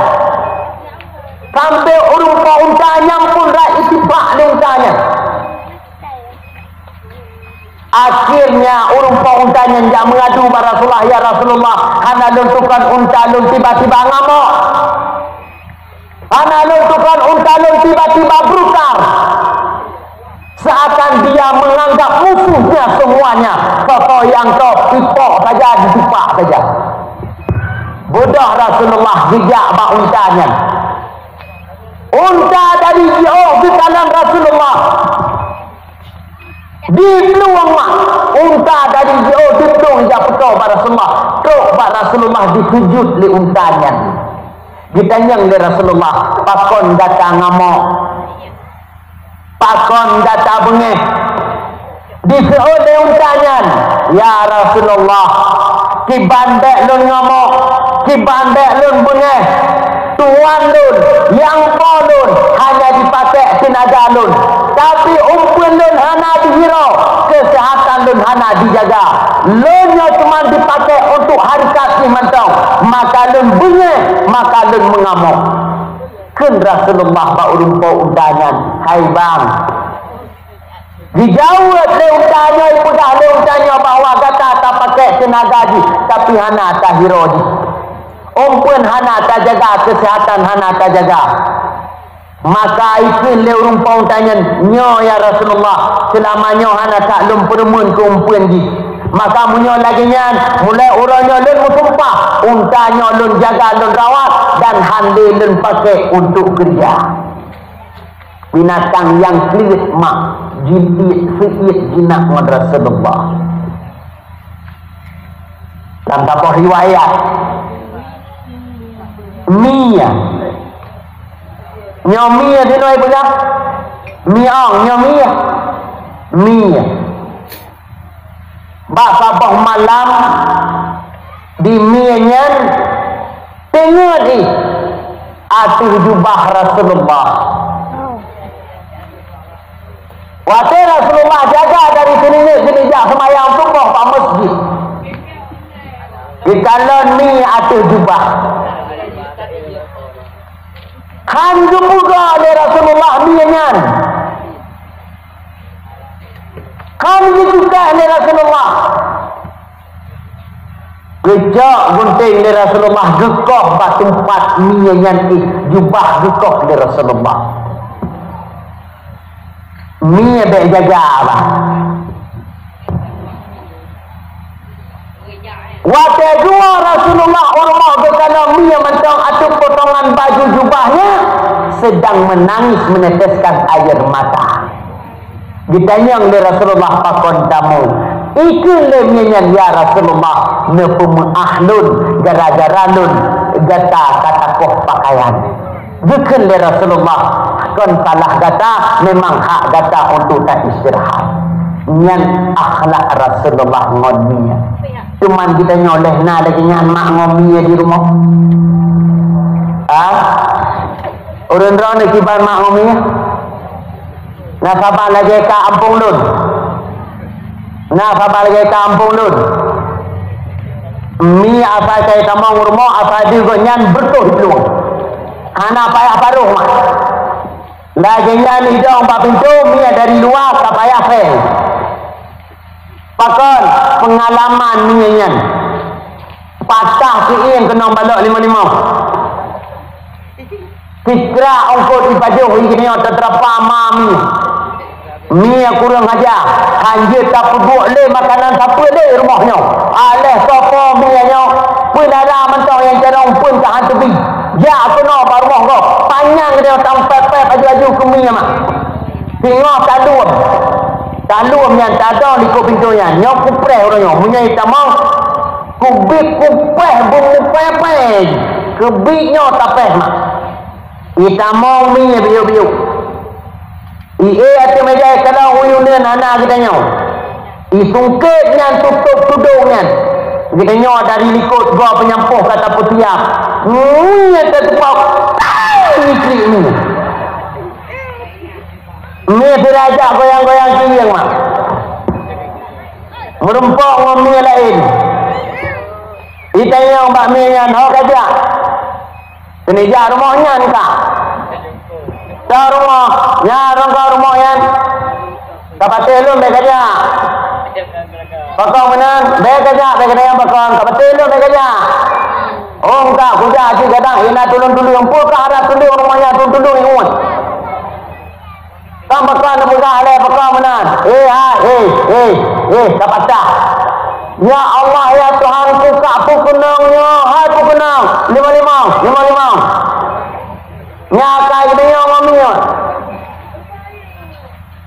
Sampoe ureuëng po unta nyan pun rot itipak lé unta nyan. Akhirnya ureuëng po unta nyan jak meungadu bak Rasulullah, "Ya Rasulullah, hana lôn tukon unta lôn tiba-tiba ngamok. Hana lôn tukon unta lôn tiba-tiba brutal. Seakan dia menganggap musuhnya semuanya. Soe-soe nyang toe, ipok saja, ditipak saja." Beudôh Rasulullah geujak bak unta nyan. Unta dari jiôh geukalon Rasulullah. Diplueng mak, unta dari jiôh diplueng jak peutoe bak Rasulullah. Trok bak Rasulullah dikeujot lé unta nyan. Geutanyong lé Rasulullah, "Pakon gata ngamok? Pakon gata beungéh?" Diseuôt lé unta nyan, "Ya Rasulullah, kiban bék lôn ngamok, kiban bék lôn beungéh. Tuan lôn, nyang po lôn, hana jipakék teunaga lôn. Tapi umpun lôn hana jihiroe, keuseuhatan lôn hana jijaga. Lôn nyoe cuma jipakék untuk hareukat jih mantong. Maka lôn beungéh, maka lôn meungamok." Kheun Rasulullah bak ureuëng po unta nyan, "Hai bang, geujaweueb lé unta nyoe, jipeugah lé unta nyoe bahwa gata tapakék teunaga jih, tapi hana tahiroe jih. Umpun hana tajaga, keuseuhatan hana tajaga. Maka ikheun lé ureuëng po unta nyan, "Nyoe, ya Rasulullah, seulama nyoe hana that lôn peureumeun keu umpeuen jih. Maka meunyoe lagée nyan, mulai uroe nyoe lôn meusumpah, unta nyoe lôn jaga, lôn rawat, dan hán lé lôn pakai untuk keureuja." Binatang nyang kleuet mak, jiiet seuiet jinak ngon Rasulullah. Lam saboh riwayat, mie. Nyoe mie sinoe peugah. Mie ong, nyoe mie. Mie. Bak saboh malam di mie nyan teungeut ih ateueh jubah Rasulullah. Watée Rasulullah jaga dari seuneuk keuneuk jak seumayang suboh bak masjid, geukalon mie ateueh jubah. Hán geupeugah lé Rasulullah mie nyan. Hán geupeugah lé Rasulullah. Geucok gunténg lé Rasulullah, geukoh bak teumpat mie nyan ih, jubah geukoh lé Rasulullah. Mie bék jaga bah. Watée jua Rasulullah u rumoh geukalon mie mantong ateueh potongan baju jubahnya, sedang menangis meneteskan air mata. Geutanyong lé Rasulullah, "Pakon tamong?" Ikheun lé mie nyan, "Ya Rasulullah, neupeumeuáh lôn gara-gara lôn gata ka takoh pakaian." Geukheun lé Rasulullah, "Kon salah gata, memang hak gata untuk taistirahat." Nyan akhlak Rasulullah ngon mie. Cuman geutanyoe lé na lagée nyan mak ngon mie di rumoh? Ah? Ureuëng droeneuh kiban mak ngon mie? Na saban lagée ka ampong lôn. Na saban lagée ka ampong lôn. Mie asai ka itamong u rumoh, asai deuh gobnyan beureutoh iplueng. Hana payah barôh mak. Lagée nyan idong bak pintoe, mie dari luwa ka payah péng. Pakon peungalaman mie nyan? Patah keuieng keunong balok limong-limong. Sikrak ungkot ipajoh, i geutanyoe teuteurapa ma mie. Mie kureueng aja, hanjeuet tapeubuet lé makanan sapeue lé rumoh nyoe. Aléh soe po mie nyoe, peue dara mantong nyang carông phon ka han teubi. Jak keunoe bak rumoh gob, panyang geutanyoe tampék-pék aju-aju keu mie mak. Singoh taluem. Taluem nyan tadong likot pintoe nyan. Nyoe kupreh uroe nyoe. Meunyoe itamong, kubiet kupéh beumupéh-péh. Keubiet nyoe tapéh mak. Itamong mie biyuek-biyuek. Ié ateueh méja ikalon u yuneuen hana geutanyoe. Isungkét nyan tutôp tudong nyan. Geutanyoe dari likot goe peunyampôh ka tapeusiab. Mie tateupeue. Ai, iklik mie. Mie sira jak goyang-goyang keuieng mak. Meurumpok ngon mie laén. Itanyong bak mie nyan, "Ho ka jak?" "Keuneuk jak rumoh nyan ka." "Ka rumoh nyan, rongkong rumoh nyan." "Ka patéh lôn bék ka jak." "Pakon meunan?" "Bék ka jak, bék ka jak pakon. Ka patéh lôn bék ka jak." "Oh, ka kujak cit gadang, ina tulông-tulông. Peue ka harab tulông rumoh nyan, tulông-tulông ingat." Kan pakon neupeugah lé pakon meunan. Eh, ha, eh, eh, eh, ka patah. Ya Allah, ya Tuhanku, ka peukeunong nyoe, hai peukeunong. Limong-limong, limong-limong. Nyan ka geudeungoe ngon mie.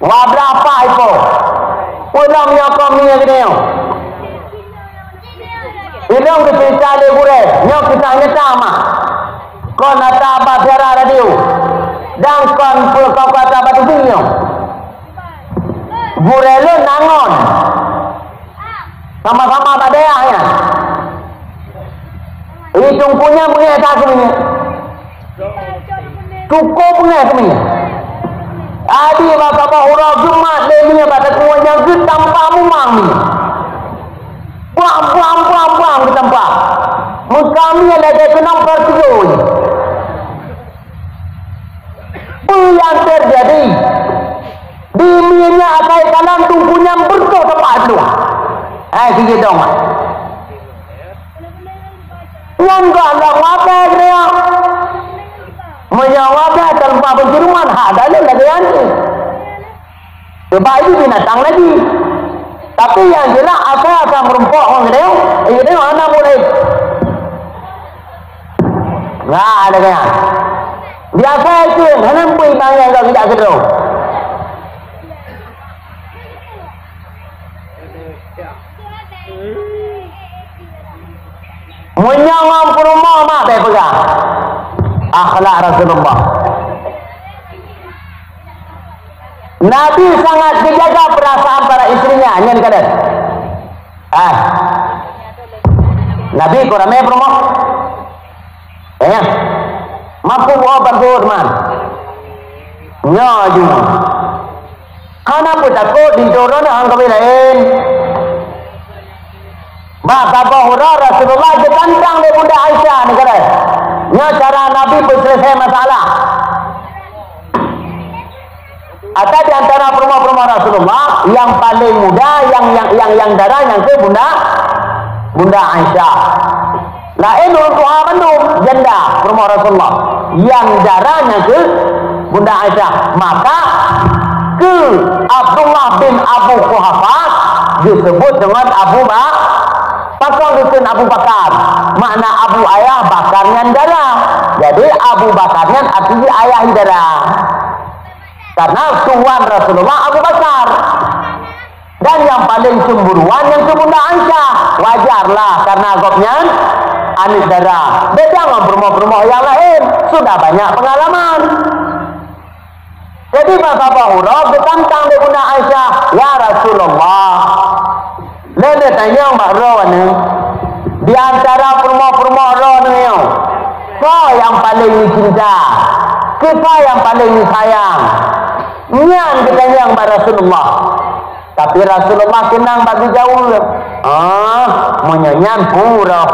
Dua blah paih po. Peue lom nyoe kon mie geudeungoe. Ilôn geuceurita lé gurée, nyoe kisah nyata mak. Kon ata bak siaran radio. Dan kon peue kau kata bak tivi nyoe. Gurée lôn na ngon. Sama-sama bak dayah nyan. Ih, Teungku nyan beungéh that keumiet. Cukup beungéh keumiet. Adi bak saboh uroe geumat lé mie bak takue nyang geutampa mumang mie. Buang, buang, buang, buang geutampa. Meuka mie lagée keunong pertiga. Peue nyang teujadi? Di mie nyan asai kalon Teungku nyan beureutoh teumpat dua. Hai, sijidong. Nyan goh lom wabah geutanyoe. Meunyoe wabah Sumpah beunci ruman, hak dalil lagèe nyan. Sebab itu binatang lagi. Tapi nyang jelas asai ka meurumpok ngon keudéh, eh, keudéh hana boleh. Nah, ada kan? Biasa itu, hana pun ibang nyang agak tidak keudroe. Meunyoe ngon peurumoh mak bèk peugah. Akhlak Rasulullah. Nabi sangat geujaga peurasaan para istrinya, nyan ka deuh. Ah. Nabi kon ramé peurumoh. Eh, mampu buat bantu teman. Nyoe jumah. Hana peutakot dinto droeneuh ngon kawin laén. Bak saboh uroe Rasulullah geutantang lé Bunda Aisyah, neukalon. Nyoe cara Nabi peuseuleusoe masalah. Ata di antara peurumoh-peurumoh Rasulullah, nyang paleng muda, nyang, nyang, nyang, nyang dara nyang keu Bunda, Bunda Aisyah. Laén ureueng tuha mandum, janda peurumoh Rasulullah. Nyang dara nyang keu Bunda Aisyah. Maka keu Abdullah bin Abu Quhafa disebut dengan Abu Ba-, pakon geukheun Abu Bakar. Makna Abu ayah, Bakar nyan dara. Jadi Abu Bakar nyan arti ayah dara. Karena tuan Rasulullah Abu Bakar. Dan nyang paleng cemburuan nyang keu Bunda Aisyah. Wajarlah, karena gobnyan aneuk dara. Beda ngon peurumoh-peurumoh nyang laén, sudah banyak pengalaman. Jadi, masa bahura geutantang lé Bunda Aisyah, "Ya Rasulullah, lôn neutanyong bak droeneuh, di antara peurumoh-peurumoh droeneuh nyoe, soe nyang paleng neucinta? Keu soe nyang paleng neusayang?" Nyan geutanyong bak Rasulullah. Tapi Rasulullah keunong bak geujaweueb, "Ah, meunyoe nyan peue roh."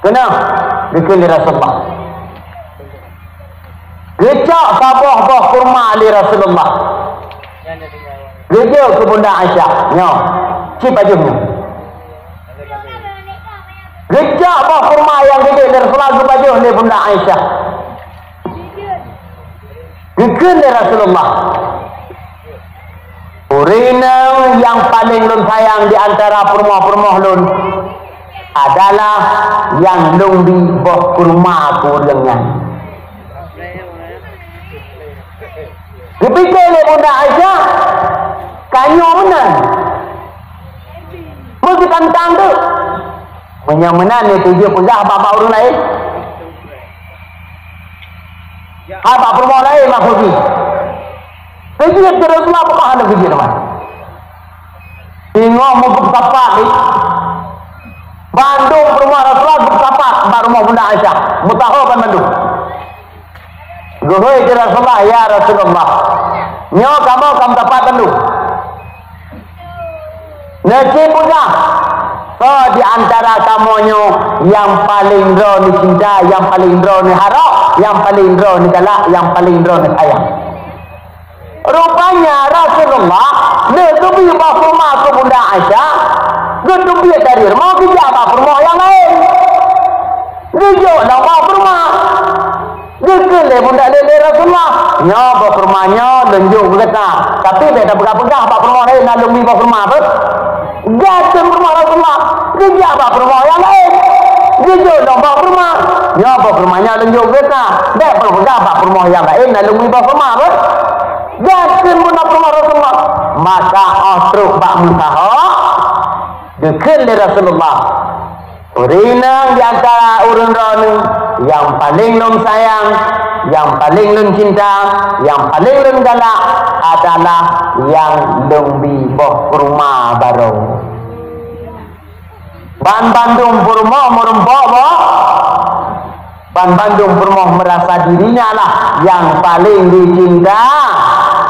Keunong, geukheun lé Rasulullah. Geucok saboh boh kurma lé Rasulullah. Geujok keu Bunda Aisyah. Nyoe, ci pajoh nyoe. Geucok boh kurma nyang geujok lé Rasulullah, geupajoh lé Bunda Aisyah. Geukheun lé Rasulullah, "Ureueng inong nyang paleng lôn sayang di antara peurumoh-peurumoh lôn adalah nyang lôn bi boh kurma keu ureueng nyan." Geupike lé Bunda Aisyah, "Ka nyoe meunan? Meugeutantang teuk? Meunyoe meunan, nyoe tujoh peugah bak-bak ureueng laén." Hai bak peurumoh laén maksud jih. Keujeuet keu Rasulullah, peue hana keujeuet teuma. Singoh meugeup sapat lé. Bandum peurumoh Rasulullah geup sapat bak rumoh Bunda Aisyah. Meusaho ban bandum. Geuhôi keu Rasulullah, "Ya Rasulullah, nyoe kamoe ka meusapat bandum." Neuci peugah, soe di antara kamoe nyoe nyang paleng droe neucinta, nyang paleng droe neuharap, nyang paleng droe neugalak, nyang paleng droe neusayang? Rupanya Rasulullah lheueh geubri boh kurma keu Bunda Aisyah, geuteubiet dari rumoh geujak bak peurumoh nyang laén. Geujok lam boh kurma. Geukheun lé Bunda, lé, lé Rasulullah, "Nyoe boh kurma nyoe lôn jok keu gata, tapi bèk tapeugah-peugah bak peurumoh laén na lôn bi boh kurma beuh." Geukheun peurumoh Rasulullah, geujak bak peurumoh nyang laén. Geujok lom boh kurma, "Nyoe boh kurma nyoe lôn jok keu gata, bèk tapeugah bak peurumoh nyang laén na lôn bi boh kurma beuh." Geukheun bunoe peurumoh Rasulullah. Maka 'oh trok bak meusaho, geukheun lé Rasulullah, "Ureueng inong di antara ureueng droeneuh nyang paleng lôn sayang, nyang paleng lôn cinta, nyang paleng lôn galak adalah nyang lôn bi boh kurma baroe." Ban bandum peurumoh meurumpok boh, ban bandum peurumoh meurasa dirinya lah nyang paleng dicinta.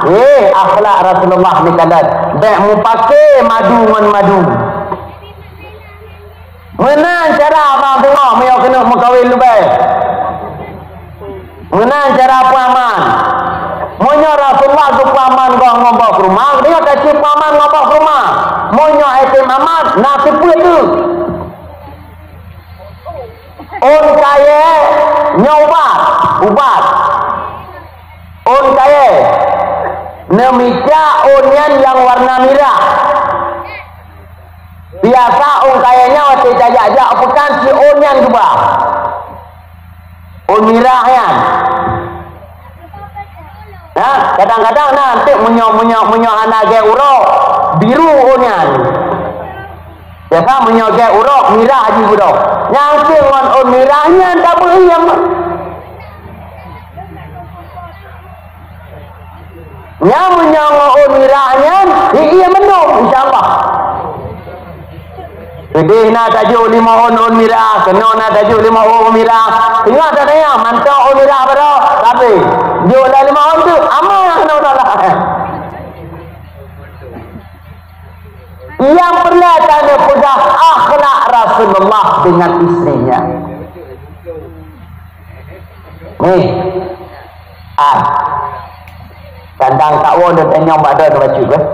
Eh, akhlak Rasulullah neukalon. Bèk mupake madu ngon madu. Meunan cara abang teungoh meunyoe keuneuk meukawen leubeh. Meunan cara peuaman. Meunyoe Rasulullah geupeuaman goh ngon boh kurma, meunyoe tacit peuaman ngon boh kurma. Meunyoe item aman, na sifeuet tu. Ôn kayèe nyoe ubat, ubat. Neumita ôn nyan nyang warna mirah. Biasa ôn kayèe nyan watèe tajak-jak u peukan, si ôn nyan geuba. Ôn mirah nyan. Nah, kadang-kadang na eunteuk meunyoe, meunyoe, meunyoe hana gèt uroe, biru ôn nyan. Biasa meunyoe gèt uroe, mirah jih beudôh. Nyang eunteuk ngon ôn mirah nyan tabeuiem. Nyan meunyoe ngon ôn mirah nyan, hi-ie mandum, insya Allah. Keudeh na tajôk lima ôn, ôn mirah, keunoe na tajôk lima ôn, ôn mirah. Teungoh tatanyong, mantong ôn mirah baroe, tapi jôk lé lima ôn tu, aman keunoe salah. Nyang peureulèe tapeugah akhlak Rasulullah dengan istrinya. Nih. Ah. Tantang tak woe lôn tanyong bak droe bacut beh.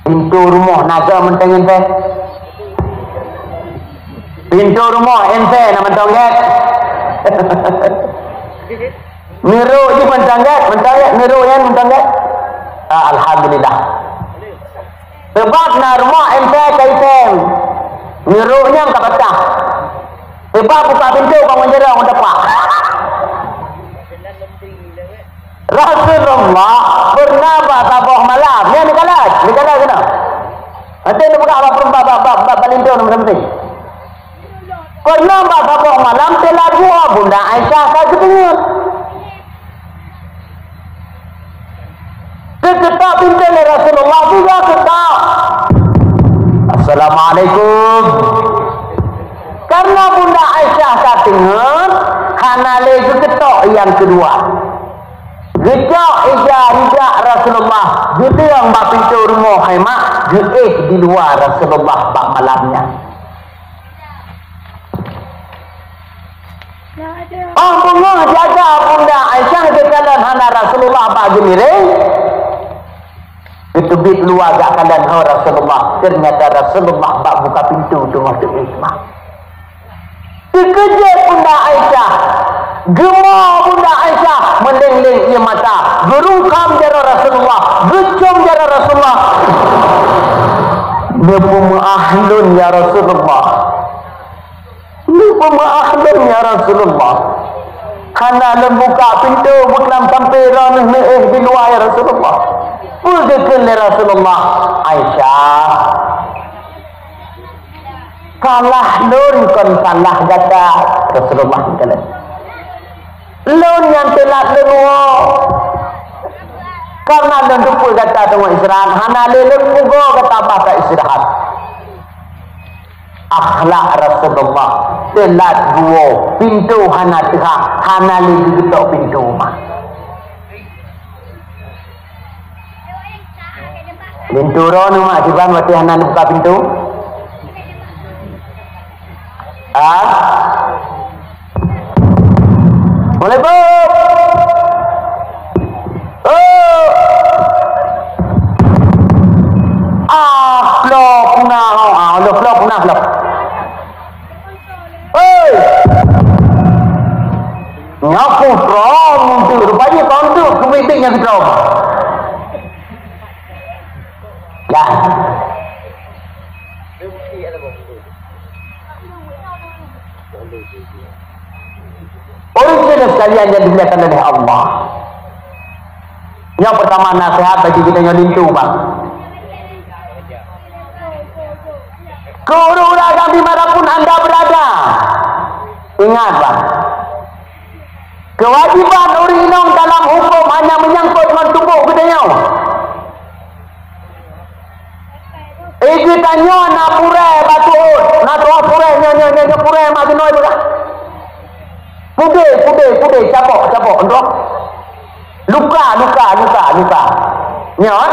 Pintoe rumoh na gèt mantong entèe? Pintoe rumoh entèe na mantong gèt? Neurok jih mantong gèt, mantong gèt, neurok nyan mantong gèt. Ah, alhamdulillah. Sebab na rumoh entèe ka item. Neurok nyan ka patah. Sebab buka pintoe bangun jarang ureueng tapak. Rasulullah pernah bak saboh malam, nyan dikalon, dikalon keunoe. Nanti neupeugah bak, bak, bak, bak, bak linto nyan meunan. Pernah bak saboh malam teulat dua, Bunda Aisyah ka geudeungoe. Teuketok pintoe lé Rasulullah, tiga ketok. "Assalamualaikum." Karena Bunda Aisyah ka deungoe, hana lé geuketok nyang keudua. Geucok ija rijak Rasulullah, geudeueng bak pintoe rumoh hai mak, geuéh di luwa Rasulullah bak malam nyan. Óh beungoh jaga Bunda Aisyah geukalon hana Rasulullah bak geumiréng, geuteubiet luwa geukalon ho Rasulullah, ternyata Rasulullah bak buka pintoe teungoh teuéh mak. Teukeujot Bunda Aisyah, geumo Bunda Aisyah, meuléng-léng ie mata, geurungkam jaroe Rasulullah, geucom jaroe Rasulullah. Neupeumeuáh lôn, ya Rasulullah. Neupeumeuáh lôn, ya Rasulullah. Hana lôn buka pintoe, beuklam sampoe droeneuh neuéh di luwa, ya Rasulullah. Peue geukheun lé Rasulullah, "Aisyah, salah lôn kon salah gata." Rasulullah geukheun. "Lôn nyang teulat lôn woe. Karena lôn teupeue gata teungoh istirahat, hana lé lôn pugoe gata bah ka istirahat." Akhlak Rasulullah, teulat geuwoe, pintoe hana teuhah, hana lé geugeutôk pintoe mah. Linto droeneuh mak kiban watèe hana neubuka pintoe? Ah? Assalamualaikum. Oh. Ah, lo punah, ah, lo, lo punah, lo. Hei! Nyoe putroe muntuk, rupanya kau tu keumiting nyang keudroe. Dah. Ureueng sekalian yang dimuliakan oleh Allah. Nyang pertama nasihat bagi kita nyoe linto, bang. Keu ureueng-ureueng agam di mana pun anda berada, ingat, bang. Kewajiban ureueng inong dalam huköm hanya menyangkut ngon tuboh geutanyoe. Eh, geutanyoe na purée batu ôt, na tuha purée nyoe, nyoe, nyoe, nyoe purée mak jinoe beurah. Pudé, pudé, pudé, cabok, cabok, ndoh. Luka, luka, luka, luka. Nyoe, eh?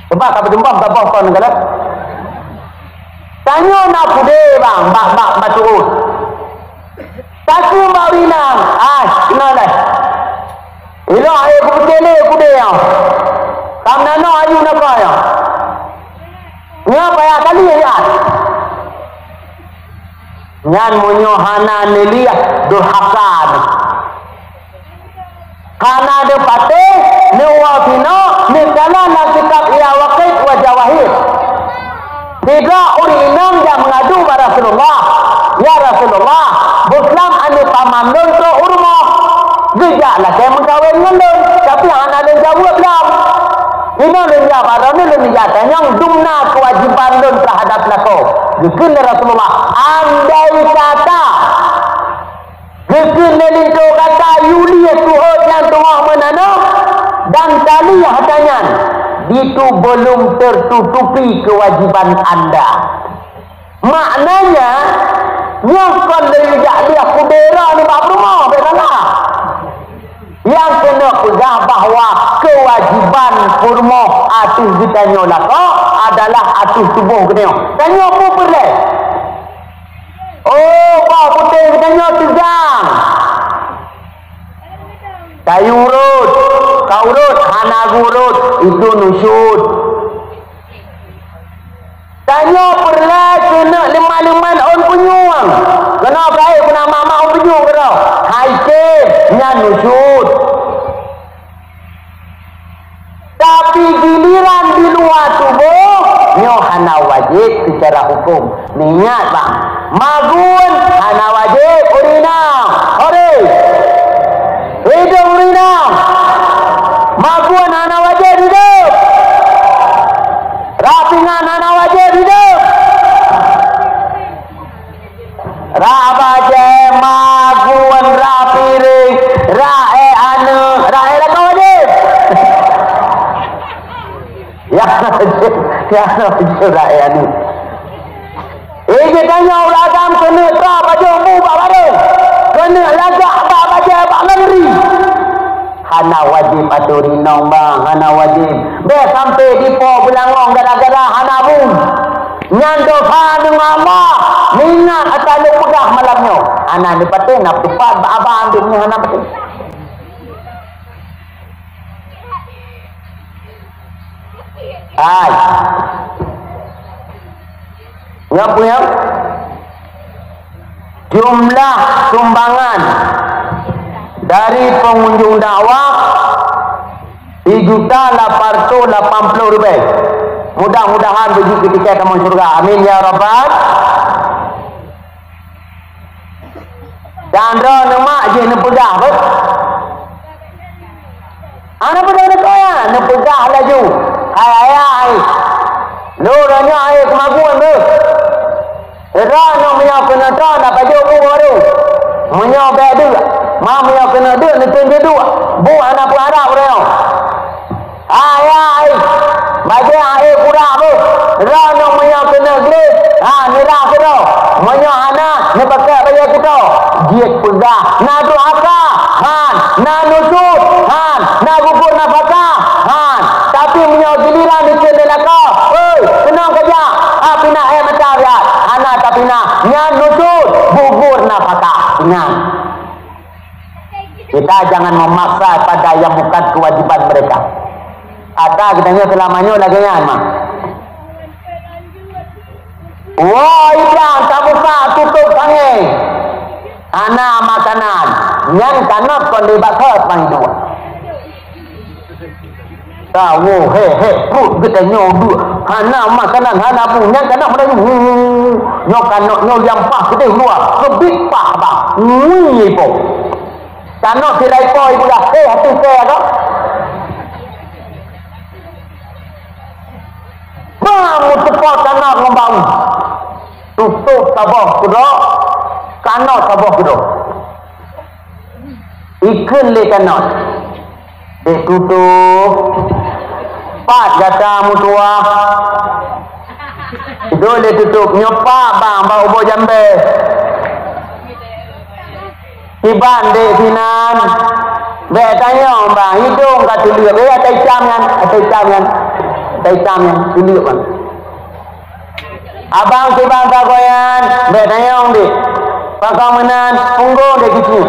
Sebab ka beudeumbang, ka boh kon galak. Tanyoe na pudé bang, bak, bak batu ôt. Takheun bak ureueng inong, "Ai, keunoe lé. Ilok ayo kupeutélé kudé nyoe. Ka meunan aju nakeuh nyoe." Nyoe payah kali ayat. Nyan meunyoe hana neuliah durhaka nyoe. Hana neupatéh, neuwoe sinoe, neukalon lam kitab Ihya Waqit wa Jawahir. Sidroe ureueng inong jak meungadu bak Rasulullah, "Ya Rasulullah, beuseulamat aneuk paman lôn trok u rumoh. Geujak lakée meukawen ngon lôn, tapi hana lôn jaweueb lom. Inoe lôn jak bak droeneuh, lôn jak tanyong, dumna keuwajéban lôn teuhadap lakoe." Geukheun lé Rasulullah, "Andai kata," Geukheun lé linto gata, "Yue lieh tuha nyang teungoh meunan, dan taliah tanyan, ditu belum tertutupi kewajiban anda." Maknanya, nyoe kon lé jak liah kudera nibak peurumoh, bèk salah. Nyang keuneuk peugah bahwa kewajiban peurumoh ateueh geutanyoe lakoe adalah ateueh tuboh geutanyoe. Tanyoe peue peureulèe? Oh, bah putéh geutanyoe teudang. Tayue urot, ka urot, hana geuurot, itu nusyuz. Tanyoe peureulèe keuneuk lima-lima ôn punyueng. Keunoe keuhai peuna mak-mak ôn punyueng keudroe. Hai kèe, nyan nusyuz. Tapi giliran di luwa tuboh, nyoe hana wajéb seucara hukôm. Ingat, bang, magun hana wajéb ureueng inong. Ori. Idong ureueng inong. Magun hana wajéb idong. Rap pingan hana wajéb idong. Rap bajèe, magun, rap piréng, rap èk aneuk, rap èk lakoe jih. Ya, ya, rap èk aneuk. Eh, geutanyoe ureueng agam keuneuk trok pajoh bu bak warông, keuneuk lagak bak bajèe bak laundry. Hana wajéb ateueh inong, bang, hana wajéb. Bèk sampoe dipo beulangong gara-gara hana bu. Nyan dosa deungon Allah. Ingat ata lôn peugah malam nyoe. Hana neupatéh, na teupat bak abang, nyoe hana patéh. Hai. Nyoe peue nyoe? Jumlah sumbangan dari pengunjung dakwah sijuta lapan ratus lapan puluh ribèe. Mudah-mudahan beujeuet keu tiket tamong syeuruga. Amin ya rabbal. Dan droeneuh mak jih neupeugah beuh. Hana peudong neukoyak, neupeugah laju. Hai ayah, hai. Lôn nyoe hai keumagun beuh. Droeneuh meunyoe keuneuk trok, na pajoh bu baru. Meunyoe bèk deuk, ma meunyoe keuneuk deuk, neuteun jeuet duek. Bu hana peuharab droeneuh. Hai, hai, bajèe hai kurang beuh. Droeneuh meunyoe keuneuk gleh, ha, nirah keudroe. Meunyoe hana, neupakék bajèe kuto. Jeuet peugah, na durhaka, han, na nusyuz, han, na gugur nafakah, han. Tapi meunyoe giliran dikeue lé lakoe, hei, keunong keujak, ha, pinah èk mata biat, hana tapinah, nyan nusyuz, gugur nafakah, nyan. Kita jangan memaksa pada yang bukan kewajiban mereka. Ata geutanyoe seulama nyoe lagèe nyan mah. Woe idang tabuka tutôp sangè. Hana makanan. Nyan kanot kon lé bak kheun bang iduek. Tawoe, he, he, pruet geutanyoe duek. Hana makanan, hana bu. Nyan kanot meulayu. Nyoe kanot nyoe nyang paih keudeh luwa. Keubiet paih bang. Ngui ipo. Kanot sira ipo ipeugah, he, hati kèe ka. Bang meuteupot kanot ngon bau. Tutôp saboh keudroe, kanot saboh keudroe. Ikheun lé kanot. Dek tutôp. Pat gata meutuwah. Idôk lé tutôp. Nyoe pat bang bak uboe jambèe. Kiban dek sinan. Bèk tanyong bang, idong ka tuleuek. Eh, ata itam nyan, ata itam nyan. Ata itam nyan, tuleuek bang. Abang kiban sagoe nyan, bèk tanyong dek. Pakon meunan, punggong dek keuciek.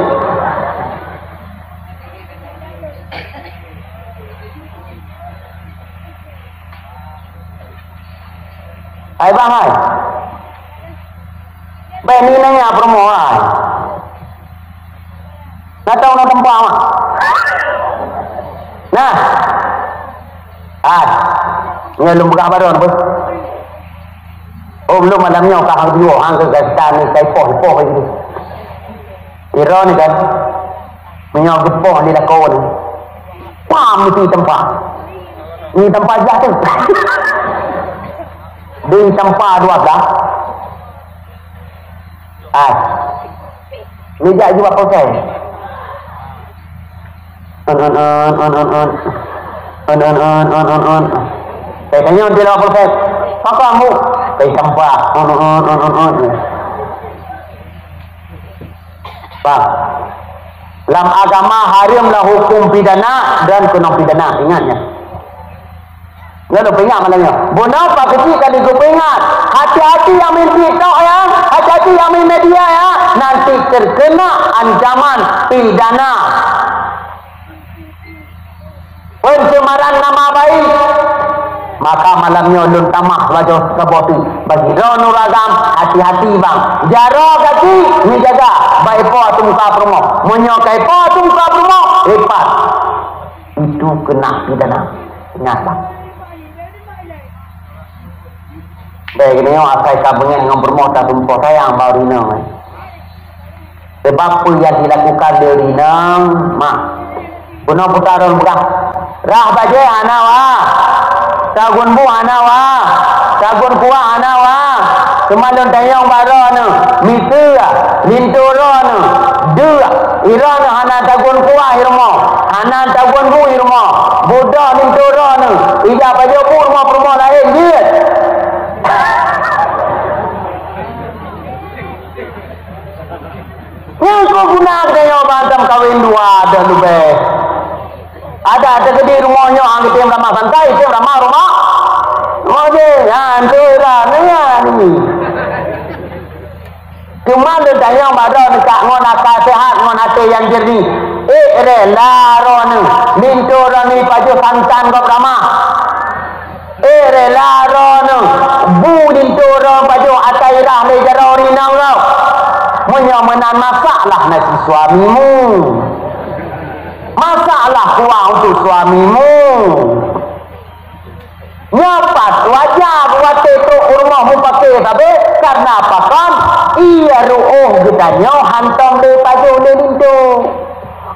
Hai bang hai. Bèk ni nanya promo hai. Na tau na teumpat mak. Nyoe lôn peugah baron beuh. Oh, lôn malam nyoe ka hang jua, hang ka gata ni kai poh-poh lagi. Ira ni kan. Meunyoe geupoh di lakoe ni. Pam meuti teumpat. Ni teumpat jah tu. Di teumpat dua belas. Hai. Ni jak jua proses. On, on, on, on, on, on. On, on, on, on, on, on. Saya tanya dia lah proses. Pakon mu? Saya sampah. On, on, on, on, on, on. Paham? Lam agama haram lah hukum pidana dan keunong pidana. Ingat ya. Nyoe lôn peuingat malam nyoe. Bunoe Pak Keuchik ka lheueh geupeuingat. Hati-hati nyang meunan TikTok ya. Hati-hati nyang meunan media ya. Nanti terkena ancaman pidana. Pencemaran nama baik. Maka malam nyoe lôn tamah laju saboh tu. Bagi droeneuh ureueng agam, hati-hati bang. Jaroe gaki, neujaga. Bak ipo ateueh muka peurumoh. Meunyoe ka ipo ateueh muka peurumoh, lipat. Itu kena pidana. Ingat bang. Dai geutanyoe asai ka beungéh ngon peurumoh, tatumpôh sayang bak ureueng inong, eh. Sebab peue nyang dilakukan lé ureueng inong, mak. Bunoe puta droen peugah, rah bajée hana wa, sagon bu hana wa, sagon kuah hana wa. Teuma lôn tanyong bak droeneuh, miseue, linto droeneuh, deuk, droeneuh hana sagon kuah i rumoh, hana sagon bu i rumoh, budoh linto droeneuh, ija pajoh bu rumoh peurumoh laén jeuet. Nyang keu guna geutanyoe bantam kawin dua deuh leubeh. Ada teukeudi rumoh nyoe hana tem ramah santai, tem ramah rumah. Rumoh je, nyan tu ira, nyan ni. Teuma lôn tanyong bak droeneuh ka ngon aka seuhat, ngon até nyang jeurnih. Ék rela droeneuh, linto droeneuh pajoh santan gob ramah. Ék rela droeneuh, bu linto droeneuh pajoh ata irah lé jaroe ureueng inong gob. Meunyoe meunan, masaklah nasi suamimu. Masaklah kuah untuk suamimu. Nyoe pat wajar watée trok u rumoh mupake sabe, karna pakon? Iya ruoh geutanyoe hántom lé pajoh lé linto.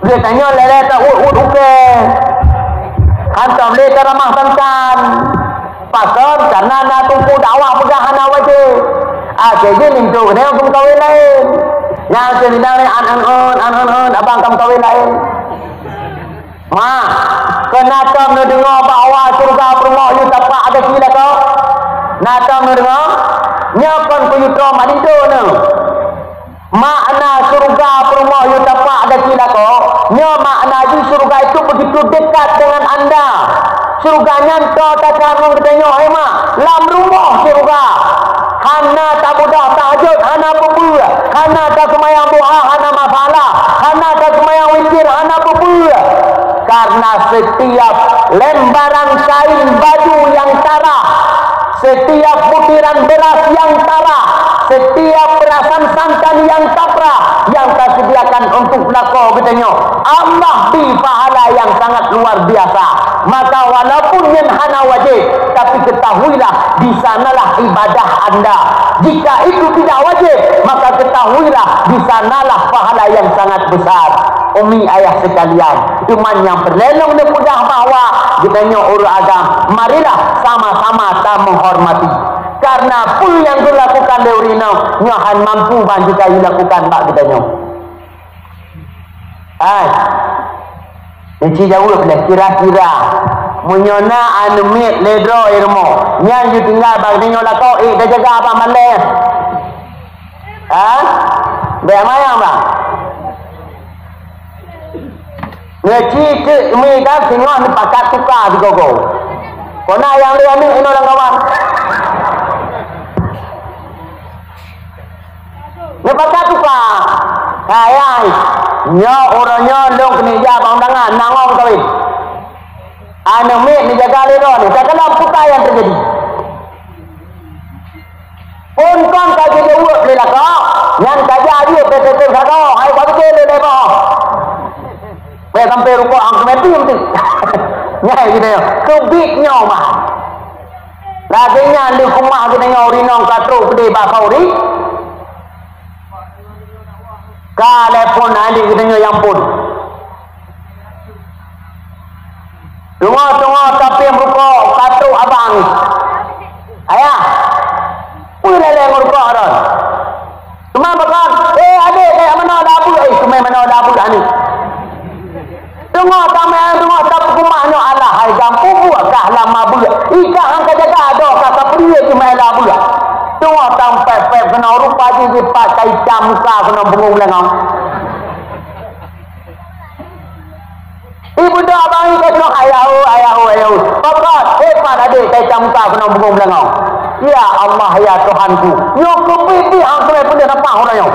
Geutanyoe lé-lé ta uet-uet ukée. Hántom lé taramah bantan. Pakon? Karna na teungku dakwah peugah hana wajéb. Akhé jih linto geutanyoe geumeukawen laén. Nyang seuminang lé an an eun, an an eun, abang ka meukawen laén. Mak, keu na tom neudeungoe bahwa syeuruga peurumoh yue tapak gaki lakoe? Na tom neudeungoe? Nyoe kon keu yue troh mak linto neuh. Makna syeuruga peurumoh yue tapak gaki lakoe, nyoe makna jih syeuruga itu begitu dekat dengan anda. Syeuruga nyan toe that ngon geutanyoe, hai mak, lam rumoh syeuruga. Hana tamudah tahajud, hana peue-peue. Hana taseumayang duha, hana masalah. Hana taseumayang witir, hana peue-peue. Karena setiap lembaran kain baju yang tarah, setiap butiran beras yang tarah, setiap perasan santan yang taprah yang taseudiakan untuk lakoe geutanyoe, Allah bri pahala yang sangat luar biasa. Maka walaupun nyan hana wajéb, tapi ketahuilah di sanalah ibadah anda. Jika itu tidak wajib, maka ketahuilah di sanalah pahala yang sangat besar. Umi ayah sekalian, cuman nyang peureulée lôn neupeugah bahwa geutanyoe ureueng agam, marilah sama-sama tameuhormati. Karena peue nyang geulakukan lé ureueng inong nyoe hana mampu ban jika dilakukan bak geutanyoe. Hai. Neuci jaweueb lé, kira-kira meunyoe na aneuk miet lé droe i rumoh, nyan yue tinggai bak geutanyoe lakoe, ék tajaga bak malée. Ha? Bék mayang bang. Neuci teuk mi kan singoh neupakat tuka sigoe-goe. Kona nyang lé aneuk inoe lam kawan. Neupakat tuka. Sayang, nyoe uroe nyoe lôn keuneuk jak bak undangan, na ngom kawin. Aneuk miet neujaga lé droeneuh, takalon peue nyang teujadi. Phon kon ka geujaweueb lé lakoe, nyan ka jak jeuet bak teuteueb sagoe, hai bak beutôi lé lé boh. Bèk sampai rukok hang keumeudi meuti. Nyan gitu ya. Keubiet nyoe mah. Lagèe nyan lé keumah geutanyoe ureueng inong ka trok keudéh bak khauri. Ka lhèe phôn aneuk geutanyoe nyang phôn. Teungoh-teungoh tapi meurukok ka trok abang. Ayah, peue lé-lé meurukok ron? Teuma pakon, "Eh, adék, kajak manoe lam beuet." "Eh, teumé manoe lam beuet aneuk." Teungoh tamé, teungoh tapeukeumah nyoe, alah hai gampông buet kah lam beuet. Ikah han ka jaga doh ka, ka peue jimai lam beuet. Teungoh tampéb-péb keunoe rupa jih jipat ka itam muka keunoe beungong beulangong. Ibu dah abang ikah teuh, "Ayah, oh, ayah, oh, ayah, oh." Pakon, hebat adék, ka itam muka keunoe beungong beulangong. Ya Allah, ya Tuhanku. Nyoe keubiet-biet hang keuneuk peudeuh nampak ureueng nyoe.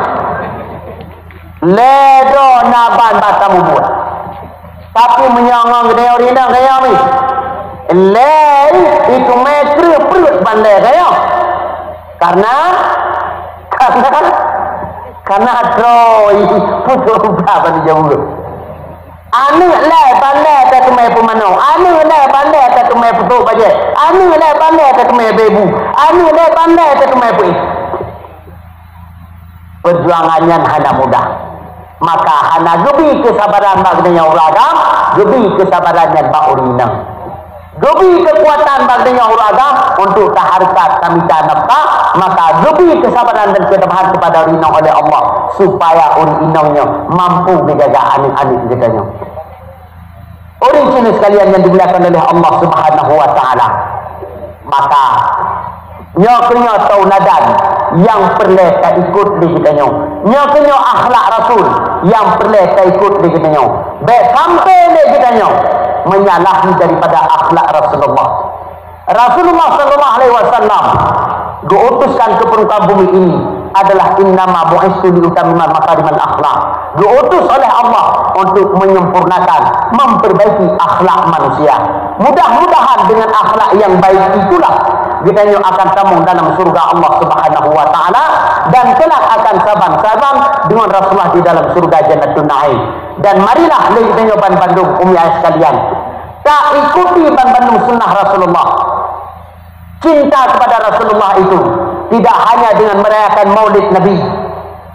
Lé droe na ban bak tamubuet. Tapi meunyoe ngon geutanyoe rinang gaya mi, lé itu mé kreueh pruet ban lé gaya. Karena, karena, karena droe putus ubah ban jauh. Aneuk lé ban lé tateumé peumanoe, aneuk lé ban lé tateumé peutrok bajée, aneuk lé ban lé tateumé bebu, aneuk lé ban lé tateumé peuéh. Peujuangan nyan hana mudah. Maka hana geubi keusabaran bak geutanyoe ureueng agam, geubi keusabaran nyan bak ureueng inong. Geubi keukuatan bak geutanyoe ureueng agam untuk tahareukat, tamita nafkah, maka geubi keusabaran dan keutabahan kepada ureueng inong oleh Allah, supaya ureueng inong nyoe mampu geujaga aneuk-aneuk geutanyoe. Ureueng inong sekalian yang dimuliakan oleh Allah Subhanahu wa Taala, maka nyoe keuh nyoe tauladan nyang peureulée taikot lé geutanyoe. Nyoe keuh nyoe akhlak Rasul nyang peureulée taikot lé geutanyoe. Bék sampai lé geutanyoe menyalahi daripada akhlak Rasulullah. Rasulullah sallallahu alaihi wasallam geuutuskan ke permukaan bumi ini adalah innama bu'istu liutammima makarimal akhlak. Geuutus oleh Allah untuk menyempurnakan, memperbaiki akhlak manusia. Mudah-mudahan dengan akhlak yang baik itulah geutanyoe akan tamong dalam surga Allah Subhanahu wa Taala dan kelak akan saban-saban dengan Rasulullah di dalam surga Jannatun Naim. Dan marilah lé geutanyoe ban bandum umi ayah sekalian, taikuti ban bandum sunnah Rasulullah. Cinta kepada Rasulullah itu tidak hanya dengan merayakan Maulid Nabi.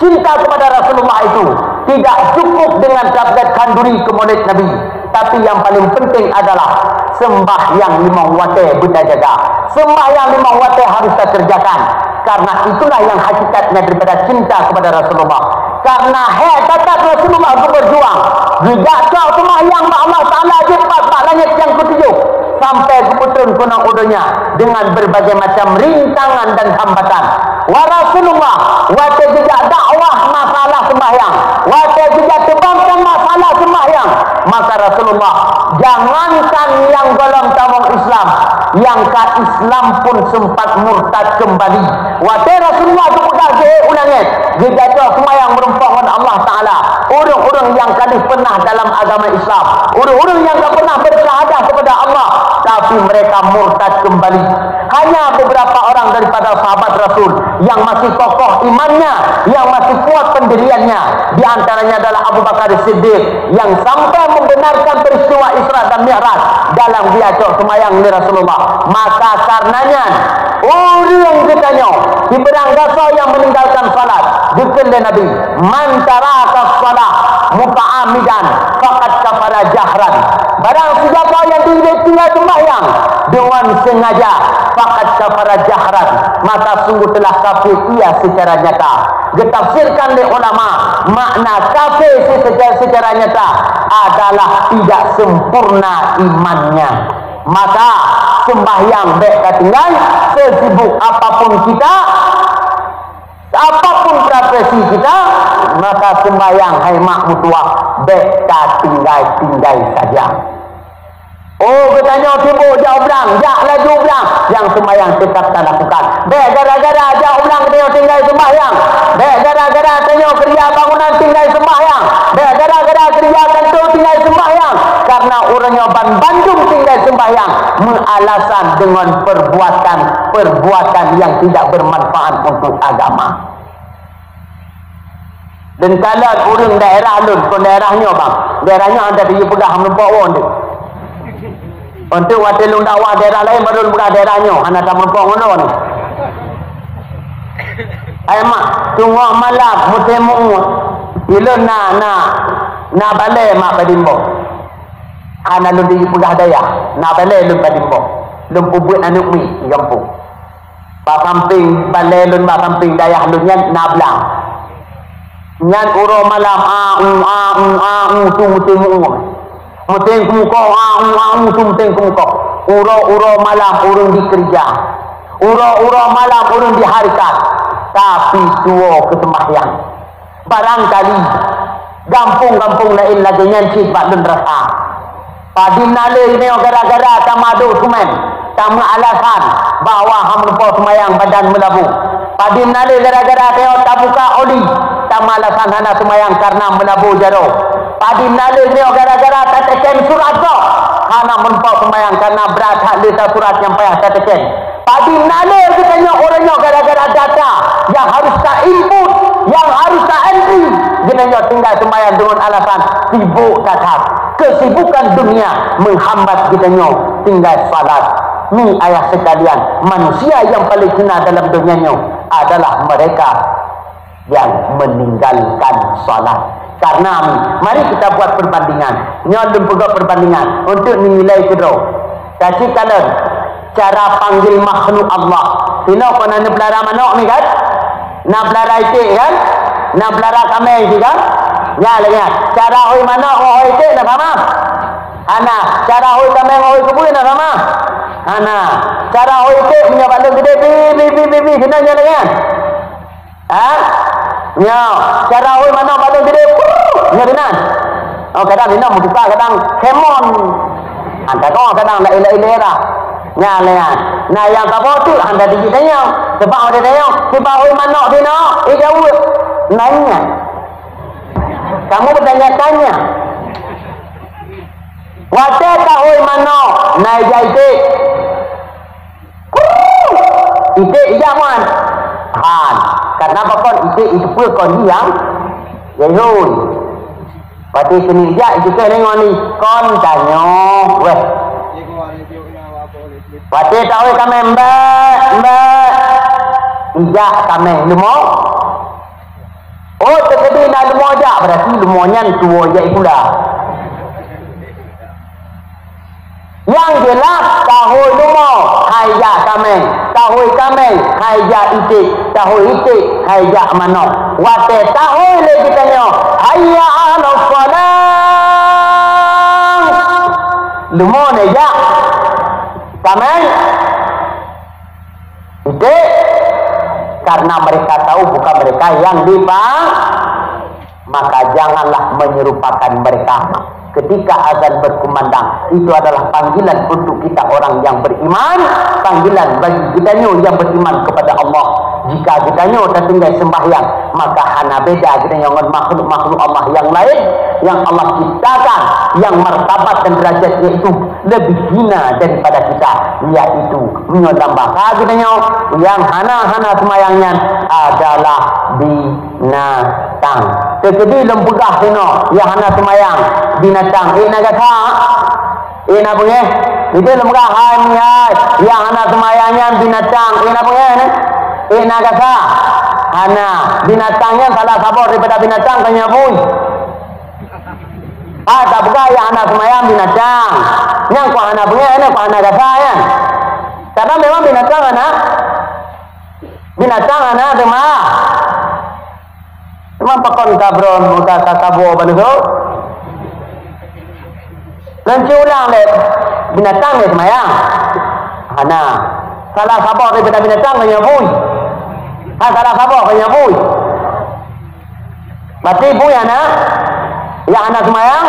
Cinta kepada Rasulullah itu tidak cukup dengan tapeuget khanduri keu Maulid Nabi, tapi yang paling penting adalah sembahyang limong watée beuta jaga. Sembahyang limong watée harus takerjakan, karena itulah yang hakikatnya daripada cinta kepada Rasulullah. Karena hék that-that Rasulullah geuberjuang, geujak cok seumayang bak Allah Taala jeuet pat bak langét nyang keutujoh, sampai geupeutreun keunoe u donya dengan berbagai macam rintangan dan hambatan. Wa Rasulullah, watée geujak dakwah masalah sembahyang, watée geujak teubangkan masalah sembahyang, maka Rasulullah, jangankan nyang gohlom tamong Islam, nyang ka Islam pun sempat murtad kembali. Watée Rasulullah geupeugah geuék u langét, geujak cok seumayang meurumpok ngon Allah Taala, ureuëng-ureuëng nyang ka deuh peunah dalam agama Islam, ureuëng-ureuëng nyang ka peunah beusyahadah kepada Allah, tapi mereka murtad kembali. Hanya beberapa orang daripada sahabat Rasul yang masih kokoh imannya, yang masih kuat pendiriannya. Di antaranya adalah Abu Bakar Siddiq yang sampai membenarkan peristiwa Isra dan Mi'raj dalam geujak cok seumayang lé Rasulullah. Maka karenanya, ureuëng geutanyoe, sibarang gasoe nyang meninggalkan salat, geukheun lé Nabi, "Man taraka shalah muta'ammidan faqad kafara jahran." Barang siapa yang tinggai, tinggai sembahyang dengan sengaja, faqad kafara jahran, maka sungguh telah kafir ia secara nyata. Geutafsirkan lé ulama, makna kafir secara, secara nyata adalah tidak sempurna imannya. Maka sembahyang bék tatinggai, sesibuk apapun kita, apapun profesi kita, maka sembahyang hai mak meutuwah bék tatinggai-tinggai saja. Oh, geutanyoe sibuk jak u blang, jak laju u blang, nyang sembahyang tetap talakukan. Bék gara-gara jak u blang geutanyoe tinggai sembahyang. Bék gara-gara tanyoe keurija bangunan tinggai sembahyang. Bék gara-gara keurija kantô tinggai sembahyang. Karena ureuëng nyoe ban bandum tinggai sembahyang meualasan dengan perbuatan-perbuatan yang tidak bermanfaat untuk agama. Dan kalon ureuëng daerah lôn, kon daerah nyoe bang. Daerah nyoe hana teupeugah meurumpok woe deh. Untuk watèe lôn dakwah daerah laén, baru lôn peugah daerah nyoe, hana tameurumpok ngon droeneuh. Hai mak, teungoh malam, musém mu'uet, ilôn na, na, na balèe mak padum boh. Hana lôn jipeugah dayah, na balèe lôn padum boh. Lôn peubeuet aneuk miet di gampông. Bak sampéng balèe lôn, bak sampéng dayah lôn nyan na blang. Nyan uroe malam, a, u, a, u, a, u, su musém mu'uet. Musém keumukok, a, u, a, u, su musém keumukok. Uroe-uroe malam ureueng dikeureuja. Uroe-uroe malam ureueng diharakat. Tapi tuwoe keu seumbahyang. Barangkali gampông-gampông laén lagèe nyan cit bak lôn rasa. Padum na lé nyoe gara-gara tameuaduk seumén, tameualasan bahwa hana meurumpok seumayang badan meulabu. Padum na lé gara-gara nyoe tabuka oli, tameualasan hana seumayang kareuna meulabu jaroe. Padum na lé nyoe gara-gara tateken surat gob, hana meurumpok seumayang kareuna brat that lé surat nyang payah tateken. Padum na lé geutanyoe uroe nyoe gara-gara data nyang harôh ta-input, nyang harôh ta-entry, geutanyoe tinggai seumayang deungon alasan sibuk that-that. Kesibukan dunia menghambat geutanyoe tinggai salat. Mi ayah sekalian, manusia nyang paleng hina dalam donya nyoe adalah mereka yang meninggalkan salat. Karena, mari kita buat perbandingan. Nyoe lôn peugah perbandingan untuk nilai keudroe. Taci kalon cara panggil makhluk Allah. Sinoe kon na neupeulara manok ni kan? Na peulara iték kan? Na peulara kameng si kan? Nyan lagèe nyan. Cara hôi manok ngon hôi iték na sama? Hana. Cara hôi kameng ngon hôi keubui na sama? Hana. Cara hôi iték meunyoe balong gede, bi, bi, bi, bi, bi, sinoe nyan lagèe nyan. Ha? Nyoe, cara hôi manok balong gede, nyoe dinan. Oh, kadang dinan meutuka, kadang kemon. Antara kong kadang laén-laén daerah. Nyan lé nyan. Nah, nyang saboh tu hana dijik tanyong. Sebab watèe tanyong, sibak hôi manok sinoe, eh, jaweueb. Nanya. Kamu bertanya-tanya. Watèe tahôi manok, na ija iték. Iték ija man. Han. Karena apa kon iték itu pun kon yang jahoi. Pati sini ija itu kan ngon ni kon tanyoe weh. Pati tahu kami mbak, mbak. Ija kami lemo. Oh, teukeudi na leumo jak, berarti leumo nyan tuwoe jak pula. Nyang jeulaih, tahôi leumo hai jak kameng, tahôi kameng hai jak iték, tahôi iték hai jak manok. Watèe tahôi lé geutanyoe, "Hayya 'alas shalah!" Leumo na jak kameng. Iték, karena mereka tahu bukan mereka yang dipa-, maka janganlah menyerupakan mereka. Ketika azan berkumandang, itu adalah panggilan untuk kita orang yang beriman, panggilan bagi geutanyoe yang beriman kepada Allah. Jika geutanyoe tatinggai sembahyang, maka hana beda geutanyoe ngon makhluk-makhluk Allah yang lain yang Allah ciptakan, yang martabat dan derajatnya itu lebih hina daripada kita, yaitu meunyoe lam basa geutanyoe nyang hana-hana seumayang nyan adalah binatang. Teukeudi lôn peugah keunoe nyang hana seumayang binatang, ék na gata, ék na beungéh. Itu lôn peugah hai meuhai nyang hana seumayang nyan binatang, ék na beungéh nyan. Ék na gata. Hana. Binatang nyan salah saboh daripada binatang keu nyan bui. Ah, tapeugah nyang hana seumayang binatang. Nyang kok hana beungéh, nyang kok hana gasa nyan. Karena memang binatang hana, binatang hana teuma. Teuma pakon kabron muka ka kabo bantu. Lôn cuba ulang lé, binatang lé seumayang. Hana. Salah saboh daripada binatang keu nyan bui. Ha, salah saboh keu nyan bui. Berarti bui hana, nyang hana seumayang,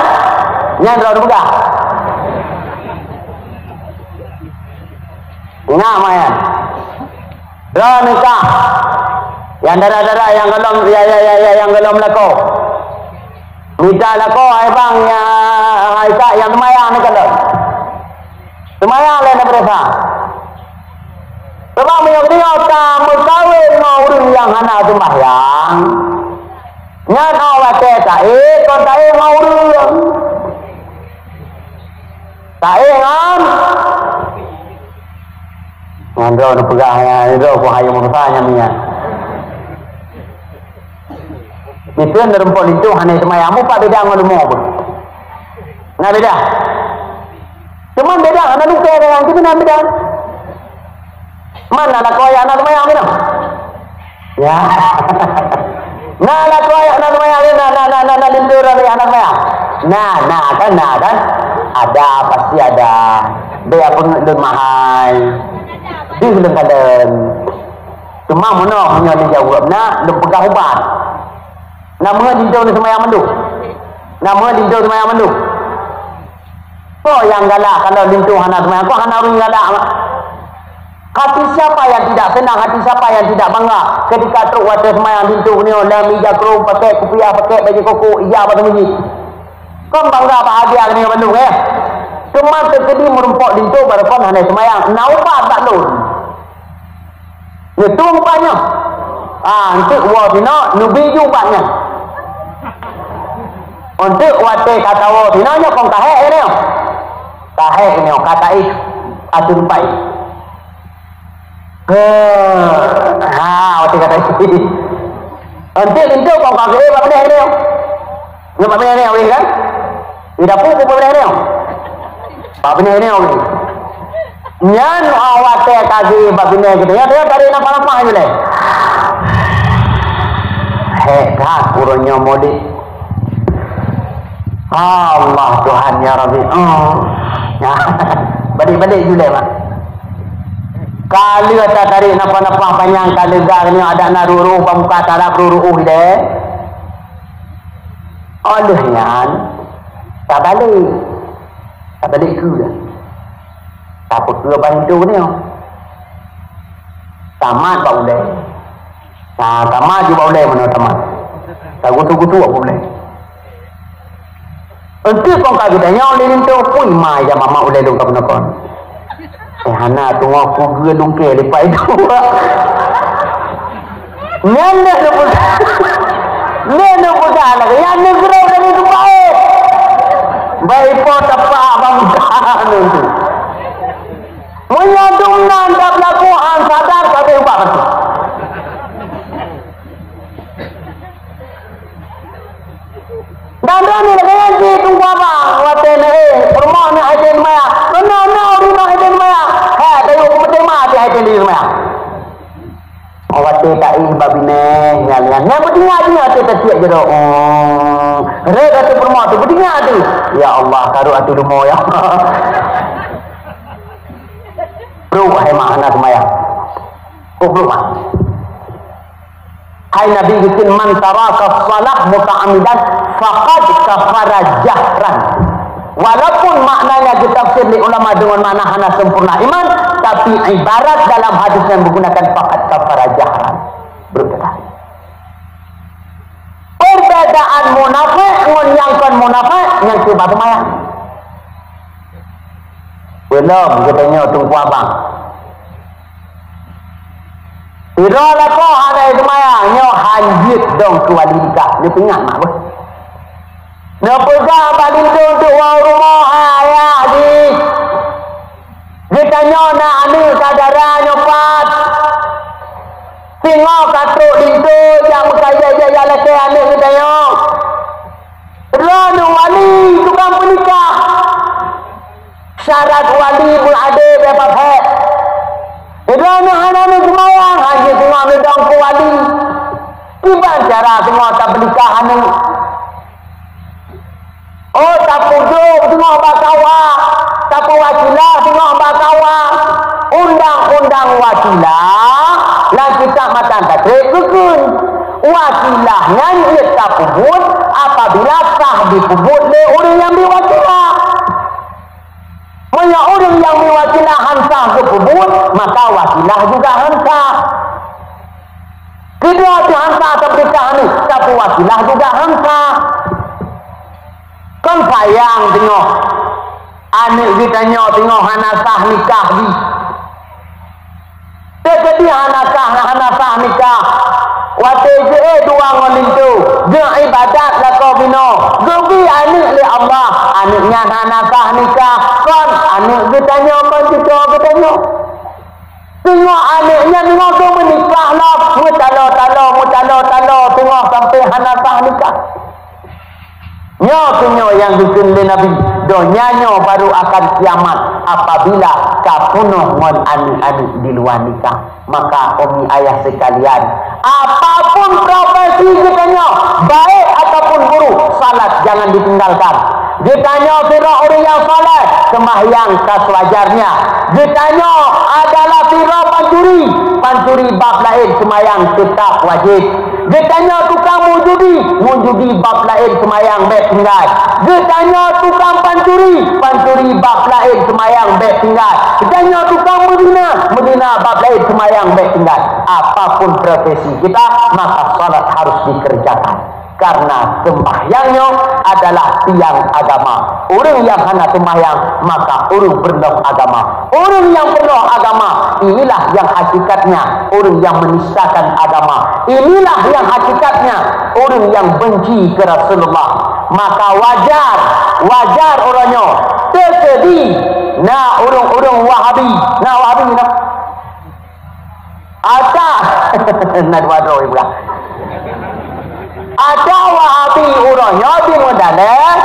nyan droe peugah. Ingat maya. Droe nikah. Nyang dara-dara nyang golom, ya, ya, ya, ya, nyang golom lakoe. Mita lakoe, hai bang, ya, hai kak, nyang seumayang ni kalau. Seumayang lé na beurasa. Sebab meunyoe geutanyoe ka meukawen ngon ureueng nyang hana seumayang, nyan óh watèe taék kon taék ngon ureueng. Taéh ngon, ngon droe neupeugah nyan, droe ku hayeu meurusa nyan miet. Miseue neurumpok linto hana seumayang, mupat beda ngon leumo pun. Na beda. Cuman beda, hana lukée dengan tu, na beda. Man na lakoe ayah na seumayang tu na? Ya. Na lakoe ayah na seumayang tu, na, na, na, na, na linto ayah na seumayang. Na, na kan, na kan. Ada, pasti ada. Bèk peungeuet lôn mahai. Deuh lôn kalon. Cuma meunoe meunyoe lôn jaweueb na, lôn peugah ubat. Na meuheuet linto na seumayang mandum. Na meuheuet linto seumayang mandum. Soe nyang galak kalau linto hana seumayang? Kon hana ureueng galak. Hati siapa yang tidak senang, hati siapa yang tidak bangga ketika trok watèe seumayang linto nyoe lam ija krueng, pakai kupiah, pakai bajèe koko, ija bak teumiji. Kon bangga bahagia nyoe bandum, eh? Teuma teukeudi meurumpok linto barokon hana seumayang, na ubat bak lôn. Neutueng ubat nyoe. Ah, eunteuk woe sinoe, neubi ju ubat nyan. Eunteuk watèe ka tawoe sinoe nyoe kon ka hék nyoe. Ka hék nyoe, ka taéh ateueh pai. Heh, ha, watèe ka taéh. Eunteuk linto kon ka geuéh bak binéh nyoe. Nyoe bak binéh nyoe wéh kan? Di dapu pun bak binéh nyoe. Bak binéh nyoe wéh. Nyan, ah, watèe ka geuéh bak binéh geutanyoe, nyoe tarék nafah-nafah nyoe lé. Hék that ureueng nyoe modéh. Allah Tuhan ya Rabbi. Oh. Balik-balik ju lé, Mak. Ka lheueh tatarék nafah-nafah panyang ka lega nyoe adak na ruh-ruh bak muka tarab ruh-ruh deh. Óh lheueh nyan, tabalek. Tabalek keue dah. Tapeukeue bak linto nyoe. Tamat bak ulèe. Nah, tamat ju bak ulèe meunoe tamat. Tagutu-gutu bak ulèe. Eunteuk kon ka geutanyoe lé linto, pui ma ija mamak ulèe lôn ka peunoh kon. Eh, hana teungoh kugeue lungkée lipat itu. Nyan lé neupeugah. Lé neupeugah lagèe nyan neugroe dari teumpat. Baik po tapak bang tu. Meunyoe dum nan ka beulaku han sadar, ka beuh ubat mati. Dan droeneuh lagèe nyan cit teungku abang, watèe na, eh, peurumoh na hai teuh maya. Keunoe na ureueng na hai teuh maya. Hai, tayue peuteuma teuh hai teuh maya. Watèe taéh bak binéh nyan, nyan, nyan beudeungoe-deungoe teuh tatiek jaroe. Oh, rhot ateueh peurumoh teuh beudeungoe teuh. Ya Allah, karot ateueh leumo ya. Brok hai mak hana seumayang. Kok brok mak? Hai Nabi geukheun, "Man taraka shalah muta'ammidan faqad kafara jahran." Walaupun maknanya geutafsir lé ulama deungon makna hana sempurna iman, tapi ibarat dalam hadis nyan menggunakan faqad kafara jahran. Beureukat. Perbedaan munafék ngon nyang kon munafék, nyang keu bak seumayang. Belom geutanyoe teungku abang. Sidroe lakoe hana seumayang, nyoe hanjeuet dong keu wali nikah. Neupeuingat mak beuh. Neupeugah bak linto untuk woe u rumoh, "Hai ayah jih, geutanyoe na aneuk syedara nyoe pat. Singoh ka trok linto jak meukajak jak lakée aneuk geutanyoe. Droeneuh wali tukang peunikah." Syarat wali beuadé bak hék. Droeneuh hana neuseumayang, hana singoh neudong keu wali. Kiban cara singoh tapeunikah aneuk? Oh, tapujoe singoh bak K U A, tapeuwasilah singoh bak K U A. Undang-undang wasilah lam kitab matan tasrék geukheun, wasilah nyan jeuet tapeubuet apabila sah dipeubuet lé ureuëng nyang bi wasilah. Meunyoe ureuëng nyang meuwasilah han sah geupeubuet, maka wasilah juga han sah. Keudroe teuh han sah tapeunikah aneuk, tapeuwasilah juga han sah. Kon sayang teungoh aneuk geutanyoe teungoh hana sah nikah jih. Teukeudi hana sah, hana sah nikah. Watée jeuet dua ngon linto, geuibadat lakoe binoe, geubi aneuk lé Allah, Aneuk nyan hana sah nikah, kon aneuk geutanyoe, kon cucoe geutanyoe. Teungoh aneuk nyan meunyoe geuh meunikah lom, meutalo-talo, meutalo-talo, teungoh sampoe hana sah nikah. Nyoe keuh nyoe nyang geukheun lé Nabi, donya nyoe baru akan kiamat apabila ka peunoh ngon aneuk-aneuk di luwa nikah. Maka umi ayah sekalian, apapun profesi geutanyoe, baik ataupun buruk, salat jangan ditinggalkan. Geutanyoe sidroe ureueng nyang saleh, sembahyang ka sewajarnya. Geutanyoe adalah sidroe pancuri, pancuri bab laén, sembahyang tetap wajib. Geutanyoe tukang meujudi, meujudi bab laén, sembahyang bèk tinggai. Geutanyoe tukang pancuri, pancuri bab laén, sembahyang bèk tinggai. Geutanyoe tukang meuzina, meuzina bab laén, sembahyang bèk tinggai. Apapun profesi kita, maka salat harus dikerjakan. Karena sembahyang nyoe adalah tiang agama. Ureueng nyang hana sembahyang, maka ureueng peureulôh agama. Ureueng nyang peureulôh agama, inilah yang hakikatnya ureueng nyang menistakan agama. Inilah yang hakikatnya ureueng nyang benci keu Rasulullah. Maka wajar, wajar uroe nyoe teukeudi na ureueng-ureueng Wahabi. Na Wahabi na? Ada. Na dua droe pula. Ada Wahabi uroe nyoe di Meudaleh,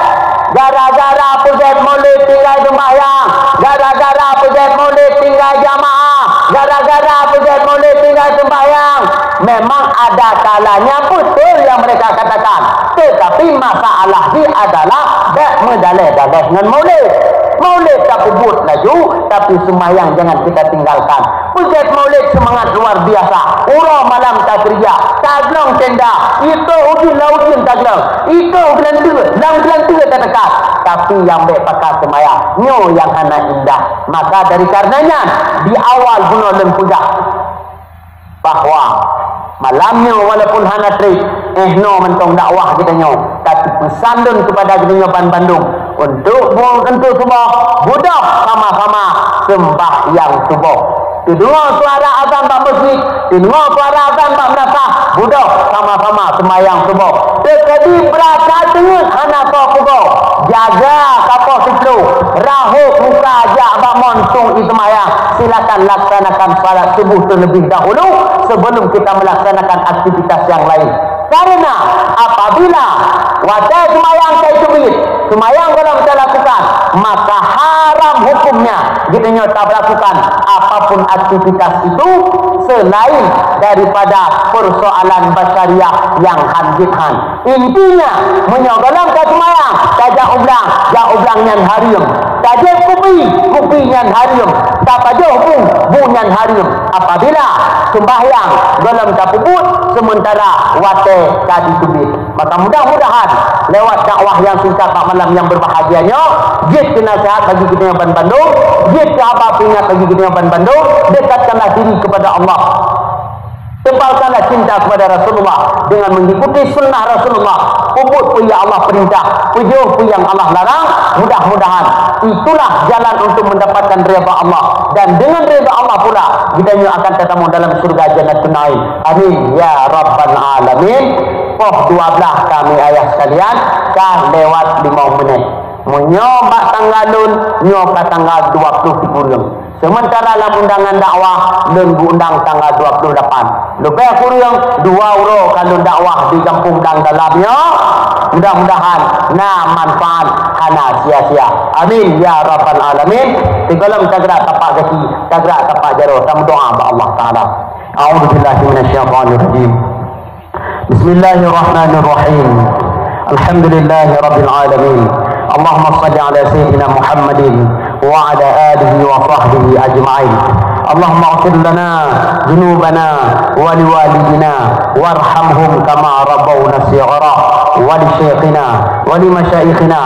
gara-gara peugét Maulid tinggai sembahyang, gara-gara peugét Maulid tinggai jamaah, gara-gara peugét Maulid tinggai sembahyang. Memang ada kalanya betul yang mereka katakan, tetapi masalah jih adalah bèk meudaleh-daleh ngon Maulid. Maulid tapeubuet laju, tapi sembahyang jangan kita tinggalkan. Peugét Maulid seumangat luar biasa. Uroe malam takeurija, taglong tenda, itôh ujeuen lam ujeuen taglong, itôh geulanteue lam geulanteue tateuka. Tapi nyang bèk pakat seumayang, nyoe nyang hana indah. Maka dari kareuna nyan, di awal bunoe lôn peugah bahwa malam nyoe walaupun hana trép, eh, noe mantong dakwah geutanyoe, tapi peusan lôn keupada geutanyoe banmandum, Untuk bu-, untuk suboh, beudôh sama-sama sembahyang suboh. Teudeungoe suara azan bak meuseujid, teudeungoe suara azan bak meunasah, beudôh sama-sama sembahyang suboh. Teukeudi beurasa teungeut hana soe peugoe, jaga sapoh siplôh, rahot muka jak bak mon tueng ie seumayang. Silakan laksanakan salat subuh terlebih dahulu sebelum kita melaksanakan aktivitas yang lain. Karena apabila watèe seumayang ka teubiet, seumayang gohlom talakukan, maka haram hukumnya geutanyoe talakukan apapun aktivitas itu selain daripada persoalan basyariah yang hanjeuet han. Intinya, meunyoe gohlom ka seumayang, tajak u blang, jak u blang nyan hareuem. Tajép kupi, kupi nyan hareuem. Tapajoh bu, bu nyan hareuem. Apabila sembahyang gohlom tapeubuet sementara watèe ka diteubiet. Maka mudah-mudahan lewat dakwah yang singkat bak malam yang berbahagia nyoe, jeuet keu nasihat bagi geutanyoe banmandum, jeuet keu haba peuingat bagi geutanyoe banmandum, dekatkanlah diri kepada Allah. Tebalkanlah cinta kepada Rasulullah dengan mengikuti sunnah Rasulullah. Peubuet peue nyang Allah perintah, peujeuet peue nyang Allah larang. Mudah-mudahan itulah jalan untuk mendapatkan redha Allah. Dan dengan redha Allah pula, geutanyoe akan tatamu dalam syurga Jannatun Naim. Amin ya rabbal alamin. Poh dua blah kami ayah sekalian, ka lewat limong menit. Meunyoe bak tanggal lôn, nyoe ka tanggal dua puluh sikureueng. Sementara lam undangan dakwah, lôn geuundang tanggal dua puluh lapan. Leubeh kureueng dua uroe ka lôn dakwah di Gampông Blang Dalam nyoe. Mudah-mudahan na manfaat, hana sia-sia. Amin ya rabbal alamin. Sigohlom tagrak tapak gaki, tagrak tapak jaroe, tameudoa bak Allah Taala. A'udzubillahi minasyaitonirrajim. بسم الله الرحمن الرحيم. الحمد لله رب العالمين. اللهم صل على سيدنا محمد وعلى آله وصحبه أجمعين. اللهم اغفر لنا ذنوبنا ولوالدينا وارحمهم كما ربونا صغارا ولشيخنا ولمشايخنا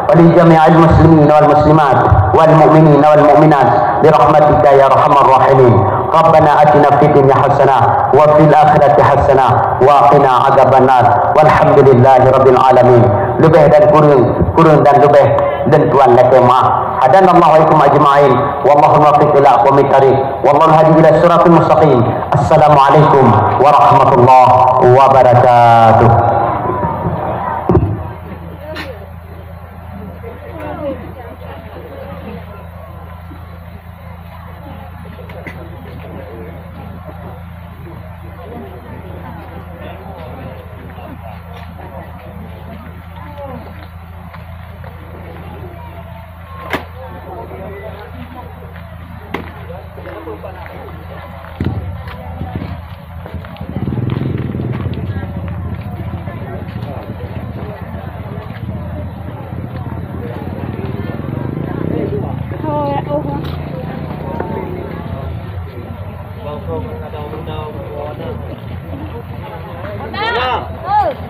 ولجميع المسلمين والمسلمات والمؤمنين والمؤمنات برحمتك يا أرحم الراحمين. ربنا آتنا في الدنيا حسنة وفي الآخرة حسنة وقنا عذاب النار. والحمد لله رب العالمين. Leubeh dan kureueng, kureueng dan leubeh, lôn tuan lakèe meu'ah. Hadanallahu wa iyyakum ajma'in. Wallahul muwaffiq ila aqwamit thariq. Wallahul hadi ila siratal mustaqim. Assalamualaikum warahmatullahi wabarakatuh.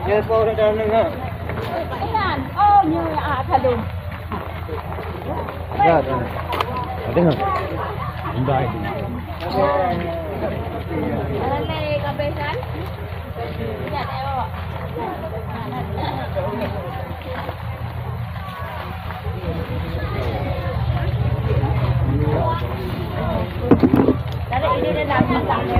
Inan, oh, nyoe, ah, kalon. Ya, ya. Ada nggak? Enggak itu. Jalan lagi, kabeh kan? Lihat, ayo. Tarik ini dia nak masak.